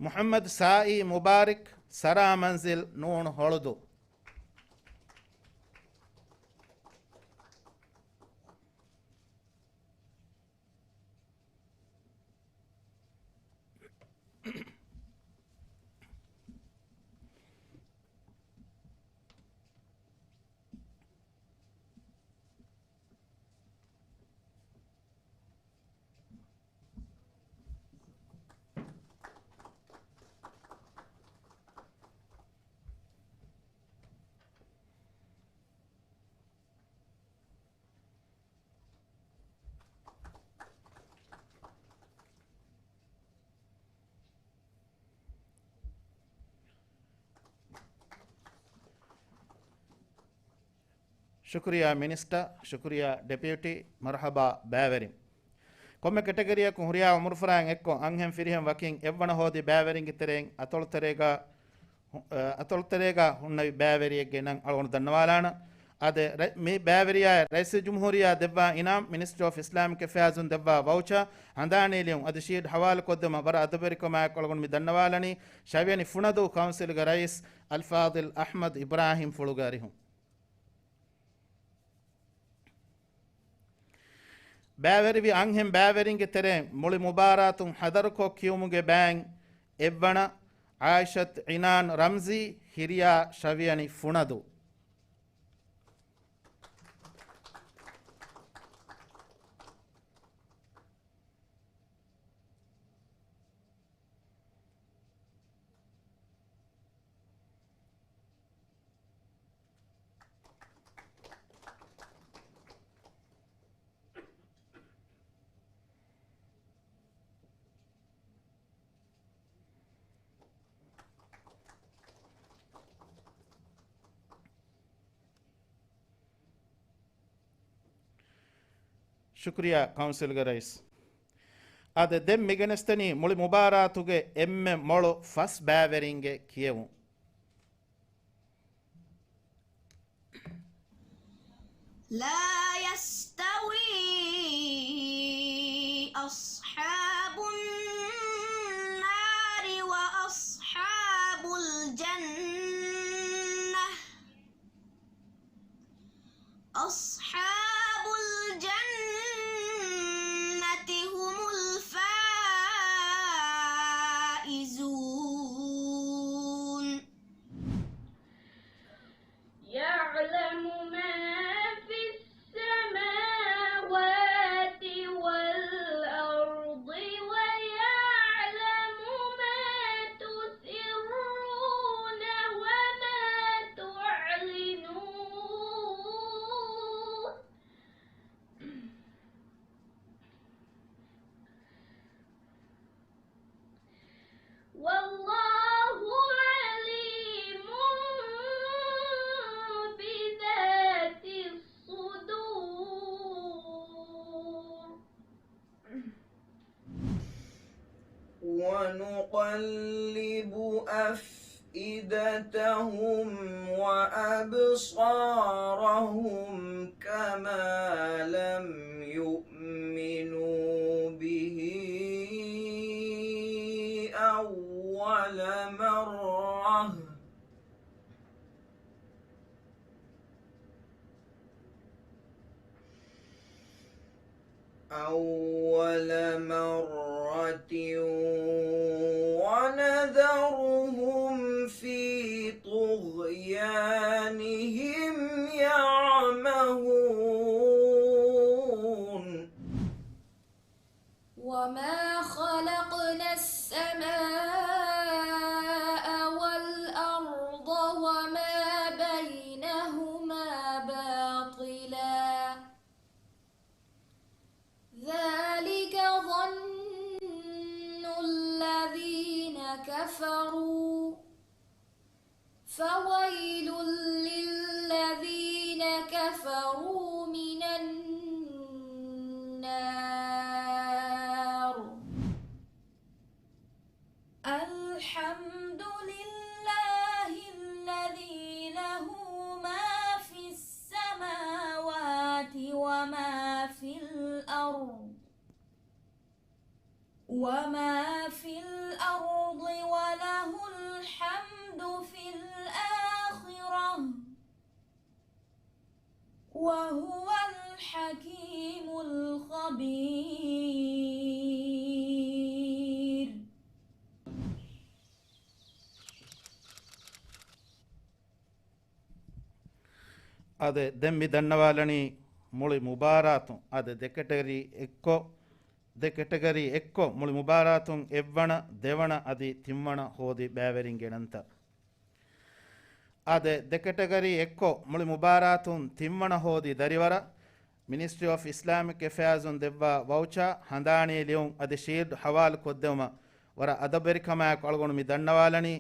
މުޙައްމަދު ސާއީ މުބާރިކް، ސަރާ މަންޒިލް، ނޫން ހޮޅުދޫ. ޝުކުރިއްޔާ މިނިސްޓަރ، ޝުކުރިއްޔާ ޑެޕިއުޓީ، މަރުޙަބާ ބައިވެރިން. ކޮންމެ ކެޓަގަރީއަކުން ހުރިހާ އުމުރުފުރާއިން އެއްކޮށް، އަންހެން ފިރިހެން ވަކިން އެއްވަނަ ހޯދި ބައިވެރިންގެ ތެރެއިން އަތޮޅުތެރޭގަ، އަތޮޅުތެރޭގަ ހުންނެވި ބައިވެރިއެއްގެ ނަން އަޅުގަނޑު ދަންނަވާލާނަ. އާދެ، ރަ-، މި ބައިވެރިޔާއަށް ރައީސުލްޖުމްހޫރިއްޔާ ދެއްވާ އިނާމް، މިނިސްޓްރީ އޮފް އިސްލާމިކް އެފެއާޒުން ދެއްވާ ވައުޗާ، ހަނދާނީ ލިޔުން އަދި ޝީޓް ހަވާލުކޮށްދެމަށް ވަރަށް އަދަބުވެރިކަމާއެކު އަޅުގަނޑު މި ދަންނަވާލަނީ ޝަވިޔަނި ފުނަދޫ ކައުންސިލްގެ ރައީސް އަލްފާޟިލް އަޙްމަދު އިބްރާހިމް ފުޅުގެ އަރިހުން. ބައިވެރިވި އަންހެން ބައިވެރިންގެ ތެރެއިން މުޅި މުބާރާތުން ހަދަރުކޮށް ކިޔުމުގެ ބައިން އެއްވަނަ، އާއިޝަތު އިނާން ރަމްޒީ، ހިރިޔާ ޝަވިޔަނި ފުނަދޫ. ޝުކުރިއްޔާ ކައުންސިލްގެ ރައީސް. އާދެ، ދެން މިގެނެސްދެނީ މުޅި މުބާރާތުގެ އެންމެ މޮޅު ފަސް ބައިވެރިންގެ ކިޔެވުން. لا يستوي أصحاب النار وأصحاب الجنة. أصحاب الجنة هم الفائزون. يعلم ما في السماوات والأرض ويعلم ما تسرون وما تعلنون. والله عليم بذات الصدور. ونقلب أفئدتهم وأبصارهم كما لم يؤمنوا به أول مرة أول مرة ونذرهم في طغيانهم يعمهون. وما خلقنا السماء والأرض وما بينهما باطلا ذلك ظن الذين كفروا فويل للذين كفروا من النار. وما في الأرض وله الحمد في الآخرة وهو الحكيم الخبير. އާދެ، ދެން މި ދަންނަވާލަނީ މުޅި މުބާރާތުން އާދެ، ދެ ކެޓަގަރީ އެއްކޮށް، ދެ ކެޓަގަރީ އެއްކޮށް މުޅި މުބާރާތުން އެއްވަނަ، ދެވަނަ އަދި ތިންވަނަ ހޯދި ބައިވެރިންގެ ނަންތައް. އާދެ، ދެ ކެޓަގަރީ އެއްކޮށް މުޅި މުބާރާތުން ތިންވަނަ ހޯދި ދަރިވަރަށް މިނިސްޓްރީ އޮފް އިސްލާމިކް އެފެއާޒުން ދެއްވާ ވައުޗާ، ހަނދާނީ ލިޔުން އަދި ޝީލްޑް ހަވާލު ކޮށްދެވުމަށް ވަރަށް އަދަބުވެރިކަމާއެކު އަޅުގަނޑު މި ދަންނަވާލަނީ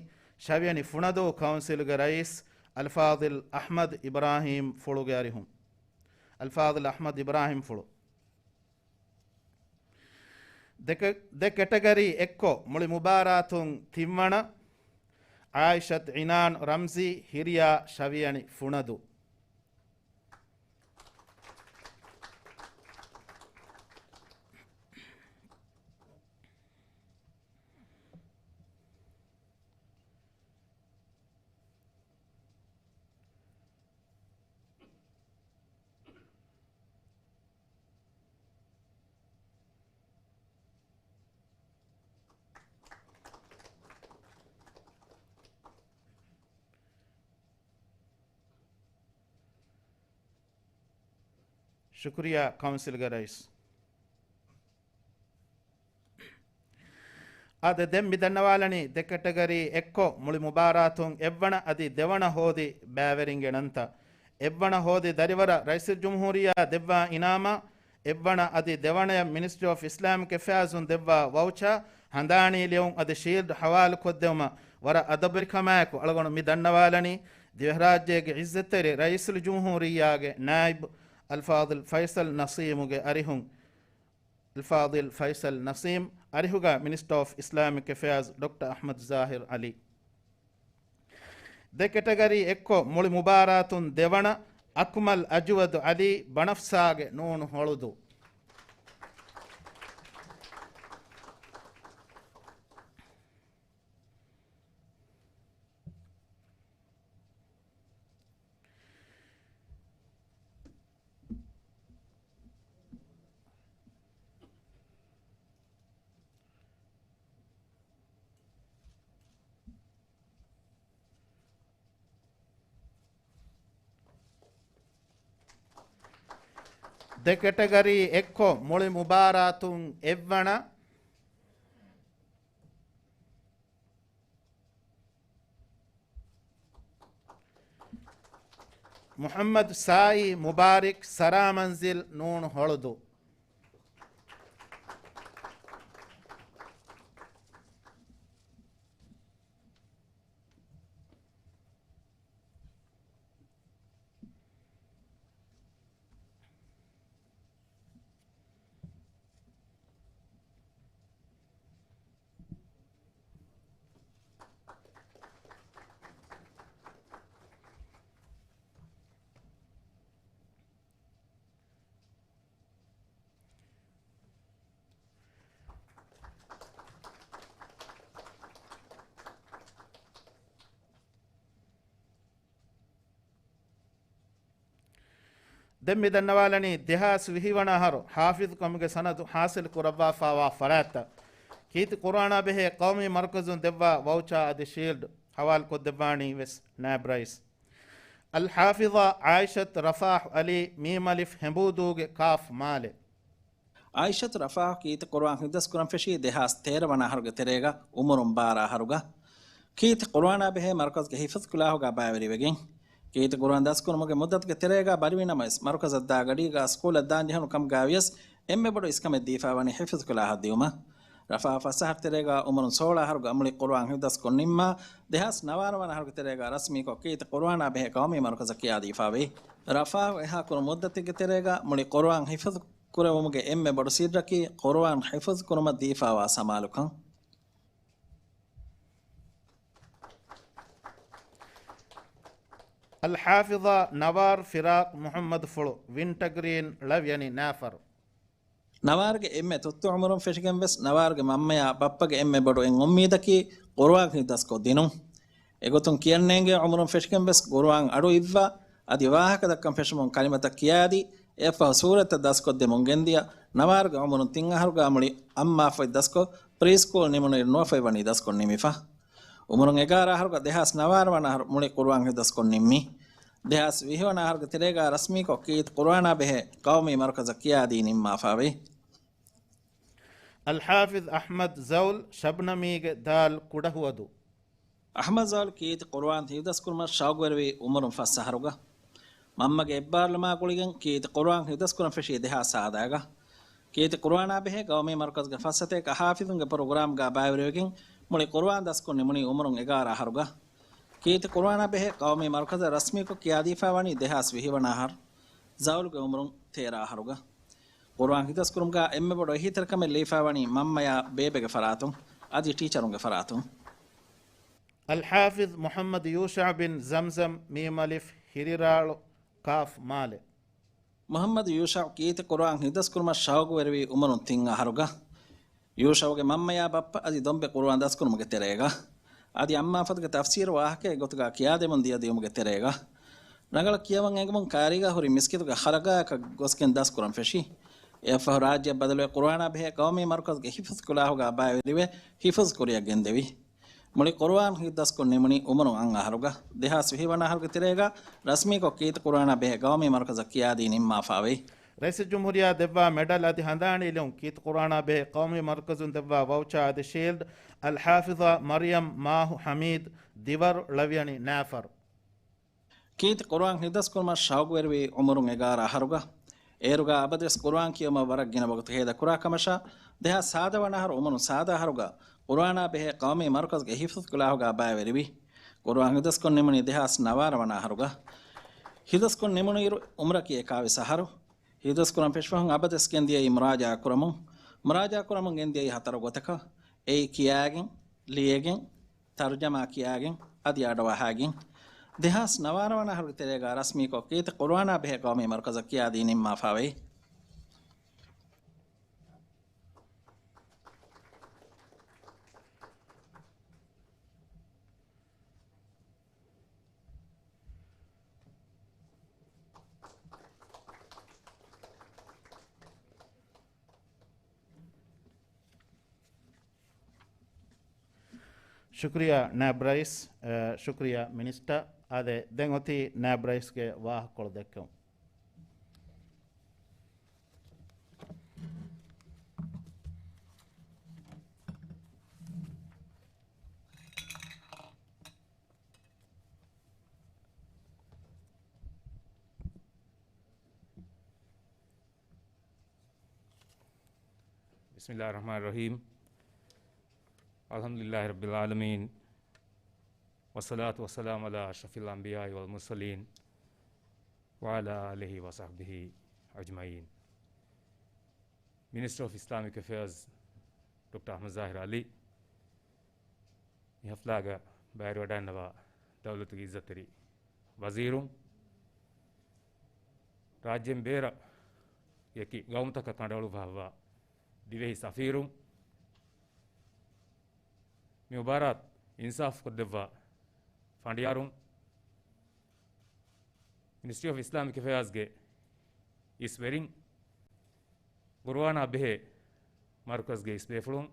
ޝަވިޔަނި ފުނަދޫ ކައުންސިލުގެ ރައީސް އަލްފާޟިލް އަޙްމަދު އިބްރާހީމް ފުޅުގެ އަރިހުން. އަލްފާޟިލް އަޙްމަދު އިބްރާހީމް ފުޅު. ދެ ކެ-، ދެ ކެޓަގަރީ އެއްކޮށް މުޅި މުބާރާތުން ތިންވަނަ، އާއިޝަތު އިނާން ރަމްޒީ، ހިރިޔާ ޝަވިޔަނި ފުނަދޫ. ޝުކުރިއްޔާ ކައުންސިލްގެ ރައީސް. އާދެ، ދެން މި ދަންނަވާލަނީ ދެ ކެޓަގަރީ އެއްކޮށް މުޅި މުބާރާތުން އެއްވަނަ އަދި ދެވަނަ ހޯދި ބައިވެރިންގެ ނަންތައް. އެއްވަނަ ހޯދި ދަރިވަރަށް ރައީސުލްޖުމްހޫރިއްޔާ ދެއްވާ އިނާމާ، އެއްވަނަ އަދި ދެވަނަޔަށް މިނިސްޓްރީ އޮފް އިސްލާމިކް އެފެއާޒުން ދެއްވާ ވައުޗާ، ހަނދާނީ ލިޔުން އަދި ޝީލްޑް ހަވާލު ކޮށްދެވުމަށް ވަރަށް އަދަބުވެރިކަމާއެކު އަޅުގަނޑު މި ދަންނަވާލަނީ ދިވެހިރާއްޖޭގެ ޢިއްޒަތްތެރި ރައީސުލްޖުމްހޫރިއްޔާގެ ނާއިބު އަލްފާޟިލް ފައިސަލް ނަސީމުގެ އަރިހުން. އަލްފާޟިލް ފައިސަލް ނަސީމް އަރިހުގަ މިނިސްޓަރ އޮފް އިސްލާމިކް އެފެއާޒް ޑޮކްޓަރ އަޙްމަދު ޒާހިރު ޢަލީ. ދެ ކެޓަގަރީ އެއްކޮށް މުޅި މުބާރާތުން ދެވަނަ، އަކްމަލް އަޖުވަދު ޢަލީ، ބަނަފްސާގެ ނޫނު ހޮޅުދޫ. ދެ ކެޓަގަރީ އެއްކޮށް މުޅި މުބާރާތުން އެއްވަނަ، މުޙައްމަދު ސާއީ މުބާރިކް ސަރާމަންޒިލް ނޫނު ހޮޅުދޫ. ދެން މި ދަންނަވާލަނީ ދެހާސް ވިހި ވަނަ އަހަރު ޙާފިޡުކަމުގެ ސަނަދު ޙާޞިލު ކުރައްވާފާވާ ފަރާތްތައް ކީރިތި ޤުރުއާނާ ބެހޭ ޤައުމީ މަރުކަޒުން ދެއްވާ ވައުޗާ އަދި ޝީލްޑް ޙަވާލު ކޮށްދެއްވާނީ ވެސް ނާއިބް ރައީސް އަލްޙާފިޡާ ޢާއިޝަތު ރަފާޙު ޢަލީ، މީމް އަލިފް ހެނބޫދޫގެ ކާފް މާލެ. ޢާއިޝަތު ރަފާޙު ކީރިތި ޤުރުއާން ޙިފްޡު ކުރަން ފެށީ ދެހާސް ތޭރަ ވަނަ އަހަރުގެ ތެރޭގަ އުމުރުން ބާރަ އަހަރުގަ. ކީރިތި ޤުރުއާނާ ބެހޭ މަރުކަޒުގެ ޙިފްޡު ކުލާހުގަ ބައިވެރިވެގެން، ކީރިތި ޤުރުއާން ދަސްކުރުމުގެ މުއްދަތުގެ ތެރޭގަ ބަރިވިނަމަވެސް، މަރުކަޒަށް ދާ ގަޑީގަ ސްކޫލަށް ދާން ޖެހުނު ކަމުގައިވިޔަސް، އެންމެ ބޮޑު އިސްކަމެއް ދީފާވަނީ ޙިފްޡު ކުލާހަށް ދިއުމަށް. ރަފާޙު ފަސް އަހަރު ތެރޭގަ އުމުރުން ސޯޅަ އަހަރުގަ މުޅި ޤުރުއާން ޙިފްޡު ދަސްކޮށް ނިންމާ، ދެހާސް ނަވާރަ ވަނަ އަހަރުގެ ތެރޭގަ ރަސްމީކޮށް ކީރިތި ޤުރުއާނާ ބެހޭ ޤައުމީ މަރުކަޒަށް ކިޔާދީފާވި. ރަފާޙު އެހާ ކުރު މުއްދަތެއްގެ ތެރޭގަ މުޅި ޤުރުއާން ޙިފްޡު ކުރެވުމުގެ އެންމެ ބޮޑު ސިއްރަކީ ޤުރުއާން ޙިފްޡު ކުރުމަށް ދީފާވާ ސަމާލުކަން. އަލްޙާފިޡާ ނަވާރު ފިރާޤު މުޙައްމަދު ފުޅު، ވިންޓަ ގްރީން، ޅަވިޔަނި ނާފަރު. ނަވާރުގެ އެންމެ ތުއްތު އުމުރުން ފެށިގެން ވެސް ނަވާރުގެ މަންމަޔާ ބައްޕަގެ އެންމެ ބޮޑު އެއް އުއްމީދަކީ ޤުރުއާން ހިފްޒުކޮށް ދިނުން. އެގޮތުން ކިޔަން ނޭނގޭ އުމުރުން ފެށިގެން ވެސް ޤުރުއާން އަޑު އިއްވާ، އަދި ވާހަކަ ދައްކަން ފެށުމުން ކަލިމަތައް ކިޔާދީ، އެއަށްފަހު ސޫރަތްތައް ދަސްކޮށްދެމުން ގެންދިޔަ، ނަވާރުގެ އުމުރުން ތިން އަހަރުގާ މުޅި އައްމާފޮތް ދަސްކޮށް، ޕްރީ ސްކޫލް ނިމުނުއިރު ނުވަފަތް ވަނީ ދަސްކޮށް ނިމިފަ. އުމުރުން އެގާރަ އަހަރުގަ ދެހާސް ނަވާރަ ވަނަ އަހަރު މުޅި ޤުރުއާން ހިފްޒުކޮށް ނިންމި. ދެހާސް ވިހި ވަނަ އަހަރުގެ ތެރޭގާ ރަސްމީކޮށް ކީރިތި ޤުރުއާނާ ބެހޭ ޤައުމީ މަރުކަޒަށް ކިޔާދީ ނިންމާފައިވޭ. އަލްޙާފިޒް އަޙްމަދު ޒައުލް، ޝަބްނަމީގެ ދާލް ކުޑަހުވަދު. އަޙްމަދު ޒައުލް ކީރިތި ޤުރުއާން ހިފްޒުކުރުމަށް ޝައުގުވެރިވީ އުމުރުން ފަސް އަހަރުގަ. މަންމަގެ އެއްބާރުލުމާ ގުޅިގެން ކީރިތި ޤުރުއާން ހިފްޒުކުރަން ފެށީ ދެހާސް ސާދައިގަ. ކީރިތި ޤުރުއާނާ ބެހޭ ޤައުމީ މަރުކަޒުގެ ފަސްއަތޭކަ ޙާފިޒުންގެ ޕްރޮގްރާމްގާ ބައިވެރިވެގެން މުޅި ޤުރުއާން ދަސްކޮށް ނިމުނީ އުމުރުން އެގާރަ އަހަރުގަ. ކީރިތި ޤުރުއާނާ ބެހޭ ޤައުމީ މަރުކަޒަށް ރަސްމީކޮށް ކިޔާދީފައި ވަނީ ދެހާސް ވިހި ވަނަ އަހަރު، ޒައުލްގެ އުމުރުން ތޭރަ އަހަރުގަ. ޤުރުއާން ހިފްޒުކުރުމުގާ އެންމެ ބޮޑު އެހީތެރިކަމެއް ލިބިފައިވަނީ މަންމަޔާ ބޭބެގެ ފަރާތުން، އަދި ޓީޗަރުންގެ ފަރާތުން. އަލްޙާފިޒް މުޙައްމަދު ޔޫޝަޢު ބިން ޒަމްޒަމް، މީމް އަލިފް، ހިރިރާޅު، ޤާފް މާލެ. މުޙައްމަދު ޔޫޝަޢު ކީރިތި ޤުރުއާން ހިފްޒުކުރުމަށް ޝައުގުވެރިވީ އުމުރުން ތިން އަހަރުގަ. ޔޫޝަޢުގެ މަންމަޔާ ބައްޕަ އަދި ދޮންބެ ޤުރުއާން ދަސްކުރުމުގެ ތެރޭގަ. އަދި އައްމާފޮތުގެ ތަފްސީރު ވާހަކައެއް ގޮތުގާ ކިޔާދެމުން ދިޔަ ދިޔުމުގެ ތެރޭގަ. ރަނގަޅަށް ކިޔަވަން އެނގުމުން ކާރީގާ ހުރި މިސްކިތުގެ ޚަލަގާއަކަށް ގޮސްގެން ދަސްކުރަން ފެށި. އެއަށްފަހު ރާއްޖެ ބަދަލުވެ ޤުރުއާނާ ބެހޭ ޤައުމީ މަރުކަޒުގެ ޙިފުޒު ކުލާހުގާ ބައިވެރިވެ ޙިފުޒު ކުރިއަށް ގެންދެވި. މުޅި ޤުރުއާން ހިފްޒުކޮށް ނިމުނީ އުމުރުން އަށް އަހަރުގަ. ދެހާސް ވިހި ވަނަ އަހަރުގެ ތެރޭގަ ރަސްމީކޮށް ކީރިތި ޤުރުއާނާ ބެހޭ ޤައުމީ މަރުކަޒަށް ކިޔާދީ ނިންމާފައިވޭ. ރައީސުލްޖުމްހޫރިއްޔާ ދެއްވާ މެޑަލް އަދި ހަނދާނީ ލިޔުން ކީރިތި ޤުރުއާނާ ބެހޭ ޤައުމީ މަރުކަޒުން ދެއްވާ ވައުޗާ އަދި ޝީލްޑް އަލްޙާފިޒާ މަރިޔަމް މާހު ޙަމީދު ދިވަރު ޅަވިޔަނި ނާފަރު. ކީރިތި ޤުރުއާން ހިފްޒުކުރުމަށް ޝައުގުވެރިވީ އުމުރުން އެގާރަ އަހަރުގަ. އޭރުގަ އަބަދުވެސް ޤުރުއާން ކިޔެވުމަށް ވަރަށް ގިނަ ވަގުތު ހޭދަކުރާ ކަމަށާ، ދެހާސް ސާދަ ވަނަ އަހަރު އުމުރުން ސާދަ އަހަރުގަ ޤުރުއާނާ ބެހޭ ޤައުމީ މަރުކަޒުގެ ޙިފުޒު ކުލާހުގަ ބައިވެރިވި. ޤުރުއާން ހިފްޒުކޮށް ނިމުނީ ދެހާސް ނަވާރަ ވަނަ އަހަރުގަ. ހިފްޒުކޮށް ނިމުނުއިރު އުމުރަކީ އެކާވީސް އަހަރު. ހިފްޒުކުރަން ފެށިފަހުން އަބަދުވެސް ގެންދިޔައީ މުރާޖަޢާ ކުރަމުން. މުރާޖަޢާ ކުރަމުން ގެންދިޔައީ ހަތަރު ގޮތަކަށް. އެއީ ކިޔާގެން، ލިޔެގެން، ތަރުޖަމާ ކިޔާގެން، އަދި އަޑުއަހާގެން. ދެހާސް ނަވާރަ ވަނަ އަހަރުގެ ތެރޭގަ ރަސްމީކޮށް ކީރިތި ޤުރުއާނާ ބެހޭ ޤައުމީ މަރުކަޒަށް ކިޔާދީ ނިންމާފައިވޭ. ޝުކުރިއްޔާ ނާއިބް ރައީސް، އަ، ޝުކުރިއްޔާ މިނިސްޓަރ. އާދެ، ދެން އޮތީ ނާއިބް ރައީސްގެ ވާހަކަކޮޅު ދެއްކެވުން. بسم الله الرحمن الرحيم. الحمد لله رب العالمين. والصلاة والسلام على أشرف الأنبياء والمرسلين وعلى آله وصحبه أجمعين. މިނިސްޓަރ އޮފް އިސްލާމިކް އެފެއާޒް ޑޮކްޓަރ އަޙްމަދު ޒާހިރު އަލީ، މި ޙަފްލާގަ ބައިވެރިވަޑައިންނަވާ ދައުލަތުގެ ޢިއްޒަތްތެރި ވަޒީރުން، ރާއްޖޭން ބޭރަށް އެކި ގައުމުތަކަށް ކަނޑައަޅުއްވާފައިވާ ދިވެހި ސަފީރުން، މި މުބާރާތު އިންސާފުކޮށްދެއްވާ ފަނޑިޔާރުން، މިނިސްޓްރީ އޮފް އިސްލާމިކް އެފެއާޒްގެ އިސްވެރިން، ޤުރުއާނާ ބެހޭ މަރުކަޒްގެ އިސްބޭފުޅުން،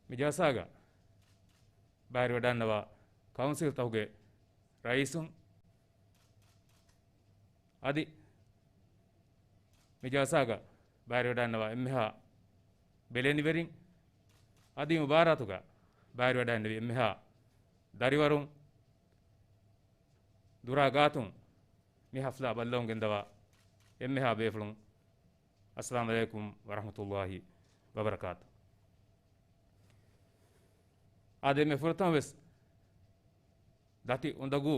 މި ޖަލްސާގަ ބައިވެރިވެޑަންނަވާ ކައުންސިލްތަކުގެ ރައީސުން، އަދި މި ޖަލްސާގަ ބައިވެރިވެޑަންނަވާ އެންމެހާ ބެލެނިވެރިން، އަދި މުބާރާތުގަ ބައިވެރިވެޑަންނެވި އެންމެހާ ދަރިވަރުން، ދުރާ ގާތުން މި ޙަފްލާ ބައްލަވަމުން ގެންދަވާ އެންމެހާ ބޭފުޅުން، އައްސަލާމު ޢަލައިކުމް ވަރަޙްމަތުﷲި ވަބަރަކާތު. އާދެ، އެންމެ ފުރަތަމަ ވެސް ދަތި އުނދަގޫ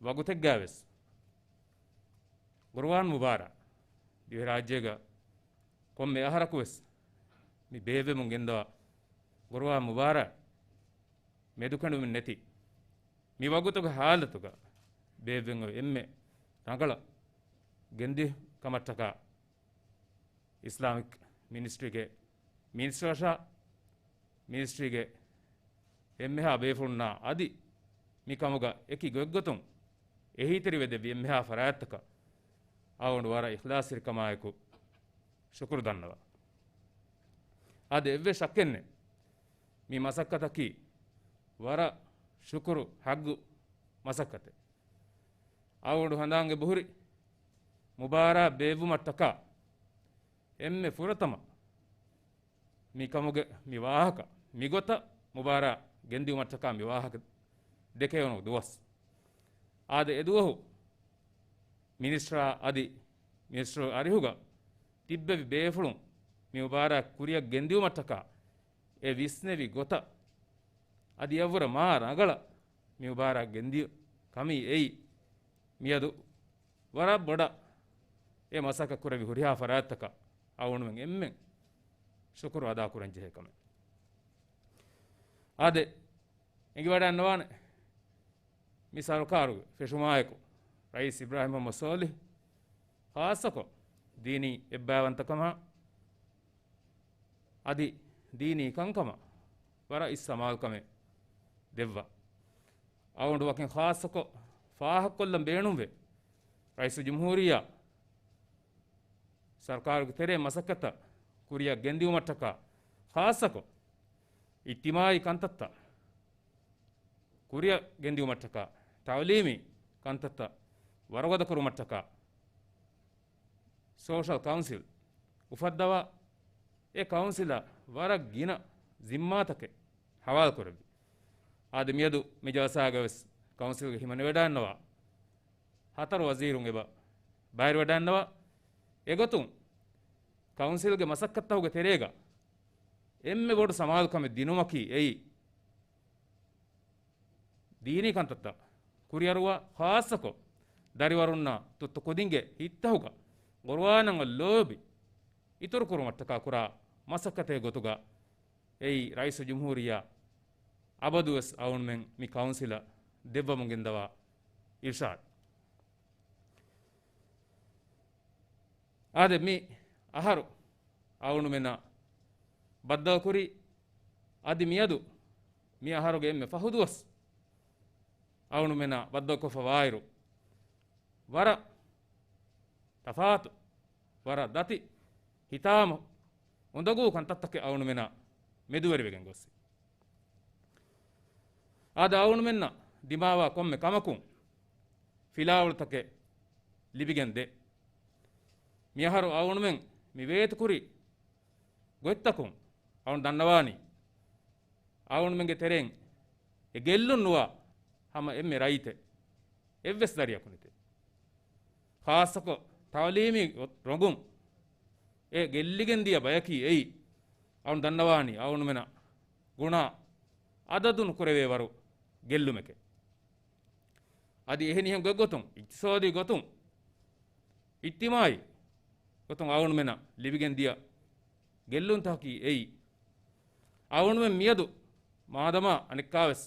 ވަގުތެއްގަ ވެސް ޤުރުއާން މުބާރާ ދިވެހިރާއްޖޭގަ ކޮންމެ އަހަރަކު ވެސް މި ބޭއްވެމުން ގެންދަވާ ޤުރުއާން މުބާރާ މެދުކެނޑުމެއް ނެތި މި ވަގުތުގެ ހާލަތުގަ ބޭއްވެން އޮތް އެންމެ ރަނގަޅަށް ގެންދިޔަ ކަމަށްޓަކާ، އިސްލާމިކް މިނިސްޓްރީގެ މިނިސްޓަރަށާ، މިނިސްޓްރީގެ އެންމެހާ ބޭފުޅުންނާ އަދި މިކަމުގަ އެކި ގޮތްގޮތުން އެހީތެރިވެދެއްވި އެންމެހާ ފަރާތްތަކަށް އަޅުގަނޑު ވަރަށް އިޚްލާޞްތެރިކަމާއެކު ޝުކުރު ދަންނަވަން. އާދެ، އެއްވެސް ޝައްކެއްނެތް، މި މަސައްކަތަކީ ވަރަށް ޝުކުރު ހައްގު މަސައްކަތެއް. އަޅުގަނޑު ހަނދާން އެބަހުރި މުބާރާތް ބޭއްވުމަށްޓަކާ އެންމެ ފުރަތަމަ މި ކަމުގެ މި ވާހަކަ، މިގޮތަށް މުބާރާތް ގެންދިއުމަށްޓަކާ މި ވާހަކަ ދެކެވުނު ދުވަސް. އާދެ، އެދުވަހު މިނިސްޓަރާ އަދި މިނިސްޓަރު އަރިހުގަ ތިއްބެވި ބޭފުޅުން މި މުބާރާތް ކުރިއަށް ގެންދިއުމަށްޓަކާ އެ ވިސްނެވި ގޮތަށް އަދި އެއަށްވުރެ މާ ރަނގަޅަށް މި މުބާރާތް ގެންދިޔަ ކަމީ އެއީ މިއަދު ވަރަށް ބޮޑަށް އެ މަސައްކަތް ކުރެވި ހުރިހާ ފަރާތްތަކަށް އަޅުގަނޑުމެން އެންމެން ޝުކުރު އަދާކުރަން ޖެހޭ ކަމެއް. އާދެ، އެނގިވަޑައިގަންނަވާނެ މި ސަރުކާރުގެ ފެށުމާއެކު، ރައީސް އިބްރާހިމް މުޙައްމަދު ޞާލިޙް ޚާއްޞަކޮށް ދީނީ އެއްބައިވަންތަކަމާ އަދި ދީނީ ކަންކަމަށް ވަރަށް އިސް ސަމާލުކަމެއް ދެއްވާ. އަޅުގަނޑު ވަކިން ޚާއްޞަކޮށް ފާހަގަކޮށްލަން ބޭނުންވޭ، ރައީސުލްޖުމްހޫރިއްޔާ ސަރުކާރުގެ ތެރޭ މަސައްކަތްތައް ކުރިއަށް ގެންދިއުމަށްޓަކާ، ޚާއްޞަކޮށް އިޖްތިމާޢީ ކަންތައްތައް ކުރިއަށް ގެންދިއުމަށްޓަކާ، ތަޢުލީމީ ކަންތައްތައް ވަރުގަދަކުރުމަށްޓަކާ، ސޯޝަލް ކައުންސިލް އުފައްދަވާ، އެ ކައުންސިލަށް ވަރަށް ގިނަ ޒިންމާތަކެއް ހަވާލުކުރެއްވި. އާދެ، މިއަދު މި ޖަލްސާގަވެސް ކައުންސިލްގެ ހިމަނިވަޑައިގަންނަވާ ހަތަރު ވަޒީރުން އެބަ ބައިވެރިވަޑައިގަންނަވާ. އެގޮތުން ކައުންސިލްގެ މަސައްކަތްތަކުގެ ތެރޭގަ އެންމެ ބޮޑު ސަމާލުކަމެއް ދިނުމަކީ އެއީ، ދީނީ ކަންތައްތައް ކުރިއަރުވާ، ޚާއްޞަކޮށް ދަރިވަރުންނާ ތުއްތު ކުދިންގެ ހިތްތަކުގަ ޤުރުއާނަށް ލޯބި އިތުރުކުރުމަށްޓަކާ ކުރާ މަސައްކަތެއް ގޮތުގަ އެއީ ރައީސުލްޖުމްހޫރިއްޔާ އަބަދުވެސް އަޅުގަނޑުމެން މި ކައުންސިލަށް ދެއްވަމުން ގެންދަވާ އިރްޝާދު. އާދެ، މި އަހަރު އަޅުގަނޑުމެންނާ ބައްދަލުކުރީ، އަދި މިއަދު މި އަހަރުގެ އެންމެ ފަހު ދުވަސް އަޅުގަނޑުމެންނާ ބައްދަލުކޮށްފަ ވާއިރު، ވަރަށް ތަފާތު، ވަރަށް ދަތި، ހިތާމަ އުނދަގޫ ކަންތައްތަކެއް އަޅުގަނޑުމެންނާ މެދުވެރިވެގެން ގޮސްސި. އާދެ، އަޅުގަނޑުމެންނަށް ދިމާވާ ކޮންމެ ކަމަކުން ފިލާވަޅުތަކެއް ލިބިގެން ދޭ. މިއަހަރު އަޅުގަނޑުމެން މި ވޭތުކުރި ގޮތްތަކުން އަޅުގަނޑު ދަންނަވާނީ، އަޅުގަނޑުމެންގެ ތެރެއިން އެ ގެއްލުން ނުވާ ހަމަ އެންމެ ރައްޔިތެއް އެއްވެސް ދަރިއަކު ނެތޭ. ޚާއްޞަކޮށް ތަޢުލީމީ ރޮނގުން އެ ގެއްލިގެން ދިޔަ ބަޔަކީ އެއީ، އަޅުގަނޑު ދަންނަވާނީ އަޅުގަނޑުމެނަށް ގުނާ އަދަދު ނުކުރެވޭ ވަރު ގެއްލުމެކޭ. އަދި އެހެނިހެން ގޮތްގޮތުން، އިޤްތިޞާދީ ގޮތުން، އިޖްތިމާޢީ ގޮތުން އަޅުގަނޑުމެނަށް ލިބިގެން ދިޔަ ގެއްލުންތަކަކީ އެއީ، އަޅުގަނޑުމެން މިއަދު މާދަމާ އަނެއްކާވެސް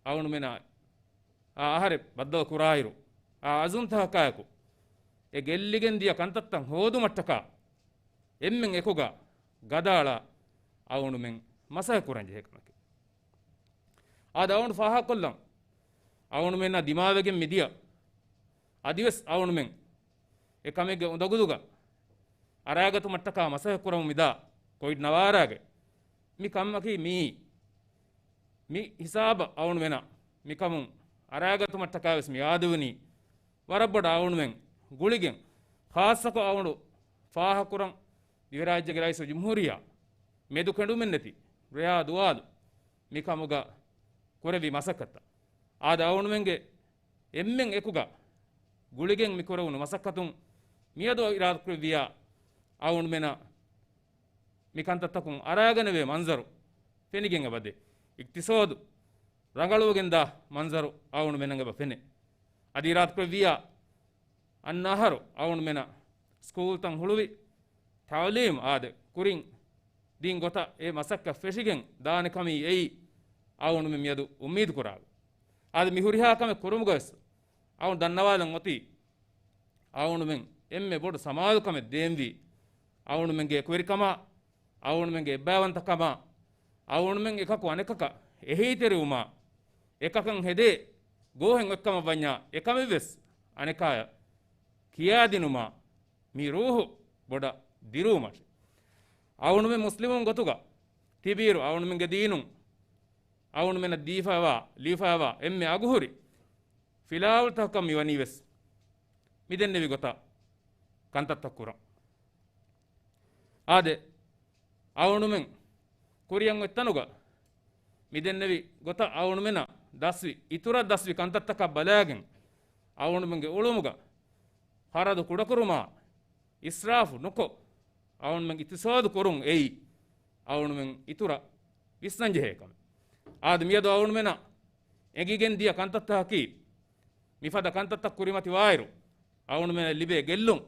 އަޅުގަނޑުމެނާ އާ އަހަރެއް ބައްދަލު ކުރާއިރު، އާ އަޒުމްތަކާއެކު އެ ގެއްލިގެން ދިޔަ ކަންތައްތައް ހޯދުމަށްޓަކާ އެންމެން އެކުގަ ގަދައަޅާ އަޅުގަނޑުމެން މަސައްކަތް ކުރަން ޖެހޭ ކަމެކޭ. އާދެ، އަޅުގަނޑު ފާހަގަކޮށްލަން، އަޅުގަނޑުމެންނާ ދިމާވެގެން މިދިޔަ އަދިވެސް އަޅުގަނޑުމެން އެ ކަމެއްގެ އުނދަގުލުގަ އަރާގަތުމަށްޓަކާ މަސައްކަތް ކުރަމުން މިދާ ކޮވިޑް ނަވާރާގެ މި ކަމަކީ މިއީ، މި ހިސާބަށް އަޅުގަނޑުމެނަށް މިކަމުން އަރާގަތުމަށްޓަކާވެސް މި އާދެވުނީ ވަރަށް ބޮޑަށް އަޅުގަނޑުމެން ގުޅިގެން، ޚާއްޞަކޮށް އަޅުގަނޑު ފާހަގަކުރަން ދިވެހިރާއްޖޭގެ ރައީސުލްޖުމްހޫރިއްޔާ މެދުކެނޑުމެއްނެތި ރެޔާ ދުވާލު މި ކަމުގަ ކުރެއްވި މަސައްކަތަށް. އާދެ، އަޅުގަނޑުމެންގެ އެންމެން އެކުގަ ގުޅިގެން މި ކުރެވުނު މަސައްކަތުން މިއަދު އިރާދަކުރެއްވިއްޔާ އަޅުގަނޑުމެނަށް މި ކަންތައްތަކުން އަރާގަނެވޭ މަންޒަރު ފެނިގެން އެބަދޭ. އިޤްތިޞާދު ރަނގަޅުވެގެންދާ މަންޒަރު އަޅުގަނޑުމެންނަށް އެބަ ފެނޭ. އަދި އިރާދަކުރެއްވިއްޔާ އަންނަ އަހަރު އަޅުގަނޑުމެނަށް ސްކޫލްތައް ހުޅުވި، ތަޢުލީމް އާދެ، ކުރިން ދިން ގޮތަށް އެ މަސައްކަތް ފެށިގެން ދާނެ ކަމީ އެއީ އަޅުގަނޑުމެން މިއަދު އުއްމީދު ކުރާ. އާދެ، މި ހުރިހާ ކަމެއް ކުރުމުގަވެސް އަޅުގަނޑު ދަންނަވާލަން އޮތީ އަޅުގަނޑުމެން އެންމެ ބޮޑު ސަމާލުކަމެއް ދޭންވީ އަޅުގަނޑުމެންގެ އެކުވެރިކަމާ، އަޅުގަނޑުމެންގެ އެއްބައިވަންތަކަމާ، އަޅުގަނޑުމެން އެކަކު އަނެކަކަށް އެހީތެރިވުމާ، އެކަކަށް ހެދޭ ގޯހެއް އޮތްކަމަށް ވަންޏާ، އެކަމެއްވެސް އަނެކާޔަށް ކިޔާދިނުމާ، މި ރޫހު ބޮޑަށް ދިރުވުމަށް. އަޅުގަނޑުމެން މުސްލިމުން ގޮތުގަ ތިބިއިރު، އަޅުގަނޑުމެންގެ ދީނުން އަޅުގަނޑުމެންނަށް ދީފައިވާ، ލިޔުފައިވާ އެންމެ އަގުހުރި ފިލާވަޅުތަކަކަށް މިވަނީވެސް މިދެންނެވި ގޮތަށް ކަންތައްތައް ކުރަން. އާދެ، އަޅުގަނޑުމެން ކުރިއަށް އޮތް ތަނުގަ މިދެންނެވި ގޮތަށް އަޅުގަނޑުމެންނަށް ދަސްވި، އިތުރަށް ދަސްވި ކަންތައްތަކަށް ބަލާގެން، އަޅުގަނޑުމެންގެ އުޅުމުގަ ޚަރަދު ކުޑަކުރުމާ، އިސްރާފު ނުކޮށް، އަޅުގަނޑުމެން އިޤްތިޞާދު ކުރުން އެއީ އަޅުގަނޑުމެން އިތުރަށް ވިސްނަންޖެހޭ ކަމެއް. އާދެ، މިއަދު އަޅުގަނޑުމެންނަށް އެނގިގެން ދިޔަ ކަންތައްތަކަކީ، މިފަދަ ކަންތައްތައް ކުރިމަތިވާއިރު، އަޅުގަނޑުމެންނަށް ލިބޭ ގެއްލުން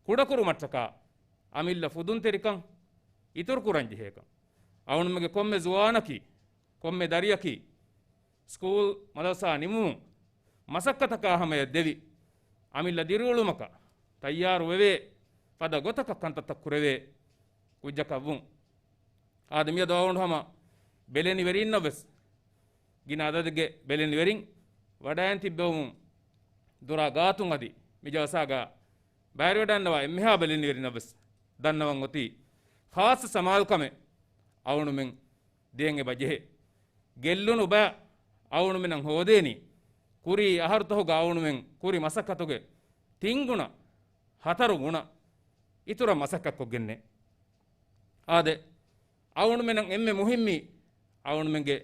ކުޑަކުރުމަށްޓަކާ، އަމިއްލަ ފުދުންތެރިކަން އިތުރުކުރަން ޖެހޭކަން. އަޅުގަނޑުމެންގެ ކޮންމެ ޒުވާނަކީ، ކޮންމެ ދަރިއަކީ، ސްކޫލް މަދަރުސާ ނިމުމުން މަސައްކަތަކާ ހަމަޔަށް ދެވި، އަމިއްލަ ދިރިއުޅުމަކަށް ތައްޔާރު ވެވޭ، ފަދަ ގޮތަކަށް ކަންތައްތައް ކުރެވޭ ކުއްޖަކަށް ވުން. އާދެ، މިއަދު އަޅުގަނޑު ހަމަ ބެލެނިވެރިންނަށްވެސް، ގިނަ އަދަދެއްގެ ބެލެނިވެރިން ވަޑައިން ތިއްބެވުމުން ދުރާ ގާތުން އަދި މި ޖަލްސާގަ ބައިވެރިވެޑަންނަވާ އެންމެހާ ބެލެނިވެރިންނަށްވެސް ދަންނަވަން އޮތީ ޚާއްޞަ ސަމާލުކަމެއް އަޅުގަނޑުމެން ދޭން އެބަ ޖެހޭ. ގެއްލުނު ބައި އަޅުގަނޑުމެންނަށް ހޯދޭނީ، ކުރީ އަހަރުތަހުގަ އަޅުގަނޑުމެން ކުރި މަސައްކަތުގެ ތިން ގުނަ، ހަތަރު ގުނަ އިތުރަށް މަސައްކަތްކޮށްގެންނޭ. އާދެ، އަޅުގަނޑުމެންނަށް އެންމެ މުހިއްމީ އަޅުގަނޑުމެންގެ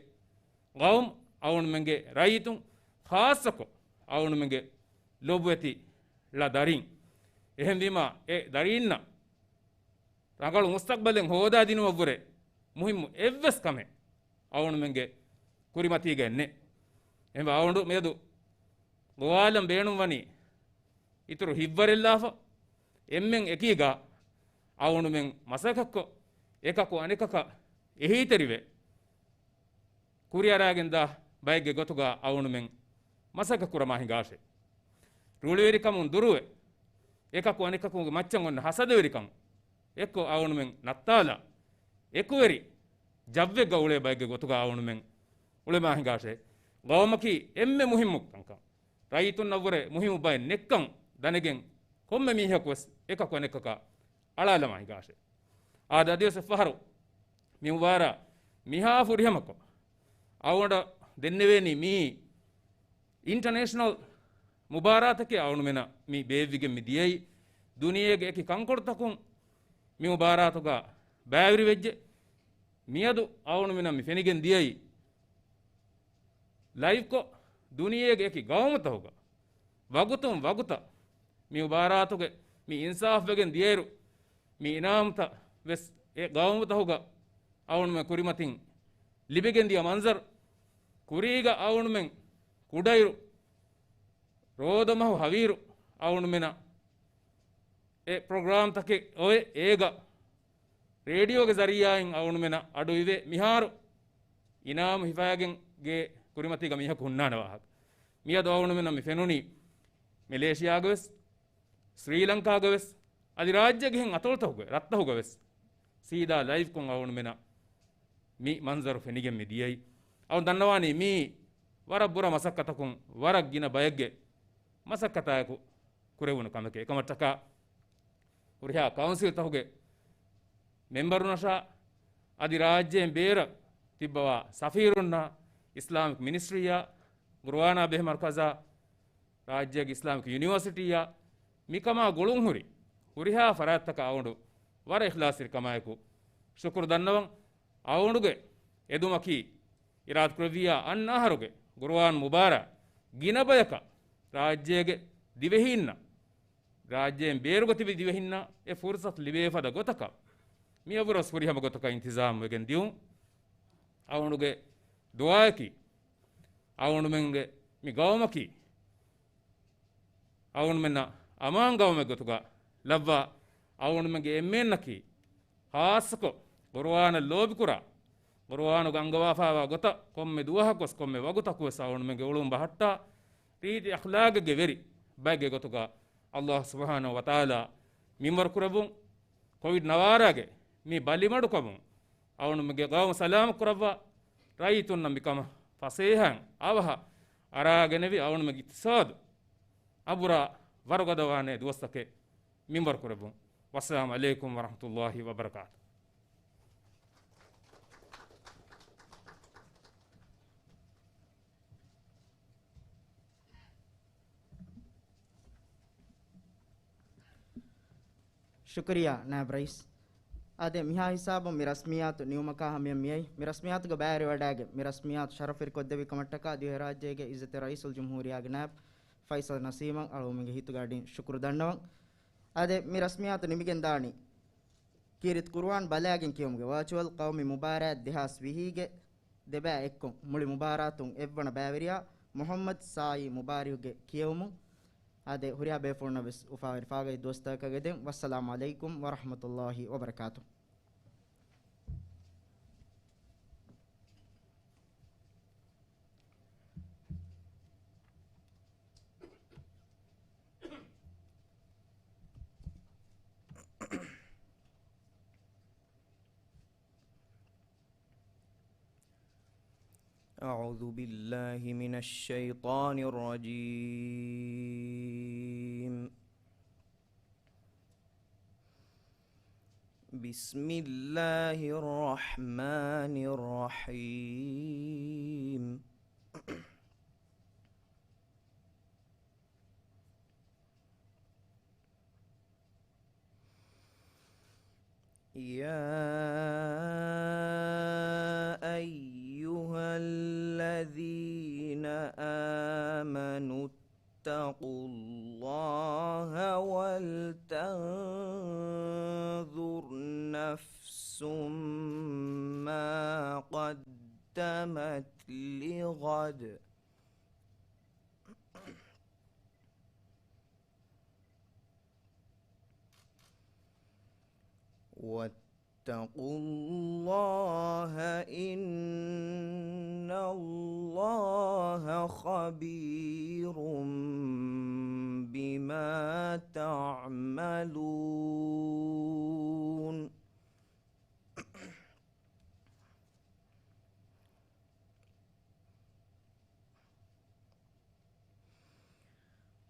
ގައުމު، އަޅުގަނޑުމެންގެ ރައްޔިތުން، ޚާއްޞަކޮށް އަޅުގަނޑުމެންގެ ލޮބުވެތި ޅަ ދަރިން. އެހެންވީމާ، އެ ދަރީންނަށް ރަނގަޅު މުސްތަޤްބަލެއް ހޯދާދިނުމަށްވުރެ މުހިއްމު އެއްވެސް ކަމެއް އަޅުގަނޑުމެންގެ ކުރިމަތީގައެއް ނެތް. އެހެންވެ އަޅުގަނޑު މިއަދު ގޮވާލަން ބޭނުންވަނީ އިތުރު ހިތްވަރެއްލާފަ، އެންމެން އެކީގަ އަޅުގަނޑުމެން މަސައްކަތްކޮށް، އެކަކު އަނެކަކަށް އެހީތެރިވެ، ކުރިއަރާގެންދާ ބައެއްގެ ގޮތުގަ އަޅުގަނޑުމެން މަސައްކަތް ކުރަމާ ހިނގާށޭ. ރުޅިވެރިކަމުން ދުރުވެ، އެކަކު އަނެކަކުގެ މައްޗަށް އޮންނަ ހަސަދަވެރިކަން އެއްކޮށް އަޅުގަނޑުމެން ނައްތާލާ، އެކުވެރި ޖައްވެއްގަ އުޅޭ ބައެއްގެ ގޮތުގަ އަޅުގަނޑުމެން އުޅެމާ ހިނގާށޭ. ގައުމަކީ އެންމެ މުހިއްމު ކަންކަން. ރައްޔިތުންނަށްވުރެ މުހިއްމު ބައެއް ނެއްކަން ދަނެގެން، ކޮންމެ މީހަކުވެސް އެކަކު އަނެކަކަށް އަޅާލަމާ ހިނގާށޭ. އާދެ، އަދިވެސް އެއްފަހަރު މި މުބާރާތް މިހާ ފުރިހަމަކޮށް އަޅުގަނޑަށް ދެންނެވޭނީ މީ އިންޓަރނޭޝަނަލް މުބާރާތަކެއް އަޅުގަނޑުމެންނަށް މި ބޭއްވިގެން މި ދިޔައީ. ދުނިޔޭގެ އެކި ކަންކޮޅުތަކުން މި މުބާރާތުގަ ބައިވެރިވެއްޖެ. މިއަދު އަޅުގަނޑުމެންނަށް މި ފެނިގެން ދިޔައީ ލައިވްކޮށް، ދުނިޔޭގެ އެކި ގައުމުތަކުގަ ވަގުތުން ވަގުތަށް މި މުބާރާތުގެ މި އިންސާފްވެގެން ދިޔައިރު، މި އިނާމުތައް ވެސް އެ ގައުމުތަކުގަ އަޅުގަނޑުމެން ކުރިމަތިން ލިބިގެން ދިޔަ މަންޒަރު، ކުރީގަ އަޅުގަނޑުމެން ކުޑައިރު، ރޯދަމަހު ހަވީރު އަޅުގަނޑުމެނަށް އެ ޕްރޮގްރާމްތަކެއް އޮވެ، އޭގަ ރޭޑިއޯގެ ޒަރީއާއިން އަޅުގަނޑުމެނަށް އަޑު އިވޭ މިހާރު އިނާމު ހިފައިގެން ގެ ކުރިމަތީގަ މީހަކު ހުންނާނެ ވާހަކަ. މިއަދު އަޅުގަނޑުމެންނަށް މި ފެނުނީ މެލޭޝިޔާގަވެސް، ސްރީލަންކާގަވެސް، އަދި ރާއްޖޭގެ އެހެން އަތޮޅުތަކުގެ ރަށްތަކުގަވެސް ސީދާ ލައިވްކޮށް އަޅުގަނޑުމެނަށް މި މަންޒަރު ފެނިގެން މި ދިޔައީ. އަޅުގަނޑު ދަންނަވާނީ މީ ވަރަށް ބުރަ މަސައްކަތަކުން ވަރަށް ގިނަ ބައެއްގެ މަސައްކަތާއެކު ކުރެވުނު ކަމެކޭ. އެކަމަށްޓަކާ ހުރިހާ ކައުންސިލްތަކުގެ މެމްބަރުންނަށާ އަދި ރާއްޖޭން ބޭރަށް ތިއްބަވާ ސަފީރުންނާ، އިސްލާމިކް މިނިސްޓްރީއާ، ގުރުއާނާ ބެހޭ މަރުކަޒާ، ރާއްޖޭގެ އިސްލާމިކް ޔުނިވަރސިޓީއާ، މިކަމާ ގުޅުންހުރި ހުރިހާ ފަރާތްތަކަށް އަޅުގަނޑު ވަރަށް އިޚްލާޞްތެރިކަމާއެކު ޝުކުރު ދަންނަވަން. އަޅުގަނޑުގެ އެދުމަކީ އިރާދަކުރެއްވިއްޔާ އަންނަ އަހަރުގެ ގުރުއާން މުބާރާތް ގިނަ ބަޔަކަށް ރާއްޖޭގެ ދިވެހީންނަށް، ރާއްޖޭން ބޭރުގަ ތިބި ދިވެހިންނަށް އެ ފުރުސަތު ލިބޭ ފަދަ ގޮތަކަށް މިއަށްވުރެ ވެސް ފުރިހަމަ ގޮތަކަށް އިންތިޒާމް ވެގެން ދިޔުން. އަޅުގަނޑުގެ ދުޢާއަކީ، އަޅުގަނޑުމެންގެ މި ގައުމަކީ އަޅުގަނޑުމެންނަށް އަމާން ގައުމެއް ގޮތުގަ ލައްވާ، އަޅުގަނޑުމެންގެ އެންމެންނަކީ ޚާއްޞަކޮށް ޤުރުއާނަށް ލޯބިކުރާ، ޤުރުއާނުގަ އަންގަވާފައިވާ ގޮތަށް ކޮންމެ ދުވަހަކުވެސް ކޮންމެ ވަގުތަކުވެސް އަޅުގަނޑުމެންގެ އުޅުން ބަހައްޓާ، ރީތި އަޚްލާގެއްގެ ވެރި ބައެއްގެ ގޮތުގަ ﷲ ސުބްޙާނަހޫ ވަތަޢާލާ މިންވަރު ކުރެއްވުން. ކޮވިޑް ނަވާރާގެ މި ބަލިމަޑުކަމުން އަޅުގަނޑުމެންގެ ގައުމު ސަލާމަތް ކުރައްވާ، ރައްޔިތުންނަށް މިކަމަށް ފަސޭހައިން އަވަހަށް އަރާގެނެވި އަޅުގަނޑުމެންގެ އިޤްތިޞާދު އަނބުރާ ވަރުގަދަވާނޭ ދުވަސްތަކެއް މިންވަރު ކުރެއްވުން. ވައްސަލާމު ޢަލައިކުމް ވަރަޙްމަތުﷲި ވަބަރަކާތުހު. ޝުކުރިއްޔާ ނާއިބް ރައީސް. އާދެ، މިހާ ހިސާބުން މި ރަސްމިއްޔާތު ނިމުމަކާ ހަމަޔަށް މިއައީ. މި ރަސްމިއްޔާތުގަ ބައިވެރިވަޑައިގެން މި ރަސްމިއްޔާތު ޝަރަފުވެރިކޮށްދެއްވި ކަމަށްޓަކާ ދިވެހިރާއްޖޭގެ އިއްޒަތްތެރި ރައީސުލްޖުމްހޫރިއްޔާގެ ނާއިބް ފައިސަލް ނަސީމަށް އަޅުގަނޑުމެންގެ ހިތުގެ އަޑިން ޝުކުރު ދަންނަވަން. އާދެ، މި ރަސްމިއްޔާތު ނިމިގެން ދާނީ ކީރިތި ޤުރުއާން ބަލައިގެން ކިޔެވުމުގެ ވާޗުއަލް ޤައުމީ މުބާރާތް ދެހާސް ވިހީގެ ދެބައި އެއްކޮށް މުޅި މުބާރާތުން އެއްވަނަ ބައިވެރިޔާ މުޙައްމަދު ސާއީ މުބާރިކުގެ ކިޔެވުމުން. އާދެ، ހުރިހާ ބޭފުޅުންނަށް ވެސް އުފާވެރި ފާގަތި ދުވަސްތަކަކަށް ގެދެން. ވައްސަލާމު ޢަލައިކުމް ވަރަޙްމަތުﷲި ވަބަރަކާތުހު. أعوذ بالله من الشيطان الرجيم. بسم الله الرحمن الرحيم. يا أيها الذين آمنوا اتقوا الله ولتنظر نفس ما قدمت لغد. واتقوا الله إن الله خبير بما تعملون.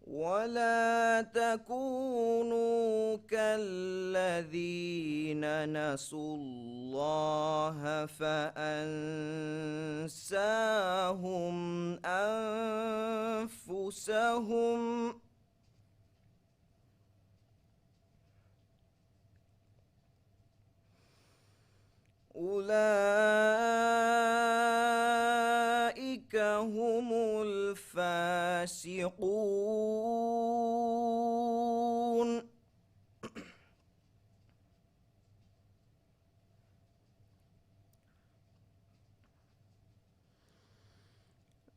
ولا تكونوا كالذين نسوا الله فأنساهم أنفسهم. أولئك هم الفاسقون.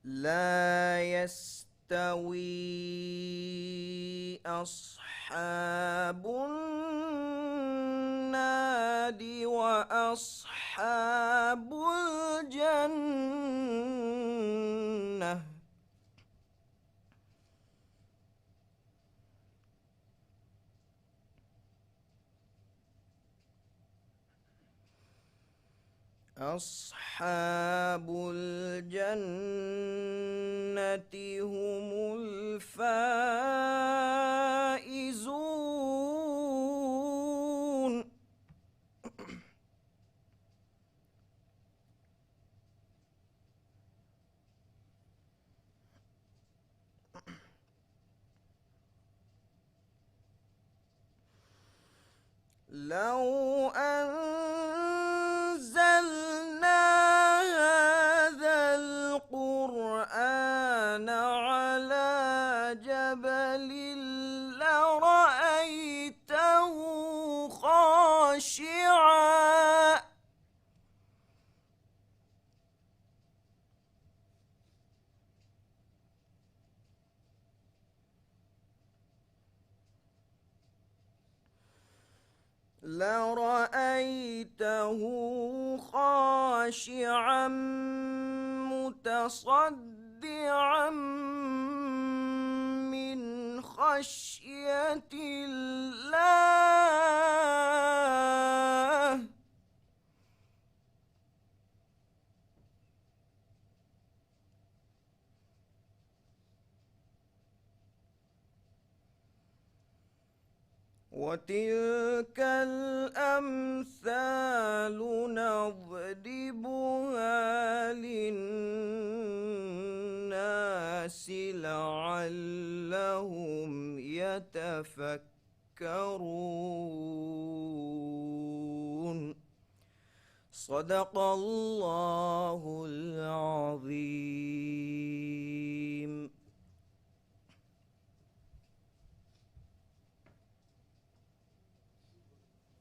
لا يستوي أصحاب النار وأصحاب الجنة. أصحاب الجنة هم الفائزون. لو أنزلنا هذا القرآن على جبل لرأيته خاشعا. لرأيته خاشعا متصدعا من خشية الله. وتلك الأمثال نضربها للناس لعلهم يتفكرون. صدق الله العظيم.